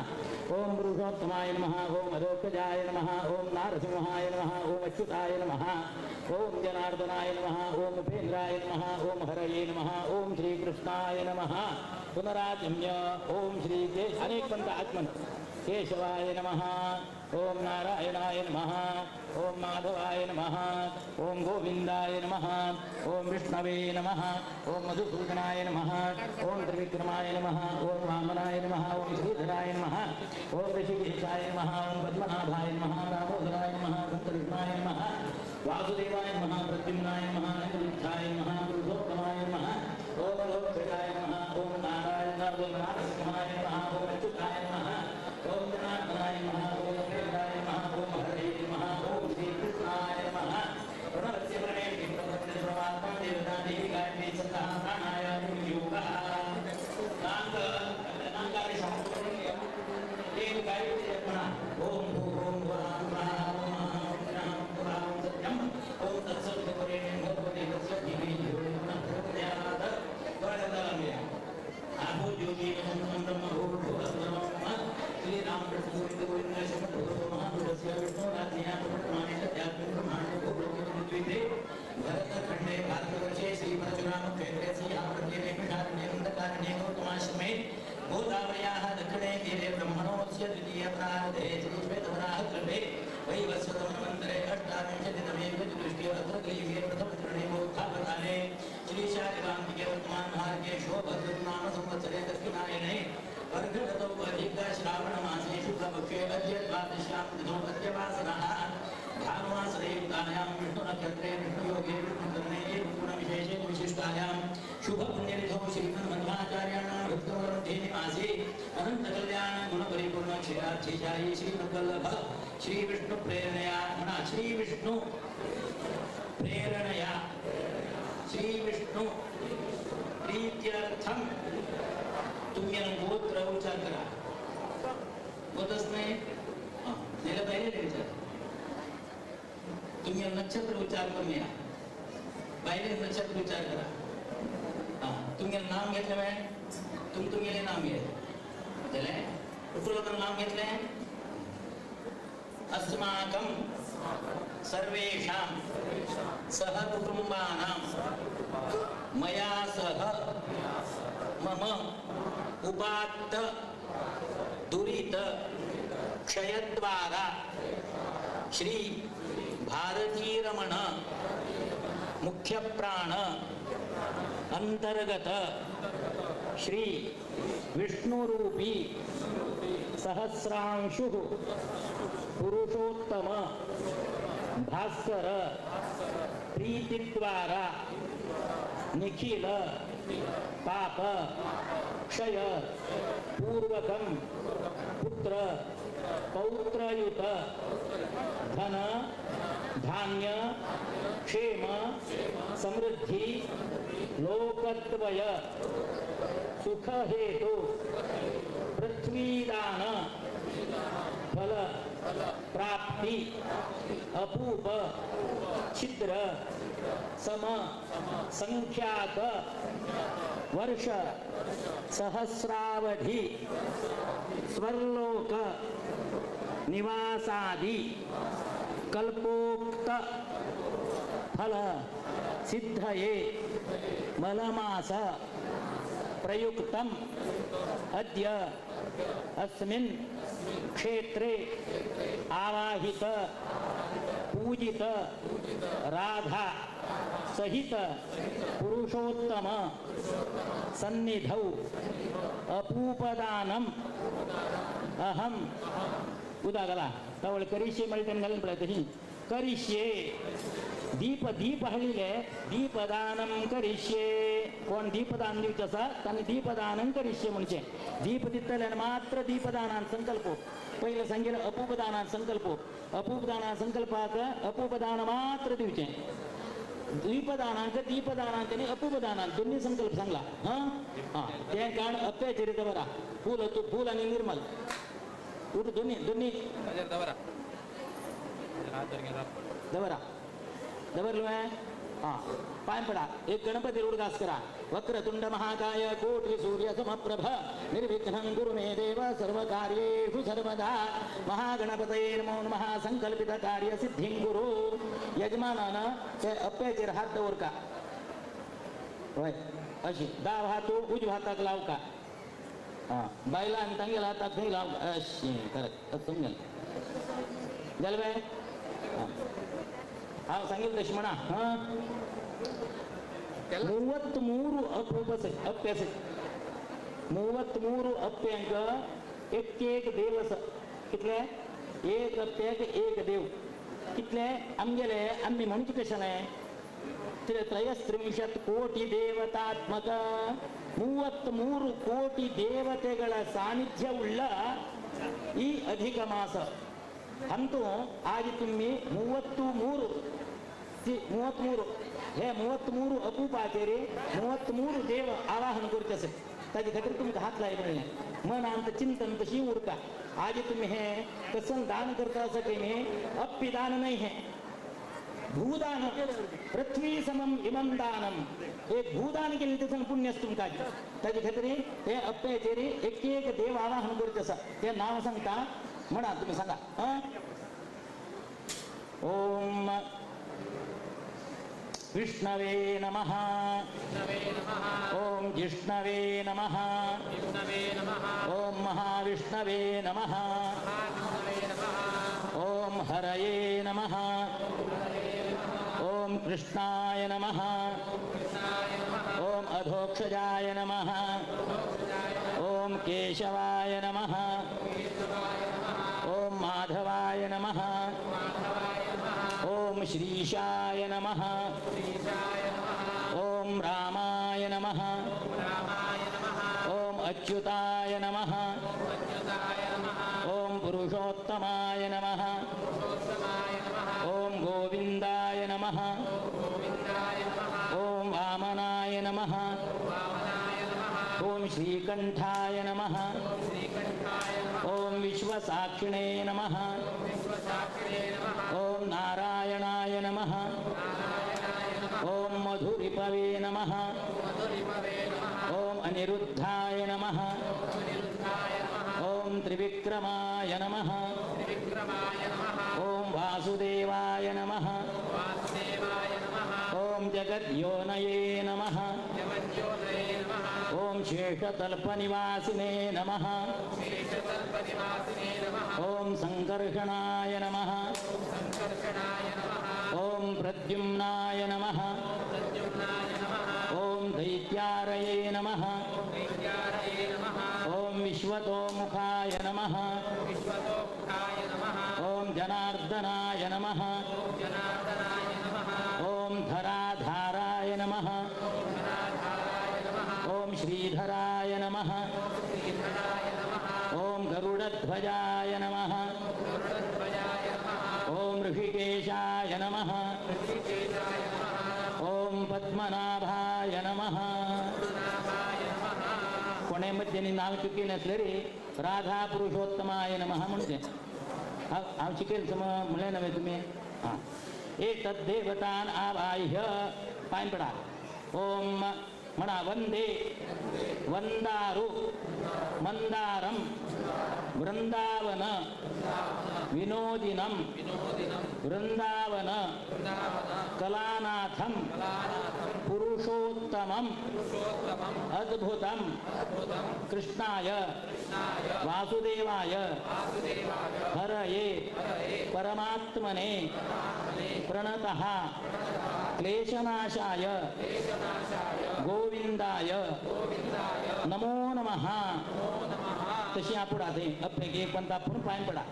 ओम पुरुषोत्तमाय नमः. ओम अधोक्षजाय नमः. ओम नारसिंहाय नमः. ओम अच्युताय नमः. ओम जनार्दनाय नमः. ओम उपेन्द्राय नमः. ओम हरये नमः. ओम श्रीकृष्णाय नमः. पुनराचम्य ओम श्री अनेक पंत आत्मन केशवाय नमः. ओम नारायणाय नमः. ओम माधवाय नमः. ओम गोविंदाय नमः. ओम विष्णवे नमः. ओम मधुसूदनाय नमः. ओम त्रिविक्रमाय नमः. ओम वामनाय नमः. ओम श्रीधराय नमः. ओम ऋषिकेशाय नमः. ओम पद्मनाभाय नमः. दामोदराय नमः. संकर्षणाय नमः. वासुदेवाय नमः. प्रद्युम्नाय नमः. अनिरुद्धाय नमः. पुरुषोत्तमाय नमः. ओम अधोक्षजाय नमः. ओम नारायण ओम नारसिंहाय नमः. ओम अच्युताय नमः. ओम जनार्दनाय नमः. ओम उपेन्द्राय नमः. ओम हरये नमः. ओम श्रीकृष्णाय नमः. प्रणवस्य प्रणये परमात्मा देवता देवी गायत्री छन्दः प्राणायाम योगः नांग नांगारे देव गायत्री जपणा. ओम भूः ओम भुवः स्वाहा ओम ओम सत्यम ओम तत्सवितुर्वरेण्यं भर्गो देवस्य धीमहि धियो यो नः प्रचोदयात्. आपो ज्योति ब्रह्म भूर्भुवः स्वः श्रीरामकृष्ण गोविंद गोविंद श्रीमद् भगवतो महापुरुषस्य विष्णोराज्ञया प्रवर्तमाने अध्यात्मिक ब्रह्माण्डे भूलोकद्वीपे भरतखण्डे भारतवर्षे श्रीपरशुराम क्षेत्रे श्रीयामरण्ये नैमिषारण्ये नन्दकारण्ये गौतमाश्रमे गोदावर्याः दक्षिणे तीरे ब्रह्मणोऽस्य द्वितीयपरार्धे श्रीश्वेतवराहकल्पे वैवस्वतमन्वन्तरे अष्टाविंशतितमे युगचतुष्टये अत्र कलियुगे प्रथमचरणे बौद्धावतारे श्रीशालिकान्तिके वर्तमानभारते शोभकृतनाम संवत्सरे दक्षिणायने वर्षगतौ अधिक श्रावणमासे शुक्लपक्षे अद्य द्वादश्यां तिथौ अद्यवासरः भानुवासरयुक्तायां विष्णुनक्षत्रे विष्णुयोगे विष्णुकरणे गुणविशेषे विशिष्टायां शुभपुण्यतिथौ श्रीमन्मध्वाचार्याणां भक्तवरमध्ये निवासे अनन्तकल्याण गुणपरिपूर्ण क्षीराक्षीशायी श्रीमद्वल्लभ श्रीविष्णुप्रेरणया म्हणा श्रीविष्णु प्रेरणया श्रीविष्णु प्रीत्यर्थं तुम्ही गोत्र उच्चार करा. होतच नाही त्याला पहिले विचार. तुम्ही नक्षत्र उच्चार करून या. पहिले नक्षत्र उच्चार करा. तुमगेलें नांव घेतलें वे तुम तुमगेलें नांव घे जालें पुरुषोत्तम नांव घेतलें. अस्माकं सर्वेषां सह कुटुंबानां मया सह मम उपात्त दुरित क्षयद्वारा श्री भारतीरमण मुख्य प्राण अंतर्गत श्री विष्णुरूपी सहस्रांशु पुरुषोत्तम भास्कर प्रीतिद्वारा निखिल पाप क्षय पूर्वकम पुत्र पौत्रयुत धन धान्य क्षेम समृद्धि लोकद्वय सुख हेतु पृथ्वीदान फल प्राप्ति अपूप छिद्र सम संख्याक वर्ष सहस्रावधि स्वर्लोक निवासादि कल्पोक्त फल सिद्धये मलमास प्रयुक्तम अद्य अस्मिन् क्षेत्रे आवाहित पूजित राधा सहित पुरुषोत्तम सन्निधौ अपूपदानम अहम उदागला तवळ करिष्ये म्हणते घालून पळय तशी करिष्ये दीप दीप हाडले दीपदानं करिष्ये. कोण दीपदान दिवचें आसा ताणें दीपदानं करिष्ये म्हणचें. दीप दितल्यान मात्र दीपदानान संकल्प पयलें सांगिल्लें अपूपदानान संकल्प अपूपदाना संकल्पाक अपूपदान मात्र दिवचें. दीपदानाक दीपदानान आनी अपूपदानान दोन्ही संकल्प सांगला. हां हां तें काण अप्प्याचेर दवरा फूल तूं फूल आनी निर्मल उठ दोन्ही दोन्ही दवरा दवरा दवरलो हां पांय पडा. एक गणपती उडगास करा. वक्रतुंड महाकाय कोटि सूर्य समप्रभ निर्विघ्नं कुरु मे देव सर्वकार्येषु सर्वदा. महागणपतये नमो नमः. संकल्पित कार्य सिद्धिं कुरु. यजमानान ते अप्प्याचेर हात दवरका हय अशी दाव हात उजव्या हाताक लावका. हां बायलां आनी तांगेल्या हाताक थंय लाव अशी करेक्ट समजलें जालें बाय. हांव सांगील तशें म्हणा. हां 33 अपूपस अप्प्यास 33 अप्प्यांक एक एक देव आसा. कितले एक अप्प्याक एक देव. कितले आमगेले आमी म्हणचे कशें न्हय ತ್ರಯಸ್ತ್ರಿಂಶತ್ ಕೋಟಿ ದೇವತಾತ್ಮಕ 33 ಕೋಟಿ ದೇವತೆಗಳ ಸಾನ್ನಿಧ್ಯವುಳ್ಳ ಈ ಅಧಿಕ ಮಾಸ ಅಂತೂ ಆಗಿ ತುಂಬಿ 33 33 हे 33 अपूपाचेर 33 देव आवाहन करचे आसा. ताजे खातीर तुमकां हात लाय म्हणलें. मनांत चिंतन तशी उरता. आजी तुम्ही हे कसन दान करता आसा की अप्पी दान न्हय हें भूदान. पृथ्वी समम इमं दानम एक भूदान केलें तेचें पुण्य आसा तुमकां. ताजे खातीर हे अप्प्याचेर एक एक देव आवाहन करचे आसा. तें नांव सांगता म्हणा तुमी सांगा. हां ओम विष्णवे नमः. ओम जिष्णवे नमः. ओम महाविष्णवे नमः. ओम हरये नमः. ओम कृष्णाय नमः. ओम अधोक्षजाय नमः. ओम केशवाय नमः. ओम माधवाय नमः. ओम श्रीशाय नमः. ओम रामाय नमः. ओम अच्युताय नमः. ओम पुरुषोत्तमाय नमः. ओम गोविंदाय नमः. ओम वामनाय नमः. ओम श्रीकंठाय नमः. ओम विश्वसाक्षिणे नमः. ओम नारायणाय नमः. ओम मधुरिपवे नमः. अनिरुद्धाय नमः। ओम त्रिविक्रमाय नमः। ओम वासुदेवाय नमः। ओम जगद्योनये नमः। ओम शेषतल्पनिवासिने नमः। ओम संकर्षणाय नमः। ओम प्रद्युम्नाय नमः। ओम दैत्यारये नमः। ओम विश्वतोमुखाय नमः। ओम जनार्दनाय नमः। ओम धराधाराय नमः। ओम श्रीधराय नमः। ओम गरुडध्वजाय नमः। ओम ऋषिकेशाय नमः। ओम पद्मनाभाय नमः। कोणे मध्यानी नाव चुकी नासलें रे राधा पुरुषोत्तमाय नमः म्हणचें हांव शिकयल म्हणलें न्हय तुमी। हां एतद्देवतान् आवाह्य पांय पडा। ओम म्हणा वंदे वंदारु मंदारम वृंदावन विनोदिनम वृंदावन कलानाथम पुरुषोत्तमम अद्भुतम कृष्णाय वासुदेवाय हरये परमात्मने प्रणतः क्लेशनाशाय गोविंदाय नमो नमः। तशी आपुडा थंय अप्पेक एक पंता पूर्ण पांय पडा।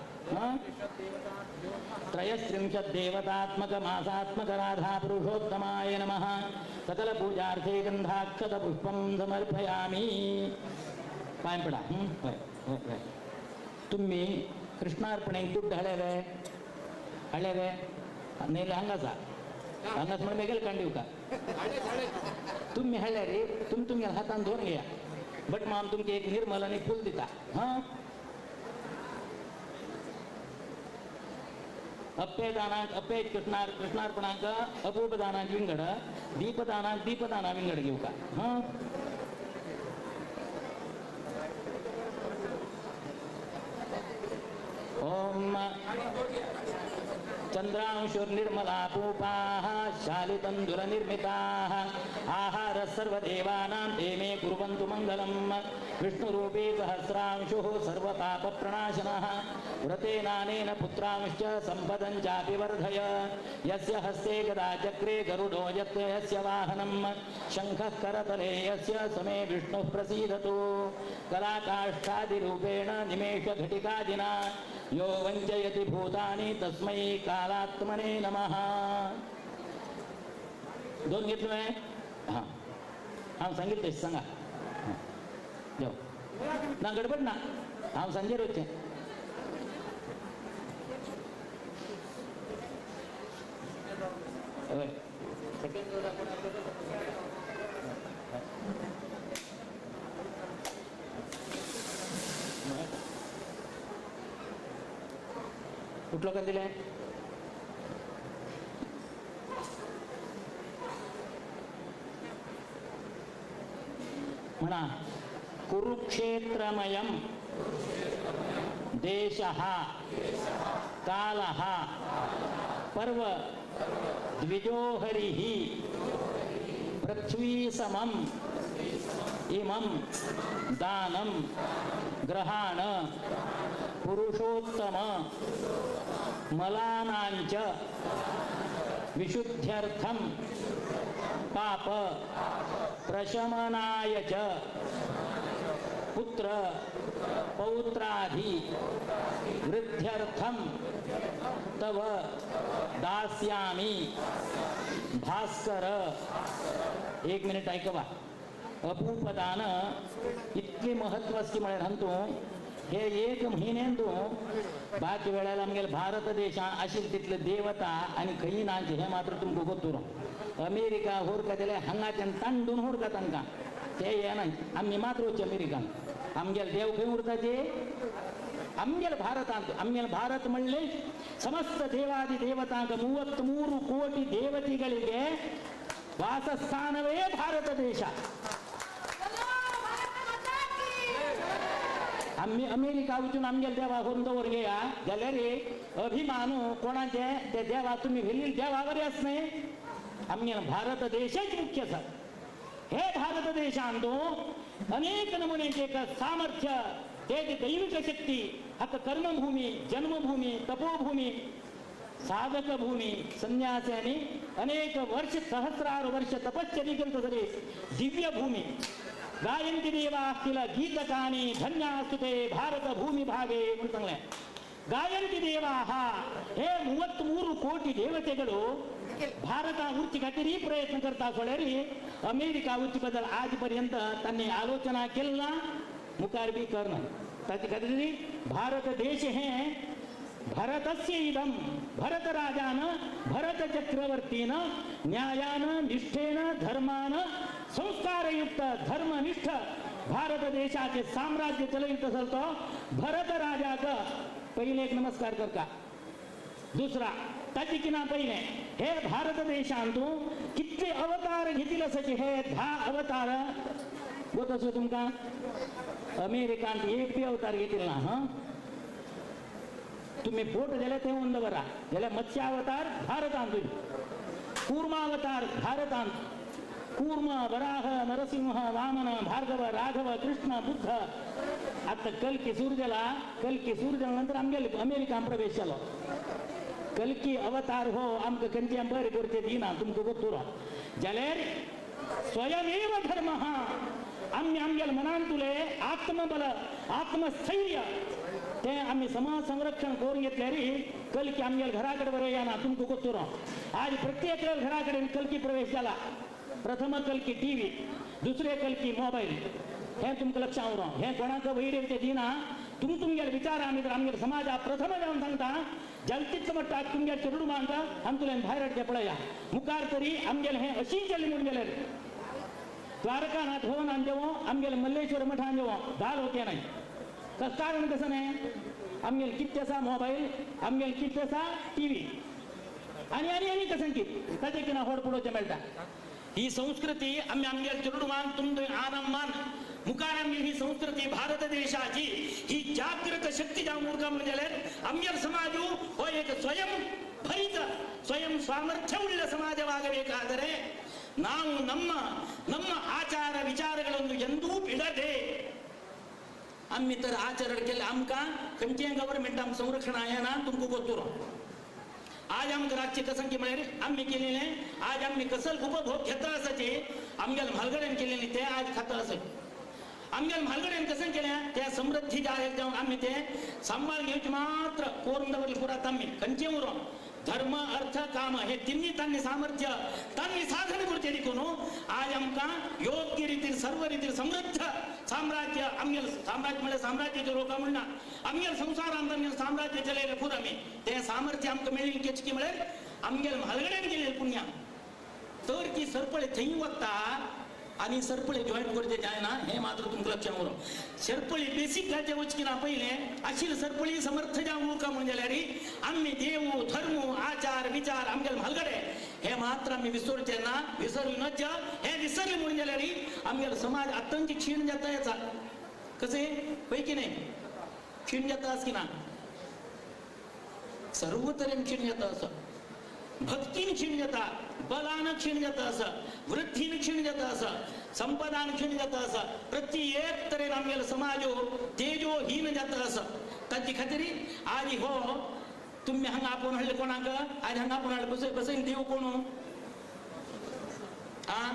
त्रयस्त्रिंशत् देवतात्मक मासात्मक राधा पुरुषोत्तमाय नमः। सकल पूजार्थे गंधाक्षत पुष्पं समर्पयामि। पांय पडा। हय हय हय तुम्ही कृष्णार्पणेक दुड्ड हाडले हाडले नेले हांगासा हांगास म्हण मेगेल कांड दिवका तुम्ही हाडले रे तुम तुमगेल्या हातान धुवन घेया बट माम तुमकां एक निर्मल आनी फूल दिता। हां अप्पेदानाक अप्पे कृष्णार्पणाक अपूपदानाक विंगड दीपदानाक दीपदाना विंगड घेवका। हां ओम चंद्रांशुर्निर्मला पूपाः शालितन्दुलनिर्मिताः आहारः सर्वदेवानां ते मे कुर्वन्तु मङ्गलम्। विष्णुरूपे सहस्रांशुः सर्वपापप्रणाशनः व्रतेनानेन पुत्रांश्च सम्पदं चापि वर्धय। यस्य हस्ते गदाचक्रे गरुडो यत्र यस्य वाहनं शङ्खः करतले यस्य समे विष्णुः प्रसीदतु। कलाकाष्ठादिरूपेण निमेषघटिकादिना यो वञ्चयति भूतानि तस्मै कालात्मने नमः। दोन घेतलं हां हांव सांगितलं तशें सांगा। देव ना गडबड ना हांव सांजेर वचचें। हय कुठलं का दिलें? म्हणा कुरुक्षेत्रमयं देशः कालः पर्व द्विजोहरिः पृथ्वीसमम् इमं दानं ग्रहाण पुरुषोत्तम मलानांच विशुद्ध्यर्थं पाप प्रशमनाय च पुत्र पौत्रादि वृद्ध्यर्थं तव दास्यामि भास्कर। एक मिनिट ऐकवा। अपूपदान इतके महत्व आसता म्हळ्यार हातूं हे एक म्हयन्यान तूं बाकी वेळार आमगेले भारत देशांत आशिल्ले तितले देवता आनी खंय ना हें मात्र तुमकां गोत्तुरो। अमेरिका होरका जाल्यार हांगाच्यान तांडून होरका तांकां ते येना। आमी मात्र वचचे अमेरिकान। आमगेले देव खंय उरता ते आमगेले भारतांत। आमगेले भारत म्हणले समस्त ದೇವಾದಿ ದೇವತಾಂಕ 33 ಕೋಟಿ ದೇವತೆಗಳಿಗೆ ವಾಸಸ್ಥಾನವೇ ಭಾರತ ದೇಶ. आमी अमेरिका वचून आमगेले देवा करून दवर घेया जाल्यार अभिमान कोणाचे ते देवा तुमी व्हेल्ली देवा बरे आस न्हय. आमगे भारत देशच मुख्य आसा. हे भारत देशांत अनेक नमुन्याचे एक सामर्थ्य ते दैविक शक्ती हाका कर्मभूमी जन्मभूमी तपोभूमी साधक भूमी संन्यासांनी अनेक वर्ष सहस्रार वर्ष तपश्चर्या करत तरी दिव्य भूमी गायंती देवा किल गीतकानी धन्यास्तुते भारत भूमी भागे म्हणून सांगलें. गायंती देवा हे 33 कोटी देवतेಗಳು भारत उरचे खातीर प्रयत्न करता सोल्यार अमेरिका उरचे बद्दल आजपर्यंत त्यांनी आलोचना केली ना मुखार बी करना. ताचे खातीर भारत देश हे भरतस्य इदं भरत राजान भरत चक्रवर्तीन न्यायान निष्ठेन धर्मान संस्कारयुक्त धर्मनिष्ठ भारत देशाचे साम्राज्य चलयत असेल तो भरत राजाक पहिले एक नमस्कार करता. दुसरा ताची किना पहिले हे भारत देशांतू कितले अवतार घेतील असाचे हे 10 अवतार गोत असो तुमकां अमेरिकांत एक बी अवतार घेतील ना. हां तुम्ही बोट जाल्यार ते होऊन दवरा जाल्यार मत्स्यावतार भारतांत, कूर्मावतार भारतांत, कूर्म वराह नरसिंह वामन भार्गव राघव कृष्ण बुद्ध. आता कल्की सुरू जाला, कल्की सुरू जाल्या नंतर आमगेले अमेरिका प्रवेश जालो. कल्की अवतार हो आमकां खंयचे बरें करचें दिना तुमकां गोत्तुरो जाल्यार स्वयमेव धर्म आमी आमगेले मनांतुले आत्मबल आत्मस्थैर्य ते आमी समाज संरक्षण करून घेतल्यार कल्की आमगेले घरा कडेन बरें येना तुमकां गोत्तुरो. आज प्रत्येक घरा कडेन कल्की प्रवेश जाला. प्रथम कल्की टी व्ही, दुसरे कल्की मोबाईल. हें तुमकां लक्षांत उरो. हें कोणाक वैर ते दिना. तुम तुमगेले विचार आमी तर आमगेले समाजा प्रथम जावन सांगता जाले तितलो म्हणटा तुमगेले चेडूमांक आमतुल्यान भायर हाडचें पळया मुखार तरी आमगेलें हें अशी चली म्हूण गेल्यार द्वारकानाथ भवनान देवो आमगेले मल्लेश्वर मठान देवो 10 लोक येनाय. कारण कसं न्हय आमगेले कितें आसा मोबायल, आमगेले कितें आसा टी व्ही आनी आनी आनी कसं कितें ताचें कितें होड पडोवचें मेळटा. ही संस्कृती आमी आमगेले चेडूमांक तुमचे आनंद मुखार आमगेली ही संस्कृती भारत देशाची ही जागृत शक्ती जावन उरता म्हणून जाल्यार आमगेलो समाज हो एक स्वयं ಭರಿತ ಸ್ವಯಂ ಸಾಮರ್ಥ್ಯವುಳ್ಳ ಸಮಾಜವಾಗಬೇಕಾದರೆ ನಾವು ನಮ್ಮ ನಮ್ಮ ಆಚಾರ ವಿಚಾರಗಳನ್ನು ಎಂದೂ ಬಿಡದೆ आम्ही तर आचरण केले आमकां खंयचें गव्हर्मेंट आमकां संरक्षण येना तुमकां गोत्तुरो. आज आमकां रातचें कसं की म्हळ्यार आमी केलेलें आज आमी कसल उपभोग घेता आसाचे आमगेले म्हालगड्यान केलेलें तें आज खाता आसत. आमगेले म्हालगड्यान कसं केलें त्या समृद्धी जाहीर जावन आमी तें सांबाळ घेवचें मात्र कोरून दवरलें पुरात आमी खंयचें उरो धर्म अर्थ काम हे तिन्ही तांणी सामर्थ्य तांणी साधन करचें देखून आज आमकां योग्य रितीन सर्व रितीन समृद्ध साम्राज्य आमगेले साम्राज्य म्हळ्यार साम्राज्याचे लोक म्हणना आमगेले संवसारांत आमगेले साम्राज्य चलयलें पुरो आमी तें सामर्थ्य आमकां मेळिल्लें केचकी म्हळ्यार आमगेले म्हालगड्यान केलेलें पुण्या. तर ती सरपळी थंय वता आनी सरपळी जॉयन करचें जायना हें मात्र तुमकां लक्षांत उरो. सरपळी बेसीक घालचें वचकी ना पयलें आशिल्ली सरपळी समर्थ जावं उरका म्हणून जाल्यार आमी देव धर्म आचार विचार आमगेले म्हालगडे हे मात्र आमी विसरचें ना, विसरले नज्ज हें विसरलें म्हणून जाल्यार आमगेलो समाज आतांची क्षीण जाता येता कशें पळय की न्हय क्षीण जाता आस की ना सर्व तरेन क्षीण जाता असो भक्तीन क्षीण जाता, बलान क्षीण जाता आसा, वृद्धीन क्षीण जाता आसा, संपदान क्षीण जाता आसा, प्रति एक तरेन आमगेलो समाज तेजोहीन जाता आसा. ताचे खातीर आज हो तुमी हांगा आपोवन हाडले कोणाक आज हांगा आपोवन हाडले बसय बसय देव कोण आं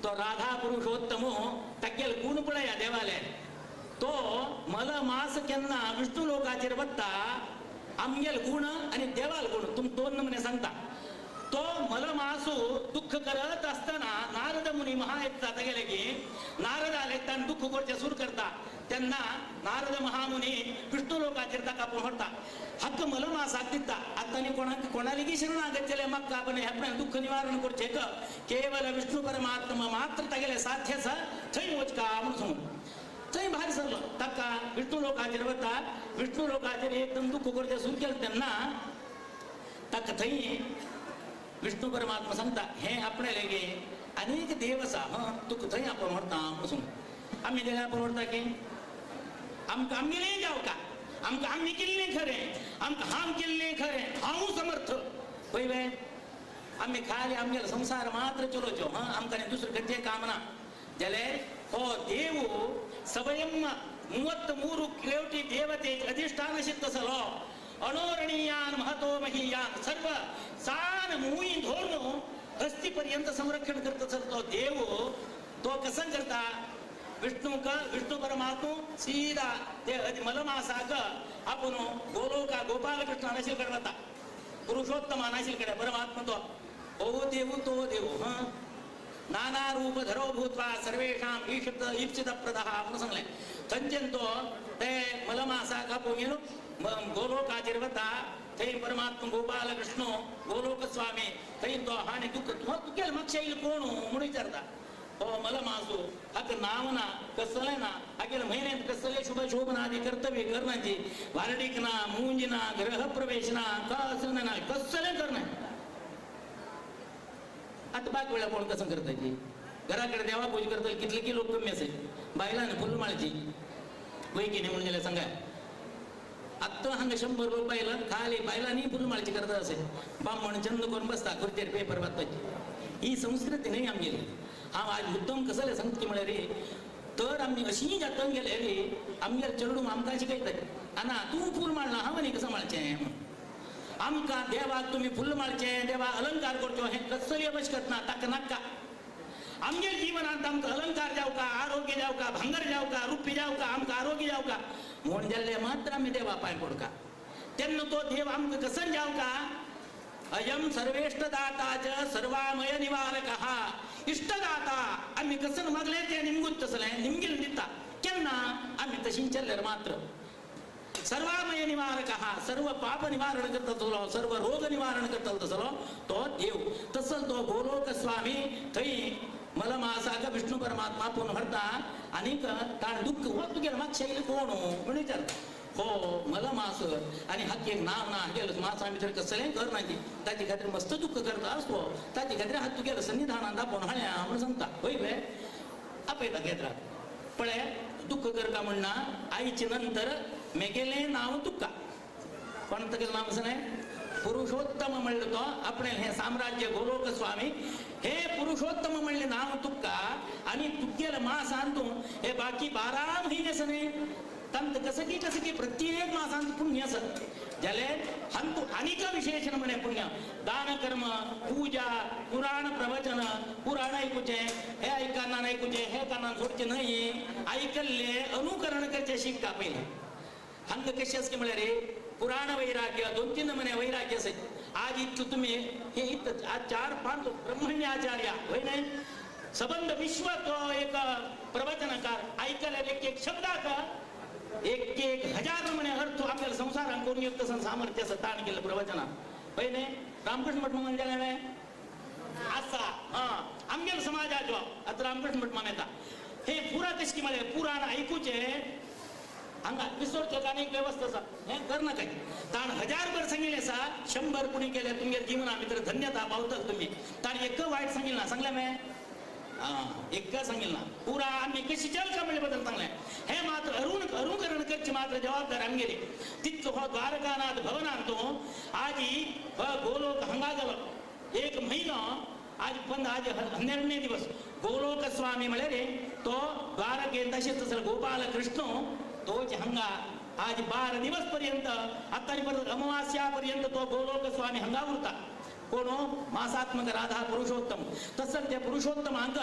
तो राधा पुरुषोत्तम तागेले गूण पळया देवाले तो मल मास केन्ना विष्णू लोकाचेर वता आमगेल गुण आनी देवाल गुण तुम दोन नमुने सांगता. तो मलमासू दुःख करत असताना नारद मुनी महायत्ता गेले की नारद आले ताण दुःख करचें सुरू करता तेन्ना नारद महामुनी विष्णू लोकाचेर ताका व्हरता हक्क मलमासाक दिता. आतां आनी कोणाक कोणालेगी शरणागत जाल्यार म्हाका आपणें आपणें दुःख निवारण करचें केवल विष्णू परमात्मा मात्र तागेलें साध्य आसा थंय वचका म्हणून सांगून थंय भायर सरलो. ताका विष्णू लोकाचेर वता विष्णू लोकाचेर एकदम दुःख करचें सुरू केलें तेन्ना ताका थंय विष्णू परमात्मा सांगता हें आपणें लेगीत आनीक देव आसा हं तुका थंय आपोवन व्हरता म्हणून सांगून. आमी तेका परवडटा की आमकां आमगेलें जावका आमकां आमी केल्लें खरें आमकां हांव केल्लें खरें हांव समर्थ पळय वे आमी खाली आमगेलो संवसार मात्र चलोवचो हां आमकां आनी दुसरें खंयचें काम ना जाल्यार हो देव सवयम 33 ಕೋಟಿ ದೇವತೆ ಅಧಿಷ್ಠಾನ ಸಿದ್ಧಸಲೋ ಅಣೋರಣೀಯಾನ್ ಮಹತೋ ಮಹೀಯಾನ್ ಸರ್ವ सान मूई धोरण हस्ती पर्यंत संरक्षण करता सर तो देव तो कसं करता विष्णु का विष्णु परमात्मा सीधा ते मलमासाक आपण गोलोका गोपालकृष्ण अनाशील कडे वता पुरुषोत्तम अनाशील कडे परमात्मा तो ओ देव तो देव हां नाना रूप धरो भूत्वा सर्वेषां ईप्सित प्रदः म्हणून सांगलें थंयच्यान तो ते मलमासाक आपूण येवन गोलोकाचेर वता थंय परमात्मा गोपाल कृष्ण गोलोक स्वामी थंय तो हाणे तुका तुगेले मागशे येयलो कोण म्हणून विचारता हो मलमासू हाका नांव ना कसलें ना हागेले म्हयन्यांत कसले शुभ शोभनादी कर्तव्य करनाची वार्डीक ना मूंज ना गृह प्रवेश ना कसलें ना कसलें करना. आतां बाकी वेळार कोण कसं करताची घरा कडेन देवा पूजा करतले कितले की लोक कमी आसात बायलांनी फुल माळची वय की न्ही म्हणून जाल्यार सांगा. आत्तां हांगा 100 लोक बायलां खाली बायलांनी फुल माळची करता अशें बामण चंद करून बसता खुर्चेर पेपर वाचपाची ही संस्कृती न्हय आमगेली. हांव आज मुद्दम कसलें सांगता की म्हळ्यार तर आमी अशीं जातन गेले रे आमगेले चेडूं आमकां शिकयतात आना तूं फूल माळना हांव आनी कसो माळचें म्हूण. आमकां देवाक तुमी फूल माळचें देवाक अलंकार करचो हें कसली आवश्यकता ना ताका नाका. आमगेले जिवनांत आमकां अलंकार जावका आरोग्य जावका भांगर जावका रुपी जावका आमकां आरोग्य जावका म्हूण जाल्ले मात्र आमी देवा पांय पडका तेन्ना तो देव आमकां कसन जावका अयम सर्वेष्टदाता च सर्वामय निवारकः इष्टदाता आमी कसन मागले ते निमगूच तसलें निमगेल दिता केन्ना आमी तशीं चल्ल्यार मात्र सर्वामय निवारकः सर्व पाप निवारण करता तसलो सर्व रोग निवारण करता तसलो तो देव. तसो तो गोलोक स्वामी थंय मलमासाक विष्णु परमात्मा आपोवन व्हरता आनीक ताणें दुख्ख हो तुगेलें मागशें येयलें कोण म्हणून विचारता हो मलमास आनी हाका एक नांव ना हागेलो मासा भितर कसलें करना ती ताचे खातीर मस्त दुख्ख करता आसतो ताचे खातीर हात तुगेलो सन्निधानांत आपोवन हाडल्या म्हणून सांगता. हय वे आपयता घेत पळय दुख्ख करता म्हणना आयचे नंतर मेगेलें नांव तुका कोण तुगेलें नांव आसा पुरुषोत्तम म्हणलें तो आपणें हें साम्राज्य गोलोक स्वामी हे पुरुषोत्तम म्हणलें नांव तुका आनी तुगेलें मासान तूं हे बाकी 12 म्हयने आसा न्ही तांत कसकी कसकी प्रत्येक मासांत पुण्य आसा जाल्यार हांतू आनीक विशेषण म्हणे पुण्य दान कर्म पूजा पुराण प्रवचन पुराण आयकुचें हे आयकनान आयकुचें हे कानान सोडचें न्हय आयकल्लें अनुकरण करचें शिकता पयलें. हांगा कशें आसा की म्हळ्यार पुराण वैराग्य 2-3 म्हणे वैराग्य आसा. आज इतलो तुमी हे इतलो आज 4-5 ब्रह्मण्य आचार्य वय न्हय सबंद विश्व तो एक प्रवचनकार आयकल्यार एक एक शब्दाक एक एक हजार म्हणे अर्थ आपल्याला संवसारान करून येता तसं सामर्थ्य आसा ताण केल्लें प्रवचनान वय न्हय. रामकृष्ण भट मामान जालें आसा हां आमगेल्या समाजाचो आतां रामकृष्ण भट माम येता हे पुरा कशें की म्हळ्यार पुराण आयकुचें हांगा विसरचो आनी एक वेवस्था आसा हें करनाका. ताण 1000 वर सांगिल्लें आसा 100 पुणी केल्यार तुमगेल्या जिवना भितर धन्यता पावतले तुमी. ताणें एक वायट सांगिल्लें ना सांगलें हांवें एक सांगिल्लें ना पुरा आमी कशी चलका म्हणले बद्दल सांगलें हें मात्र अनुकरण करचें मात्र जबाबदार आमगेली. तितलो हो द्वारकानाथ भवनांत आजी हो गोलोक हांगा गेलो 1 म्हयनो आज आज 12 दिवस गोलोक स्वामी म्हळ्यार तो द्वारकेंत तशेंच तसो गोपाल कृष्ण तोच हांगा आज 12 दिवस पर्यंत आतां परत अमावास्या पर्यंत तो गोलोक स्वामी हांगा उरता. कोण मासात्मक राधा पुरुषोत्तम तसंच त्या पुरुषोत्तमांक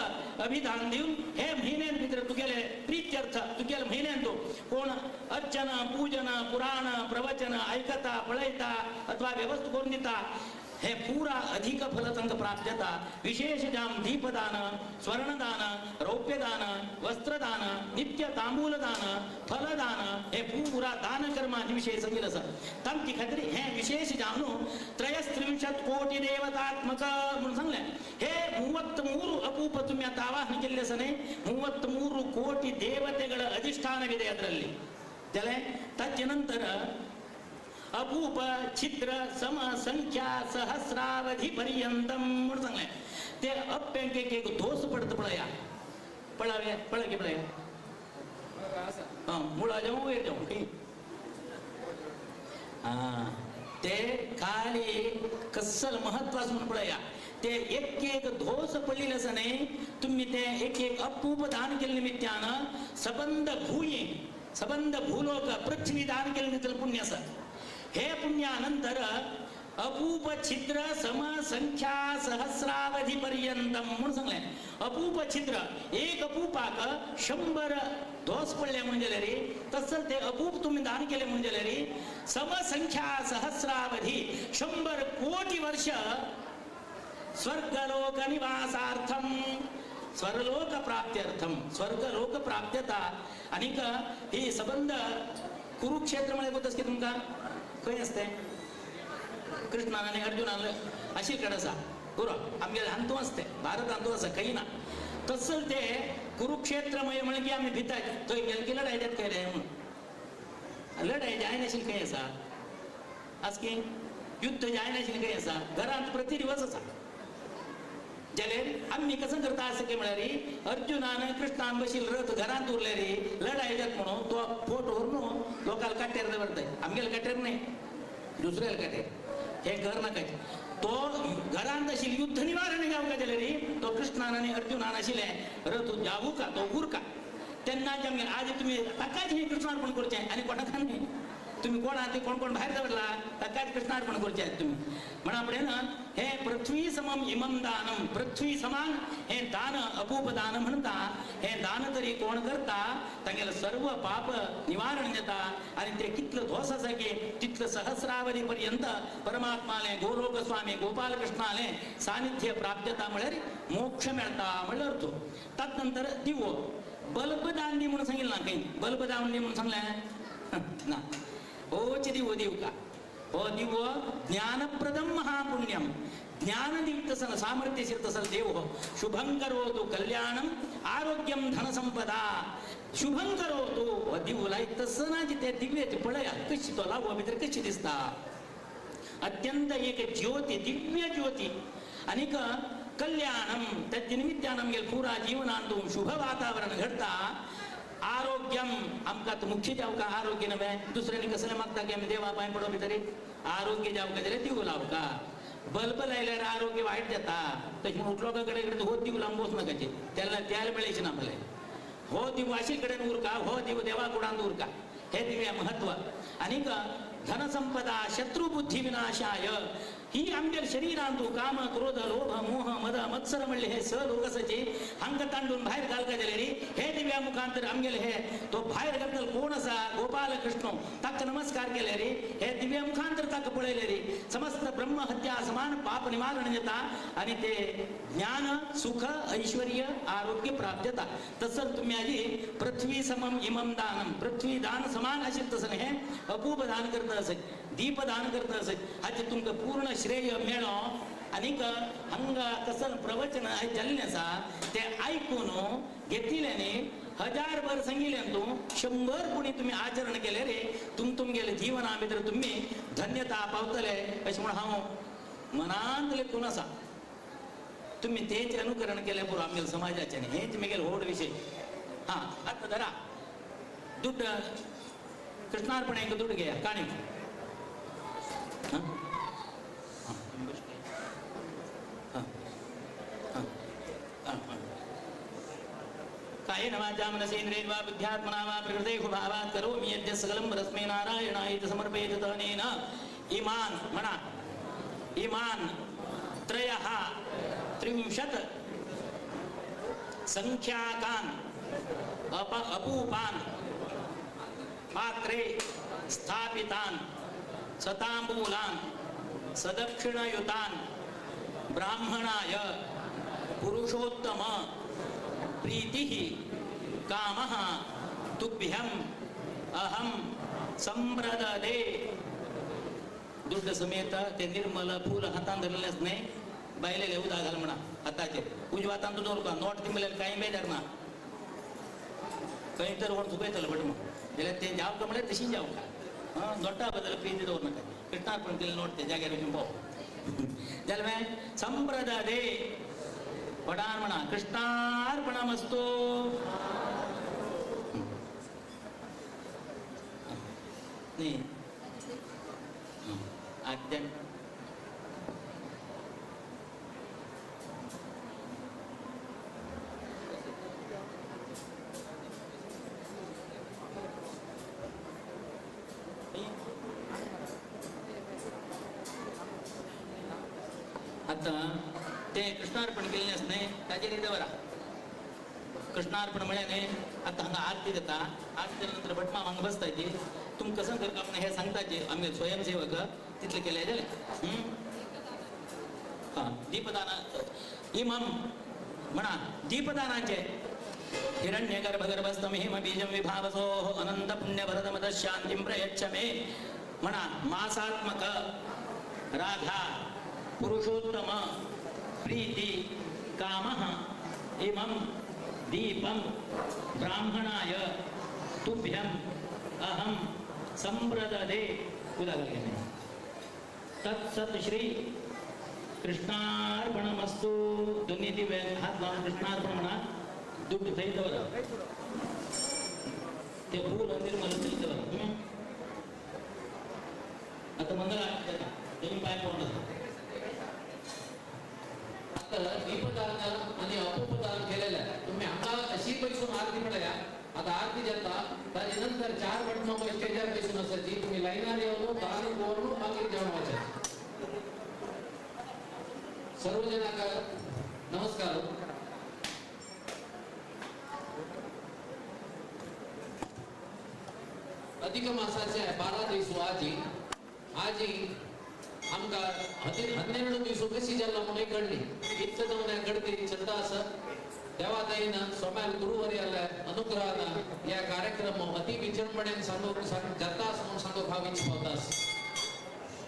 अभिधान दिवन हे म्हयन्यान भितर तुगेले प्रित्यर्थ तुगेले म्हयन्यान तूं कोण अर्चन पूजन पुराण प्रवचन आयकता पळयता अथवा व्यवस्था करून दिता हे पुरा अधिक फल तांकां प्राप्त जाता. विशेष जाम दीपदान स्वर्णदान रौप्यदान वस्त्रदान नित्य तांबूलदान फलदान हे पुरा दान कर्माचे विशय सांगिल्लें आसा. तांचे खातीर हे विशेष जावन 33 कोटी देवतात्मक म्हणून सांगलें. हे 33 ಅಪೂಪ तुमी आतां आवाहन केल्लें आसा न्ही 33 ಕೋಟಿ ದೇವತೆಗಳ ಅಧಿಷ್ಠಾನವಿದೆ ಅದರಲ್ಲಿ जालें. ताचे नंतर अपूप छिद्र सम संख्या सहस्रावधि पर्यंतम म्हणून सांगलें. ते अप्प्यांक एक एक दोस पडता पळया पळावे पळय की पळया मुळा जावं वयर जावं खंय आं ते खाली कसल महत्व आसा म्हणून पळया ते एक एक धोस पडलेले आसा न्ही तुम्ही ते एक एक अपूप दान केले निमित्तान सबंद भूंय सबंद भूलोक पृथ्वी दान केले तितलें पुण्य आसा. हे पुण्यानंतर अपूप छिद्र सम संख्या सहस्रावधी पर्यंतम म्हणून सांगलें. अपूप छिद्र एक अपूपाक 100 दोस पडले म्हणून जाल्यार तसं ते अपूप तुम्ही दान केले म्हणून जाल्यार समसंख्या सहस्रावधी 100 कोटी वर्ष स्वर्गलोक निवासार्थम स्वर्लोक प्राप्त्यर्थम स्वर्गलोक प्राप्त्यता. आनीक ही सबंद कुरुक्षेत्र म्हळ्यार कोत आसता तुमकां खंय आसतें कृष्णान आनी अर्जुनान अशी कडेन आसा पुरो आमगे हांतू आसते भारत हांतू आसा खंय ना. तसं ते कुरुक्षेत्रमय म्हणल्यार की आमी भितात थंय गेले की लढाय जात खंय रे म्हणून लढाय जायनाशिल्ली खंय आसा आसकी युद्ध जायनाशिल्लें खंय आसा घरांत प्रति दिवस आसा. जाल्यार आमी कसं करता आसा की म्हळ्यार अर्जुनान कृष्णान बशील रथ घरांत उरले रे लढाय जात म्हणून तो फोट व्हरून लोकांक काट्यार दवरताय. आमगेल्या काट्यार न्हय दुसऱ्याला काट्यार हे घर नाकाचे तो घरांत आशिल्लें युद्ध निवारण जावंक जाल्यार तो कृष्णान आनी अर्जुनान आशिल्लें रथ जावू का तो उरका तेन्ना आमगेर आज तुमी ताकाच हें कृष्णार्पण करचें आनी कोणाक न्ही तुम्ही कोण आहा ते कोण कोण भायर दवरला ताकाच कृष्णार्पण करचें तुमी म्हणा फुडें हे पृथ्वी समम इमम दानम पृथ्वी समान हे दान अपूप दान म्हणटा हे दान तरी कोण करता तांगेलें सर्व पाप निवारण जाता आनी ते कितलो दोस आसा की तितलो सहस्रावधी पर्यंत परमात्मालें गोलोक स्वामी गोपाल कृष्णालें सानिध्य प्राप्त जाता म्हळ्यार मोक्ष मेळटा म्हळ्यार अर्थ. तद नंतर दिवो बल्ब दान दी म्हणून सांगितलं ना खंय बल्ब दान दी म्हणून सांगलें ना होच दिवो दिवका हो दिवो ज्ञानप्रदम महापुण्यम ज्ञानदीप्त सन सामर्थ्यशील तसल देव हो शुभं करोतु कल्याणम आरोग्यम धनसंपदा शुभं करोतु हो दिवो लायत तसं ना ते दिव्य पळया कशी तो लावो भितर कशी दिसता अत्यंत एक ज्योती दिव्य ज्योती आनीक कल्याणम तेजे निमित्तान आमगेले पुरा जीवनांतु शुभ वातावरण घडता. आरोग्यम आमकां मुख्य जावका आरोग्य नव्हे दुसऱ्यांनी कसलें मागता की आमी देवा पांय पडो भितर आरोग्य जावका जाल्यार दिवो लावका बल्ब लायल्यार आरोग्य वायट जाता तशें म्हणून उठलो कडेन कडेन हो दिवो लावन बसूं नाकाचे तेन्ना तेल मेळचें ना भले हो दिवो आशिल्ले कडेन उरका हो दिवो देवा कुडांत उरका हे दिव्या महत्व. आनीक धनसंपदा शत्रुबुद्धी विनाशाय ही आमगेले शरीरांतु काम क्रोध लोभ मोह मद मत्सर म्हणले हे स लोक आसाचे हांकां तांडून भायर घालका जाल्यार हे दिव्या मुखांतर आमगेले हे तो भायर घालतलो कोण आसा गोपाल कृष्ण ताका नमस्कार केले रे हे दिव्या मुखांतर ताका पळयले रे समस्त ब्रह्म हत्या समान पाप निवारण जाता आनी ते ज्ञान सुख ऐश्वर्य आरोग्य प्राप्त जाता. तसं तुमी आजी पृथ्वी समम इमम दानम पृथ्वी दान समान आशिल्लें तसं हे अपूप दान करता आसत दीपदान करता आसत हाचें तुमकां पूर्ण श्रेय मेळो. आनीक हांगा कसं प्रवचन जाल्लें आसा तें आयकून घेतिल्लें न्ही 1000 वर सांगिल्लें तूं 100 पुणी तुमी आचरण केलें रे तुमगेले जिवना भितर तुमी धन्यता पावतले अशें म्हूण हांव मनांत लेखून आसा. तुमी तेच अनुकरण केलें पुरो आमगेले समाजाचें न्ही हेच म्हगेले व्हड विशय. हां आतां धरा दुड्ड कृष्णार्पणेक दुड्ड घेया काणी कायेन वाचा मनसेन्द्रियैर् वा बुद्ध्यात्मना वा प्रकृतेः भावात् करोमि यद्य सकलं परस्मै नारायणाय समर्पयेत अनेन. इमान म्हणा इमान त्रयः त्रिंशत् संख्याकान् अपूपान् पात्रे स्थापितान् सतांबूलान् सदक्षिणयुतान् ब्राह्मणाय पुरुषोत्तम प्रीतिः कामः तुभ्यम् अहं संप्रददे. दुड्ड समेत ते निर्मल फूल हातान धरलेलेच न्हय बायलेले उदक घाल म्हणा हाताचेर उजव्या हातान दवरता नोट दिमल्यार कांय बेजार ना खंय तर कोण चुकयतलो बट मग जाल्यार तें जावका म्हळ्यार तशी जावका आं नोटा बदल प्रीती दवर नाका कृष्णार्पण केलें नोट ते जाग्यार वचून पाव जाल्यार मागीर संप्रददे वडान म्हणा कृष्णार्पणमस्तु. न्ही आद्यन आतां तें कृष्णार्पण केल्लें आसा न्ही ताजेर दवरा. कृष्णार्पण म्हळ्यार न्ही आतां हांगा आरती जाता. आरती जाल्या नंतर भटमाम हांगा बसता ती तुमकां कसं करप हें सांगताची आमगे स्वयंसेवक तितलें केलें जालें. हां दीपदान इमम म्हणा दीपदानाचें हिरण्यगर्भगर्भस्थं हिमबीजं विभावसोः अनन्तपुण्यभरतमतः शान्तिं प्रयच्छ मे. म्हणा मासात्मक राधा पुरुषोत्तम प्रीति कामः इमं दीपं ब्राह्मणाय तुभ्यं अहं संप्रददे. उदाहरण तत्सत् श्री कृष्णार्पणमस्तु. दोन्ही दिव्य हात लावून कृष्णार्पण म्हणा. दुड्ड थंय दवरा ते फूल निर्मल थंय दवरा. आतां मंगल आरती जाता तेणी पांय पडून. आता दीपदान आणि अपूपदान केलेलं आहे. तुम्ही हांगा अशी बैसून आरती पळया. आता आरती जाता ताजे नंतर 4 भटमाम स्टेजार बैसून आसाची. तुम्ही लायनार येवन दान दवरून मागीर जेवण वचात. सर्व जणांक नमस्कार. अधिक मासाचे 12 दिवस आजी आजी आमकां 12 दिवस कशी जाला म्हणून कळ्ळी. इतलें जावन घडती श्रद्धा आसा. देवा दयेन सोम्याल गुरुवर्याल्या अनुग्रहान ह्या कार्यक्रम अति विजृंभणेन सांगूंक जाता आसा म्हणून सांगूंक हांव इच्छा पावता आसा.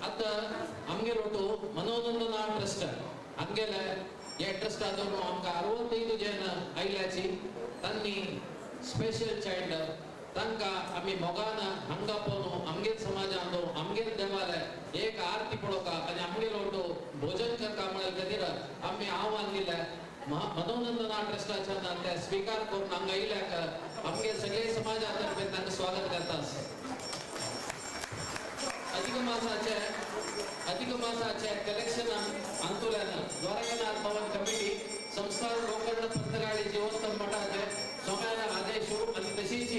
आतां आमगेलो तो मनोनंदना ट्रस्ट आमगेले ह्या ट्रस्टा धरून आमकां 65 जन आयल्याची तांणी स्पेशल चायल्ड तांकां आमी मोगान हांगा पळोवन आमगेल समाजान आमगेल देवालय एक आरती पळोवका आनी आमगेलो तो भोजन करता म्हळ्यार खातीर आमी आव्हान दिलें. मनोनंदना ट्रस्टाच्या ते स्वीकार करून हांगा आयल्याक आमगे सगळे समाजा तर्फे तांकां स्वागत करता. अधिक मासाचे कलेक्शन अंतुल्यान द्वारकानाथ भवन कमिटी संस्थान गोकर्ण पत्रकाळी जीवोत्तम मठाचे सोम्यान आदेश आनी तशीच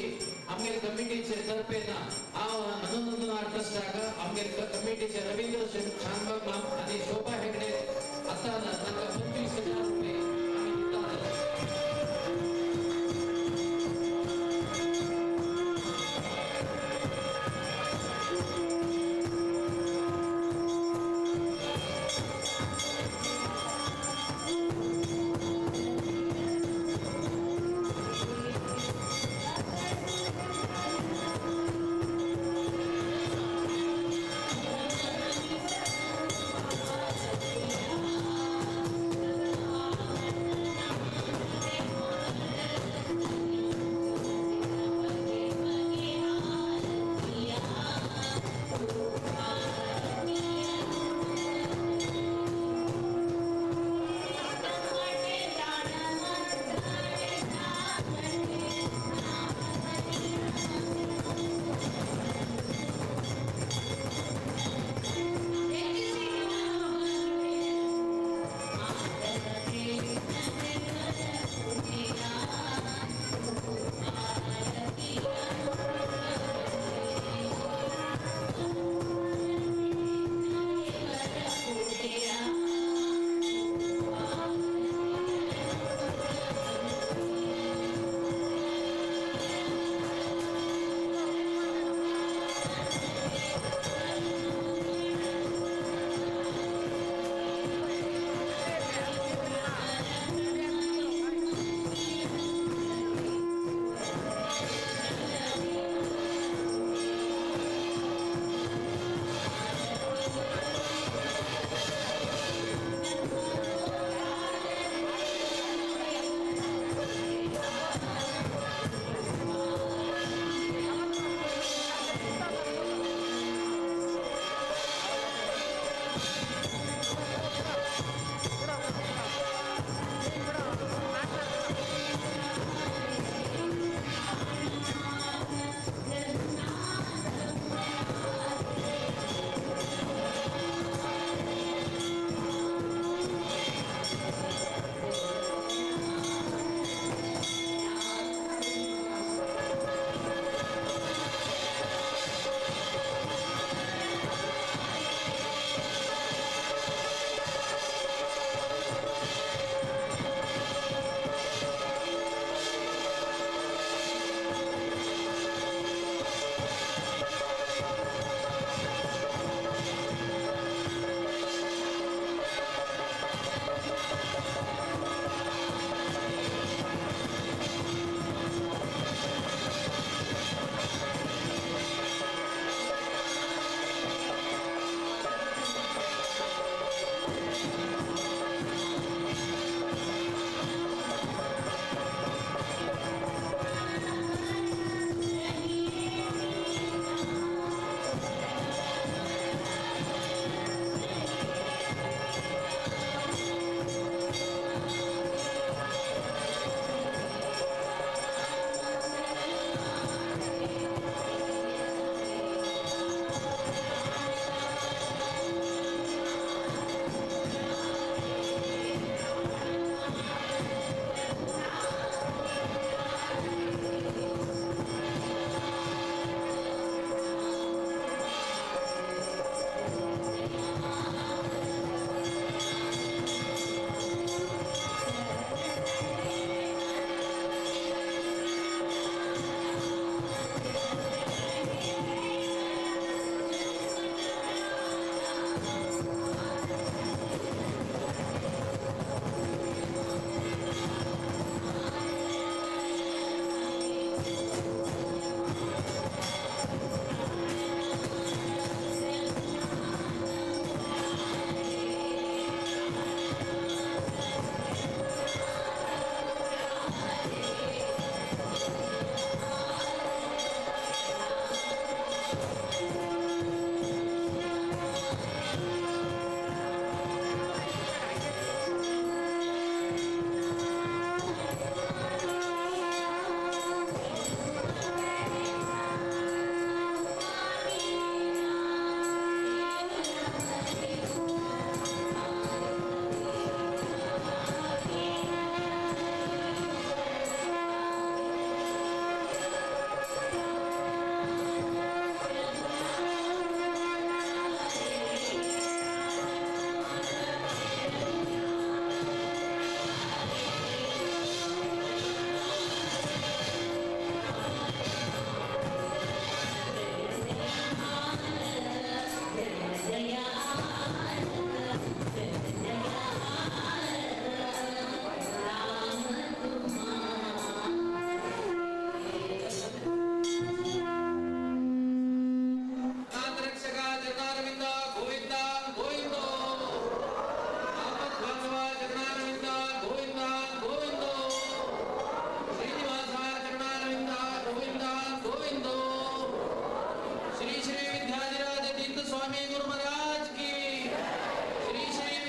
आमगेल कमिटीचे तर्फेन हांव मनोनंदना ट्रस्टाक आमगेल कमिटीचे रवींद्र शानबाग माम आनी शोभा हेगडे आतां तांकां 25,000 रुपये आमी दितात.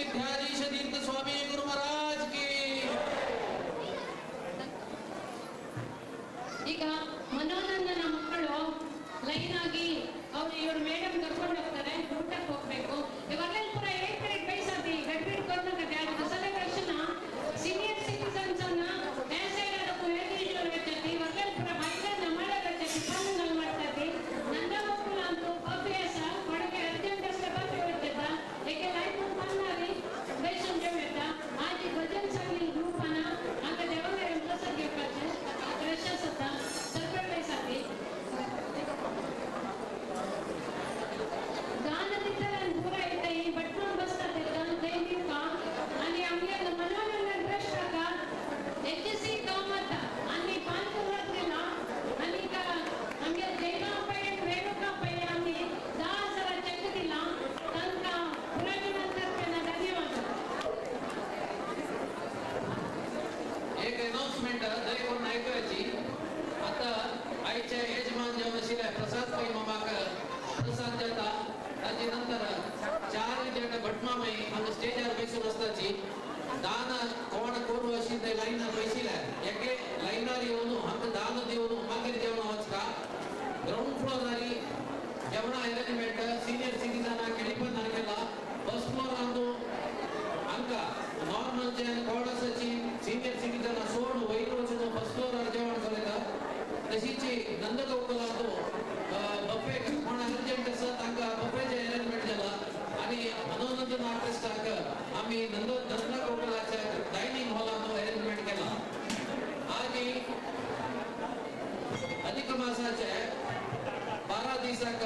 विद्याधीश तीर्थ स्वामी गुरु महाराज की. ಈಗ ಮನೋನಂದನ ಮಕ್ಕಳು ಲೈನ್ ಆಗಿ ಅವ್ರು ಇವ್ರ ಮೇಡಮ್ ಕರ್ಕೊಂಡು ಹೋಗ್ತಾರೆ, ಊಟಕ್ಕೆ ಹೋಗ್ಬೇಕು. ಇವಾಗೆಲ್ಲ ಪೂರ ಏಕ್ ಕಡೆ ಬೈಸಾತಿ ಗಡ್ಬಿಡ್ ಕೊರ್ನಕ ಸೆಲೆಬ್ರೇಷನ್ ಸೀನಿಯರ್ ಸಿಟಿಸನ್ಸ್ ಅನ್ನ ಇವಾಗೆಲ್ಲ ಪೂರ ಬೈಕನ್ನ ಮಾಡಕತ್ತಿ ಪಾಲನೆ ಮಾಡ್ತತಿ. ನಂದ ಮಕ್ಕಳು ಅಂತೂ ಅಭ್ಯಾಸ ಕೊಡಗೆ ಅರ್ಜೆಂಟ್ ಅಷ್ಟೇ ಬಂದು ಹೇಳ್ತಿದ್ದ ಏಕೆ ಲೈಫ್ ಪನ್ನಾರಿ ಬೈಸನ್ ಹೇಳ್ತಾ ಆಜಿ ಭಜನ್ ಸಂಗೀತ ಗ್ರೂಪನ ಅಂಗ ದೇವರ ಪ್ರಸಾದ್ ಗೆಪ್ಪಾಚೆ ಪ್ರಶಸ್ತ ಸರ್ವೆ ಬೈಸಾತಿ ಗಾನ ತಿಂತಾರೆ ಪೂರ ಐತೆ ಈ ಬಟ್ನ ಬಸ್ತಾತೆ ದೈನಿಕ आणि आमगे मनोरंजन ट्रस्टाक एच सी कामत आणि पांच दिला आणि आमगे जयराम पै आणि ರೇಣುಕಾ ಪೈ आम्ही 10,000 ಚೆಕ್ दिला. तांकां पुराय ಧನ್ಯವಾದ. एक अनाउन्समेंट दयकरून आयकुयाची. आता आयचे यजमान जेवण आशिल्ले प्रसाद पै मामाक प्रसाद जाता, ताजे नंतर 4 जण भटमामाई हांगा स्टेजार बैसून आसताची. दान कोण करू अशी ते लायनार बैशिल्ले एके लायनार येवन हांगा दान दिवन मागीर जेवण वचका. ग्रावंड फ्लोरारी जेवणा अरेंजमेंट सिनियर सिटीजनाक खेळीपण केला. फर्स्ट फ्लोरांतू हांका नॉर्मल जे कोण आसाची सिनियर सिटीजन सोड वयर वचून फर्स्ट फ्लोरार जेवण चलयता. तशीच नंदगोकुलांतू बफे कोण अर्जंट आसा तांकां बफेचें अरेंजमेंट जाला. आनी मनोरंजन ऑर्केस्ट्राक आमी नंदगोकुलाच्या डायनिंग हॉलांत अरेंजमेंट केला. आनी अधिक मासाचे 12 दिसाक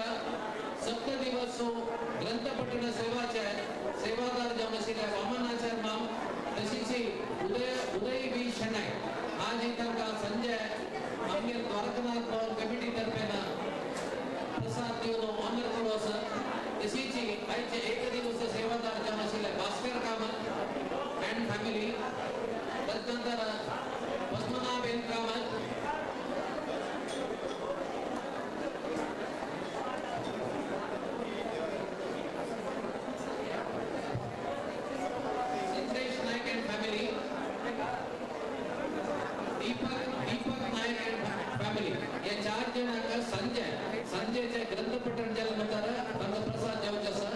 सप्त दिवस ग्रंथपठण सेवाचे सेवादार जावन आशिल्ले वामनाचार्य माम तशीच उदय बी शेणय आज तांकां संजय आमगे द्वारकनाथ भवन कमिटी तर्फेन प्रसाद दिवन ऑनर करो आसा. तशीच आयचे एक दिवस सेवादार जावन आशिल्ले भास्कर कामत अँड फॅमिली, तदनंतर Padmanabh N Kamat, Sandesh Naik and family, Deepak Naik and family या 4 जणांक संजय संजयचे ग्रंथपठण जाले नंतर तांकां प्रसाद जेवचे आसा.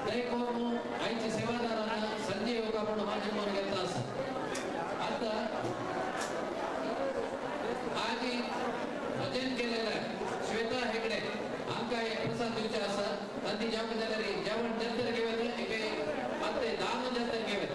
ते करून आयचे सेवादारांना संजय योगा म्हणून माझे म्हणून घेतला आसा. आता आजी भजन केलेलं श्वेता हेगडे हांकां एक प्रसाद दिवचे आसा. तांची जेवण जाल्यार जेवण जातर घेवत एके मात्ते दान जातर घेवत.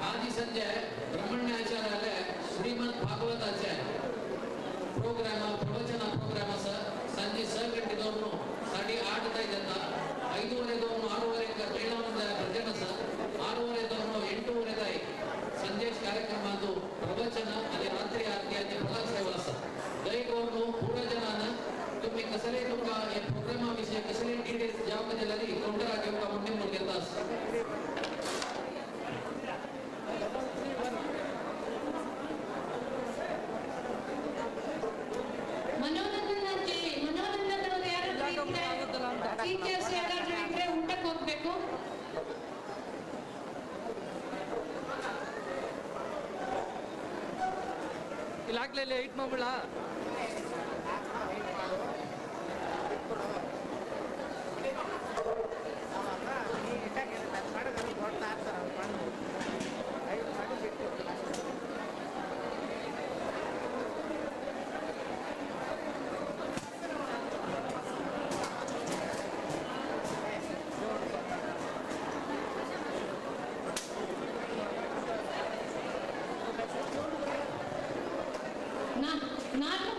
आदि संजय ब्रह्मण्याचार्याले श्रीमद भागवताचे प्रोग्राम प्रवचन प्रोग्राम आसा. संजे 6 गंटेदवरून 8:30 ताय जाता. 5:30 6:15 ಮೇಳವನದ ಭಜನ आसा. 6:30 8:30 ताय संदेश कार्यक्रमांतू प्रवचन आणि रात्री आरती आणि प्रसाद सेवा आसा. दयकरून पूरा जनान तुम्ही कसले तुमकां हे प्रोग्रामा विषयी कसले डिटेल्स जावंक जाल्यार कावंटराक येवका म्हणून निमून घेता आसा. ಮನೋನಂದನವರು ಯಾರಾದ್ರೂ ಇದ್ರೆ ಟೀಚರ್ಸ್ ಯಾರಾದ್ರೂ ಇದ್ರೆ ಊಟಕ್ಕೆ ಹೋಗ್ಬೇಕು. ಇಲ್ಲ ಹಾಕ್ಲಿಲ್ಲ ಐಟ್ ಮಾಡ್ಬಿಡ. ನಾಲ್ಕು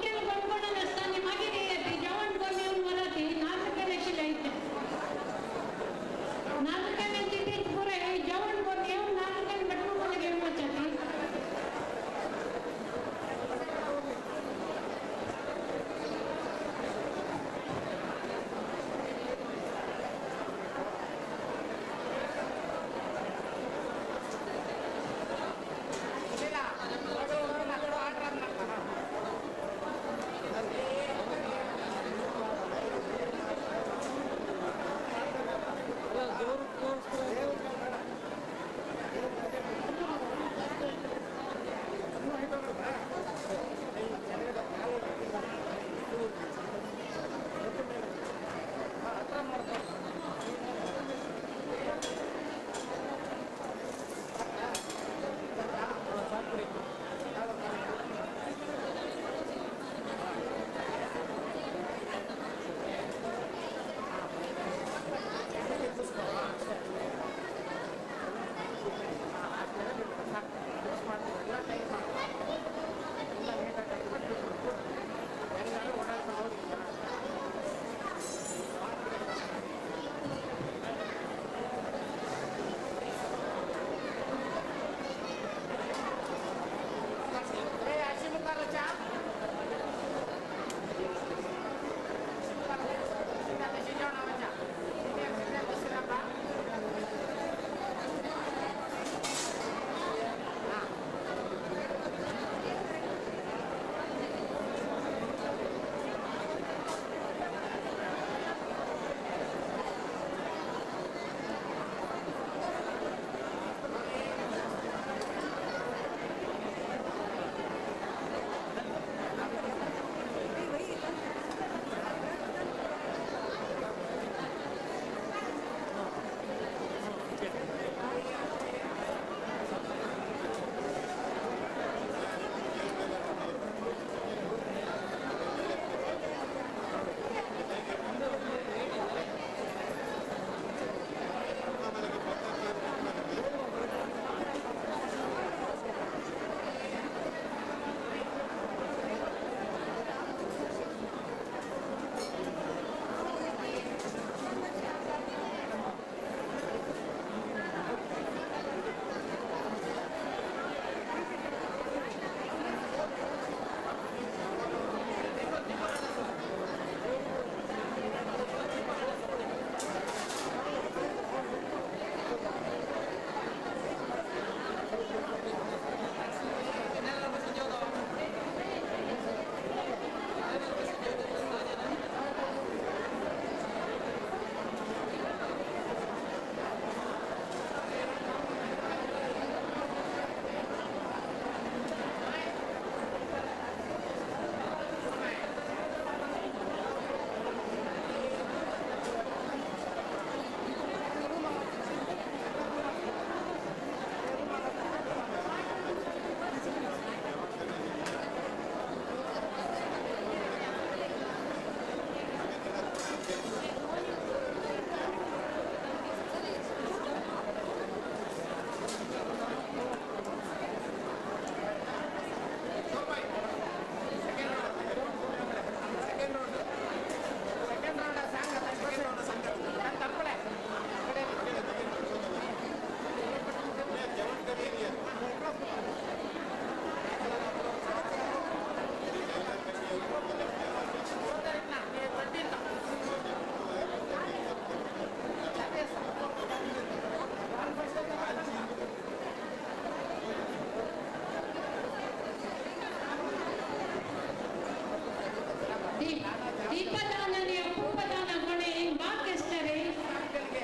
दीपदान आनी अपूपदान कोणे बाक आसतले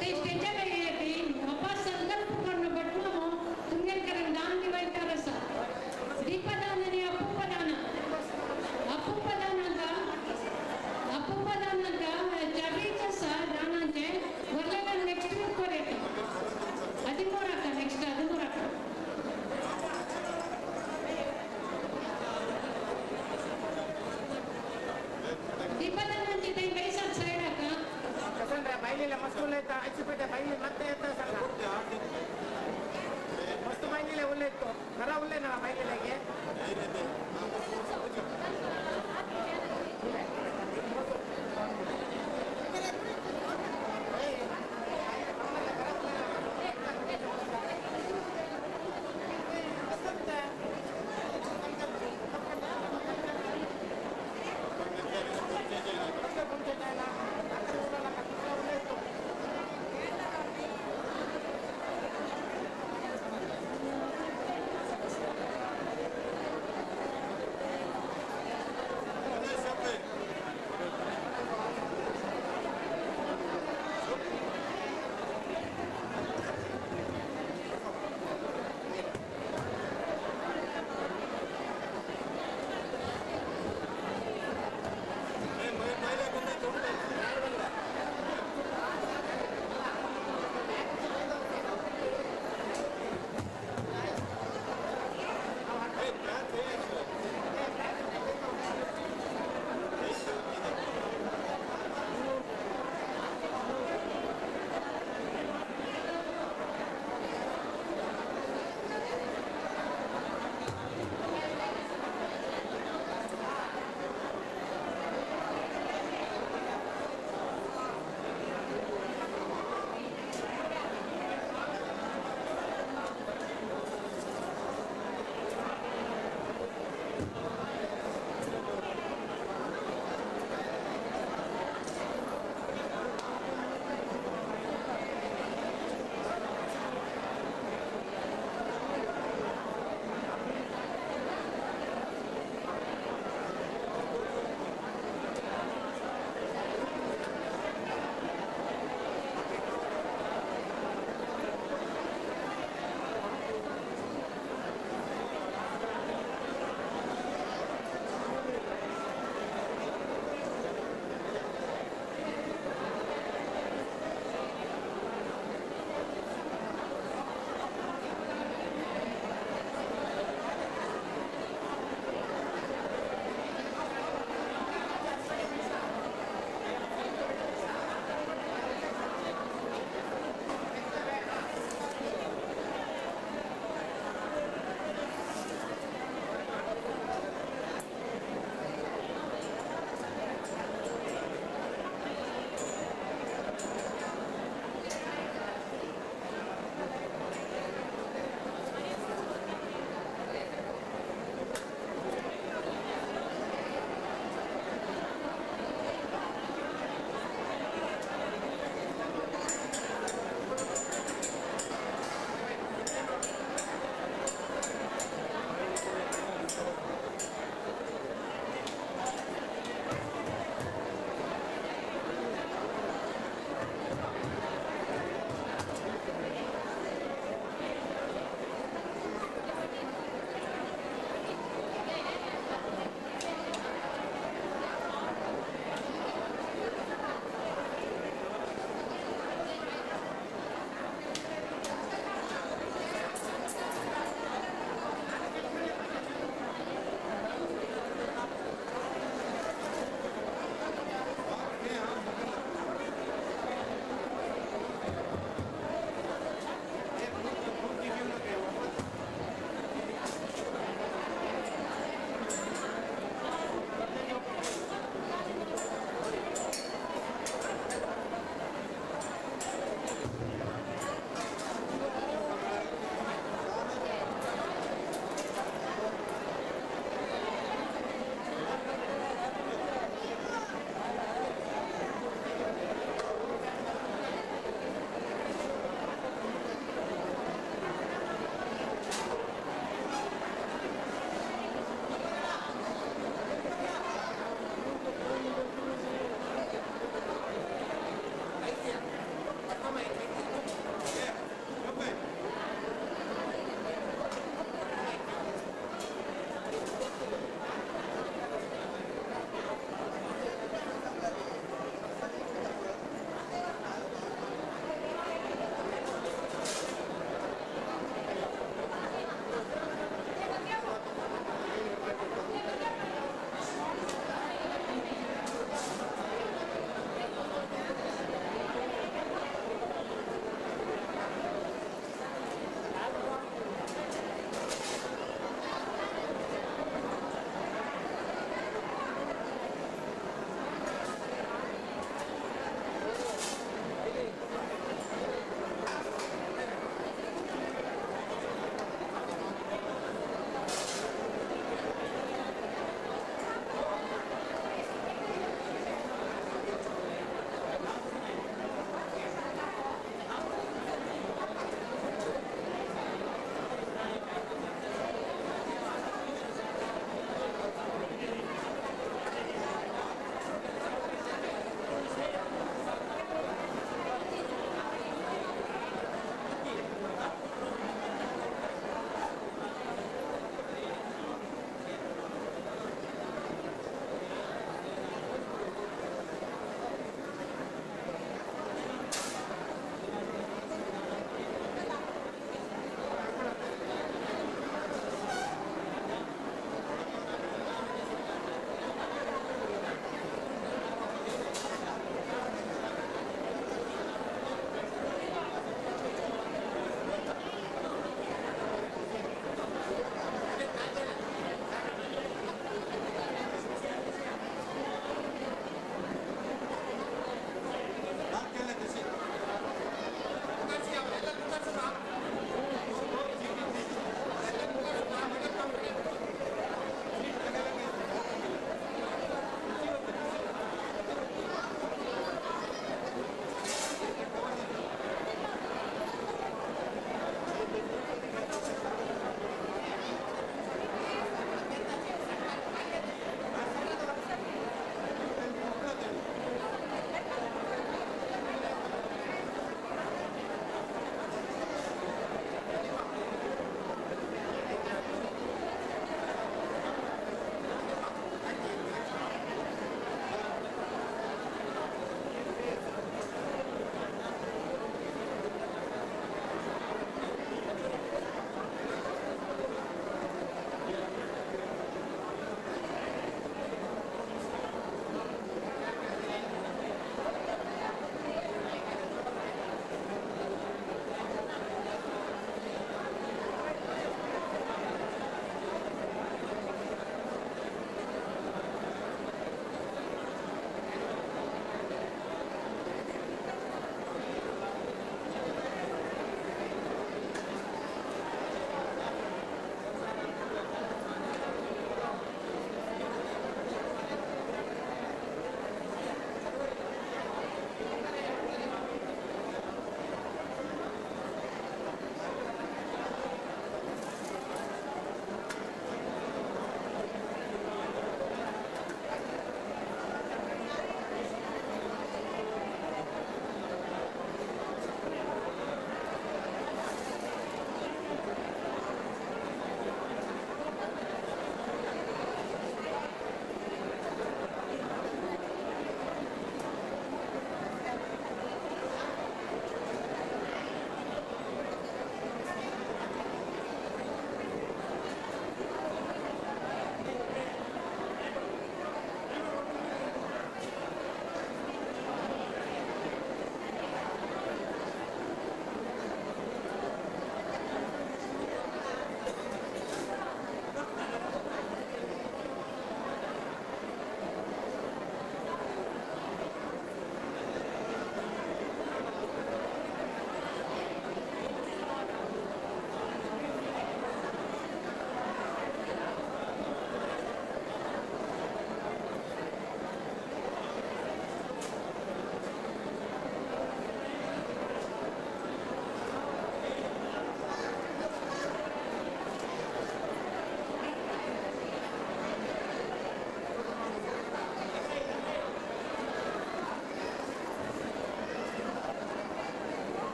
ते स्टेजार येती बाप्पा संकल्प करून बटलो तुमगेर कारण दान दिवयतार आसा. दीपदान आनी अपूपदान अपूपदानाक अपूपदानाक चाबीच आसा दानाचें वरलेल्यान नेक्स्ट वीक कोरेट 13 ನೆಕ್ಸ್ಟ್ 13. ದೀಪದಾನಂಚಿ ತೈ ಬೈಸಾಕ್ ಸೈಡ್ ಹಾಕ. ಕಸಂಡ್ರೆ ಬೈಲಿಲ್ಲ ಮಸ್ತ್ ಉಳ್ಳೈತ ಅಚ್ಚಿಪೇಟೆ ಬೈಲಿ ಮತ್ತೆ ಎತ್ತ ಸಂಘ ಮಸ್ತ್ ಬೈಲಿಲ್ಲ ಉಳ್ಳೈತು ಕರ ಉಳ್ಳೆ ನಾ ಬೈಲಿಲ್ಲಗೆ.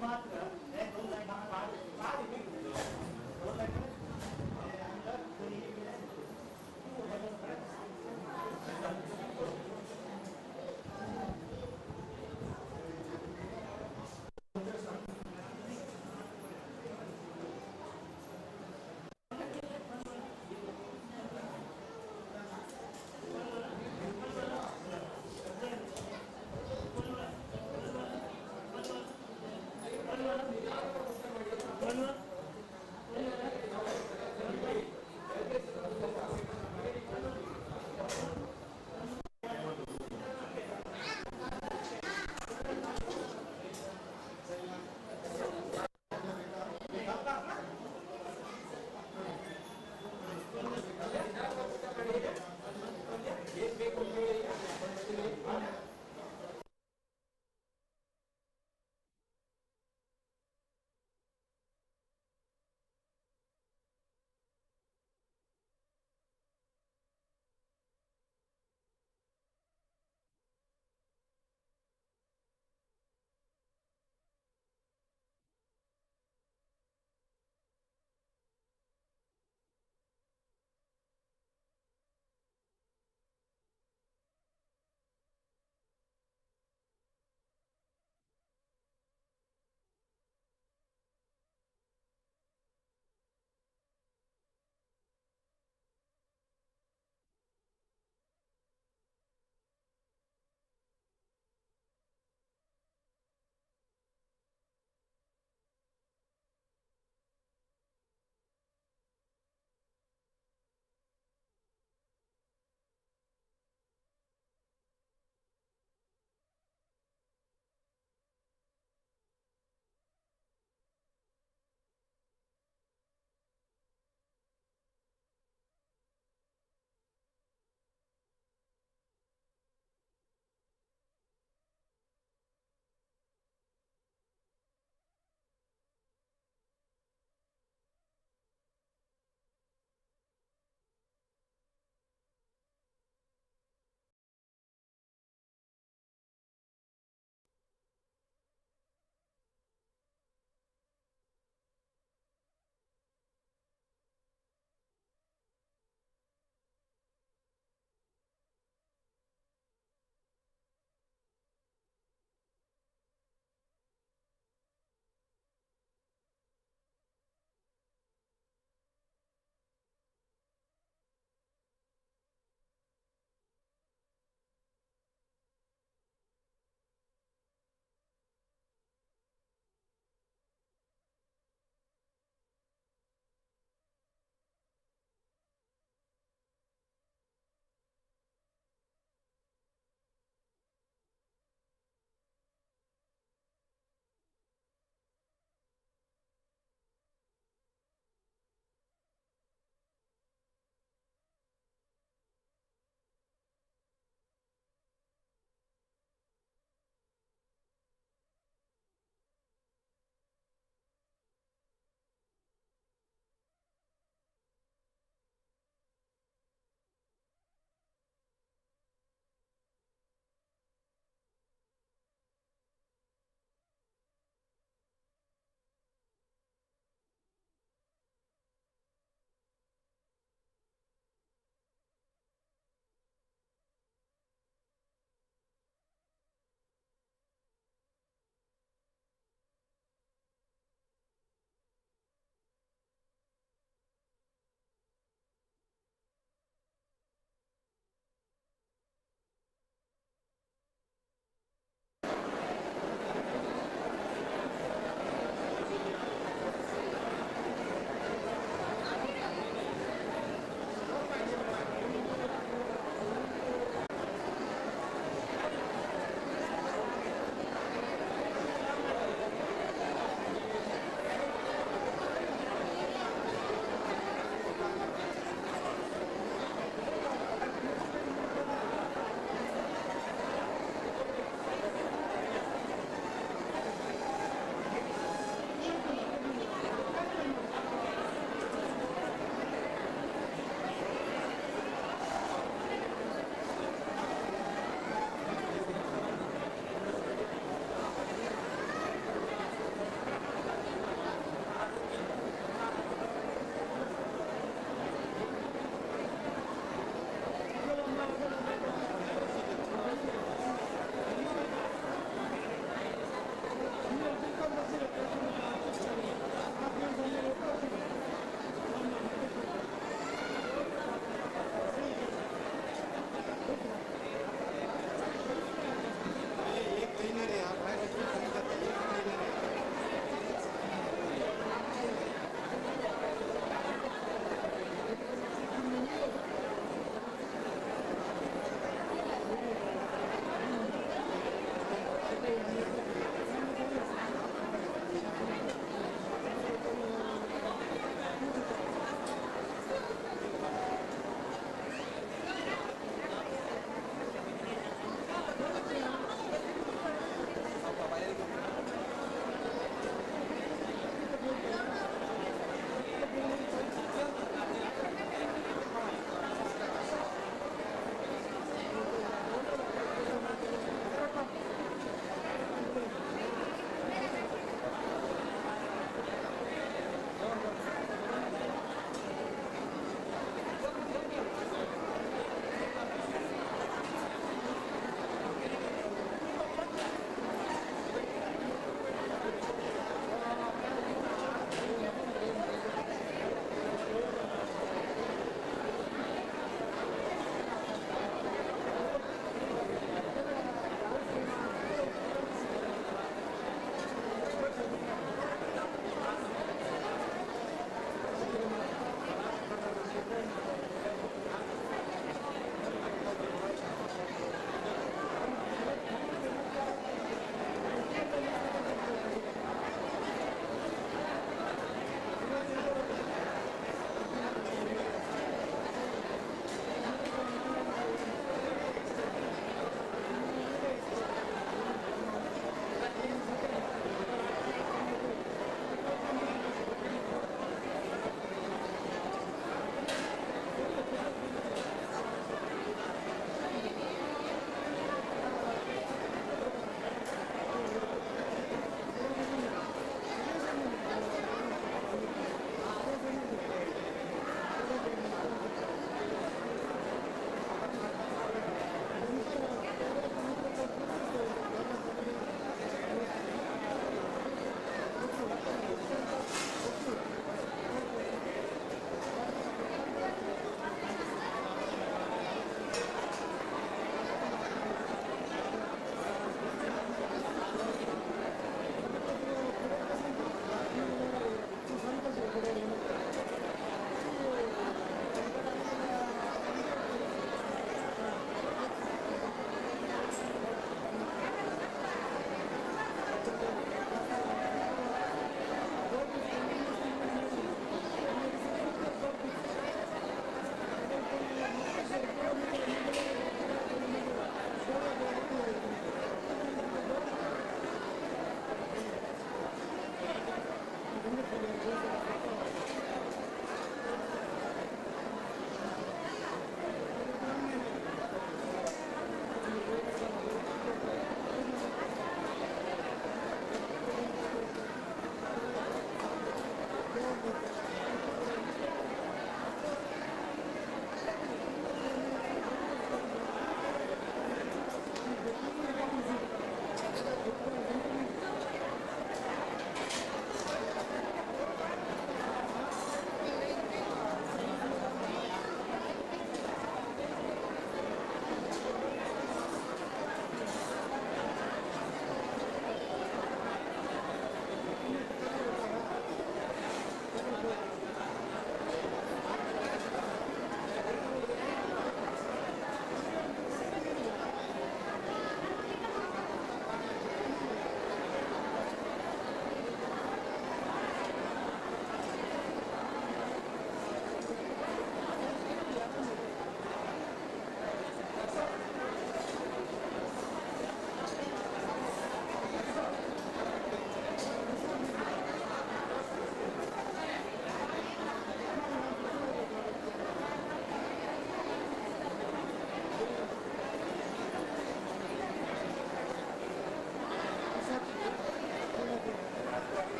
मात्र.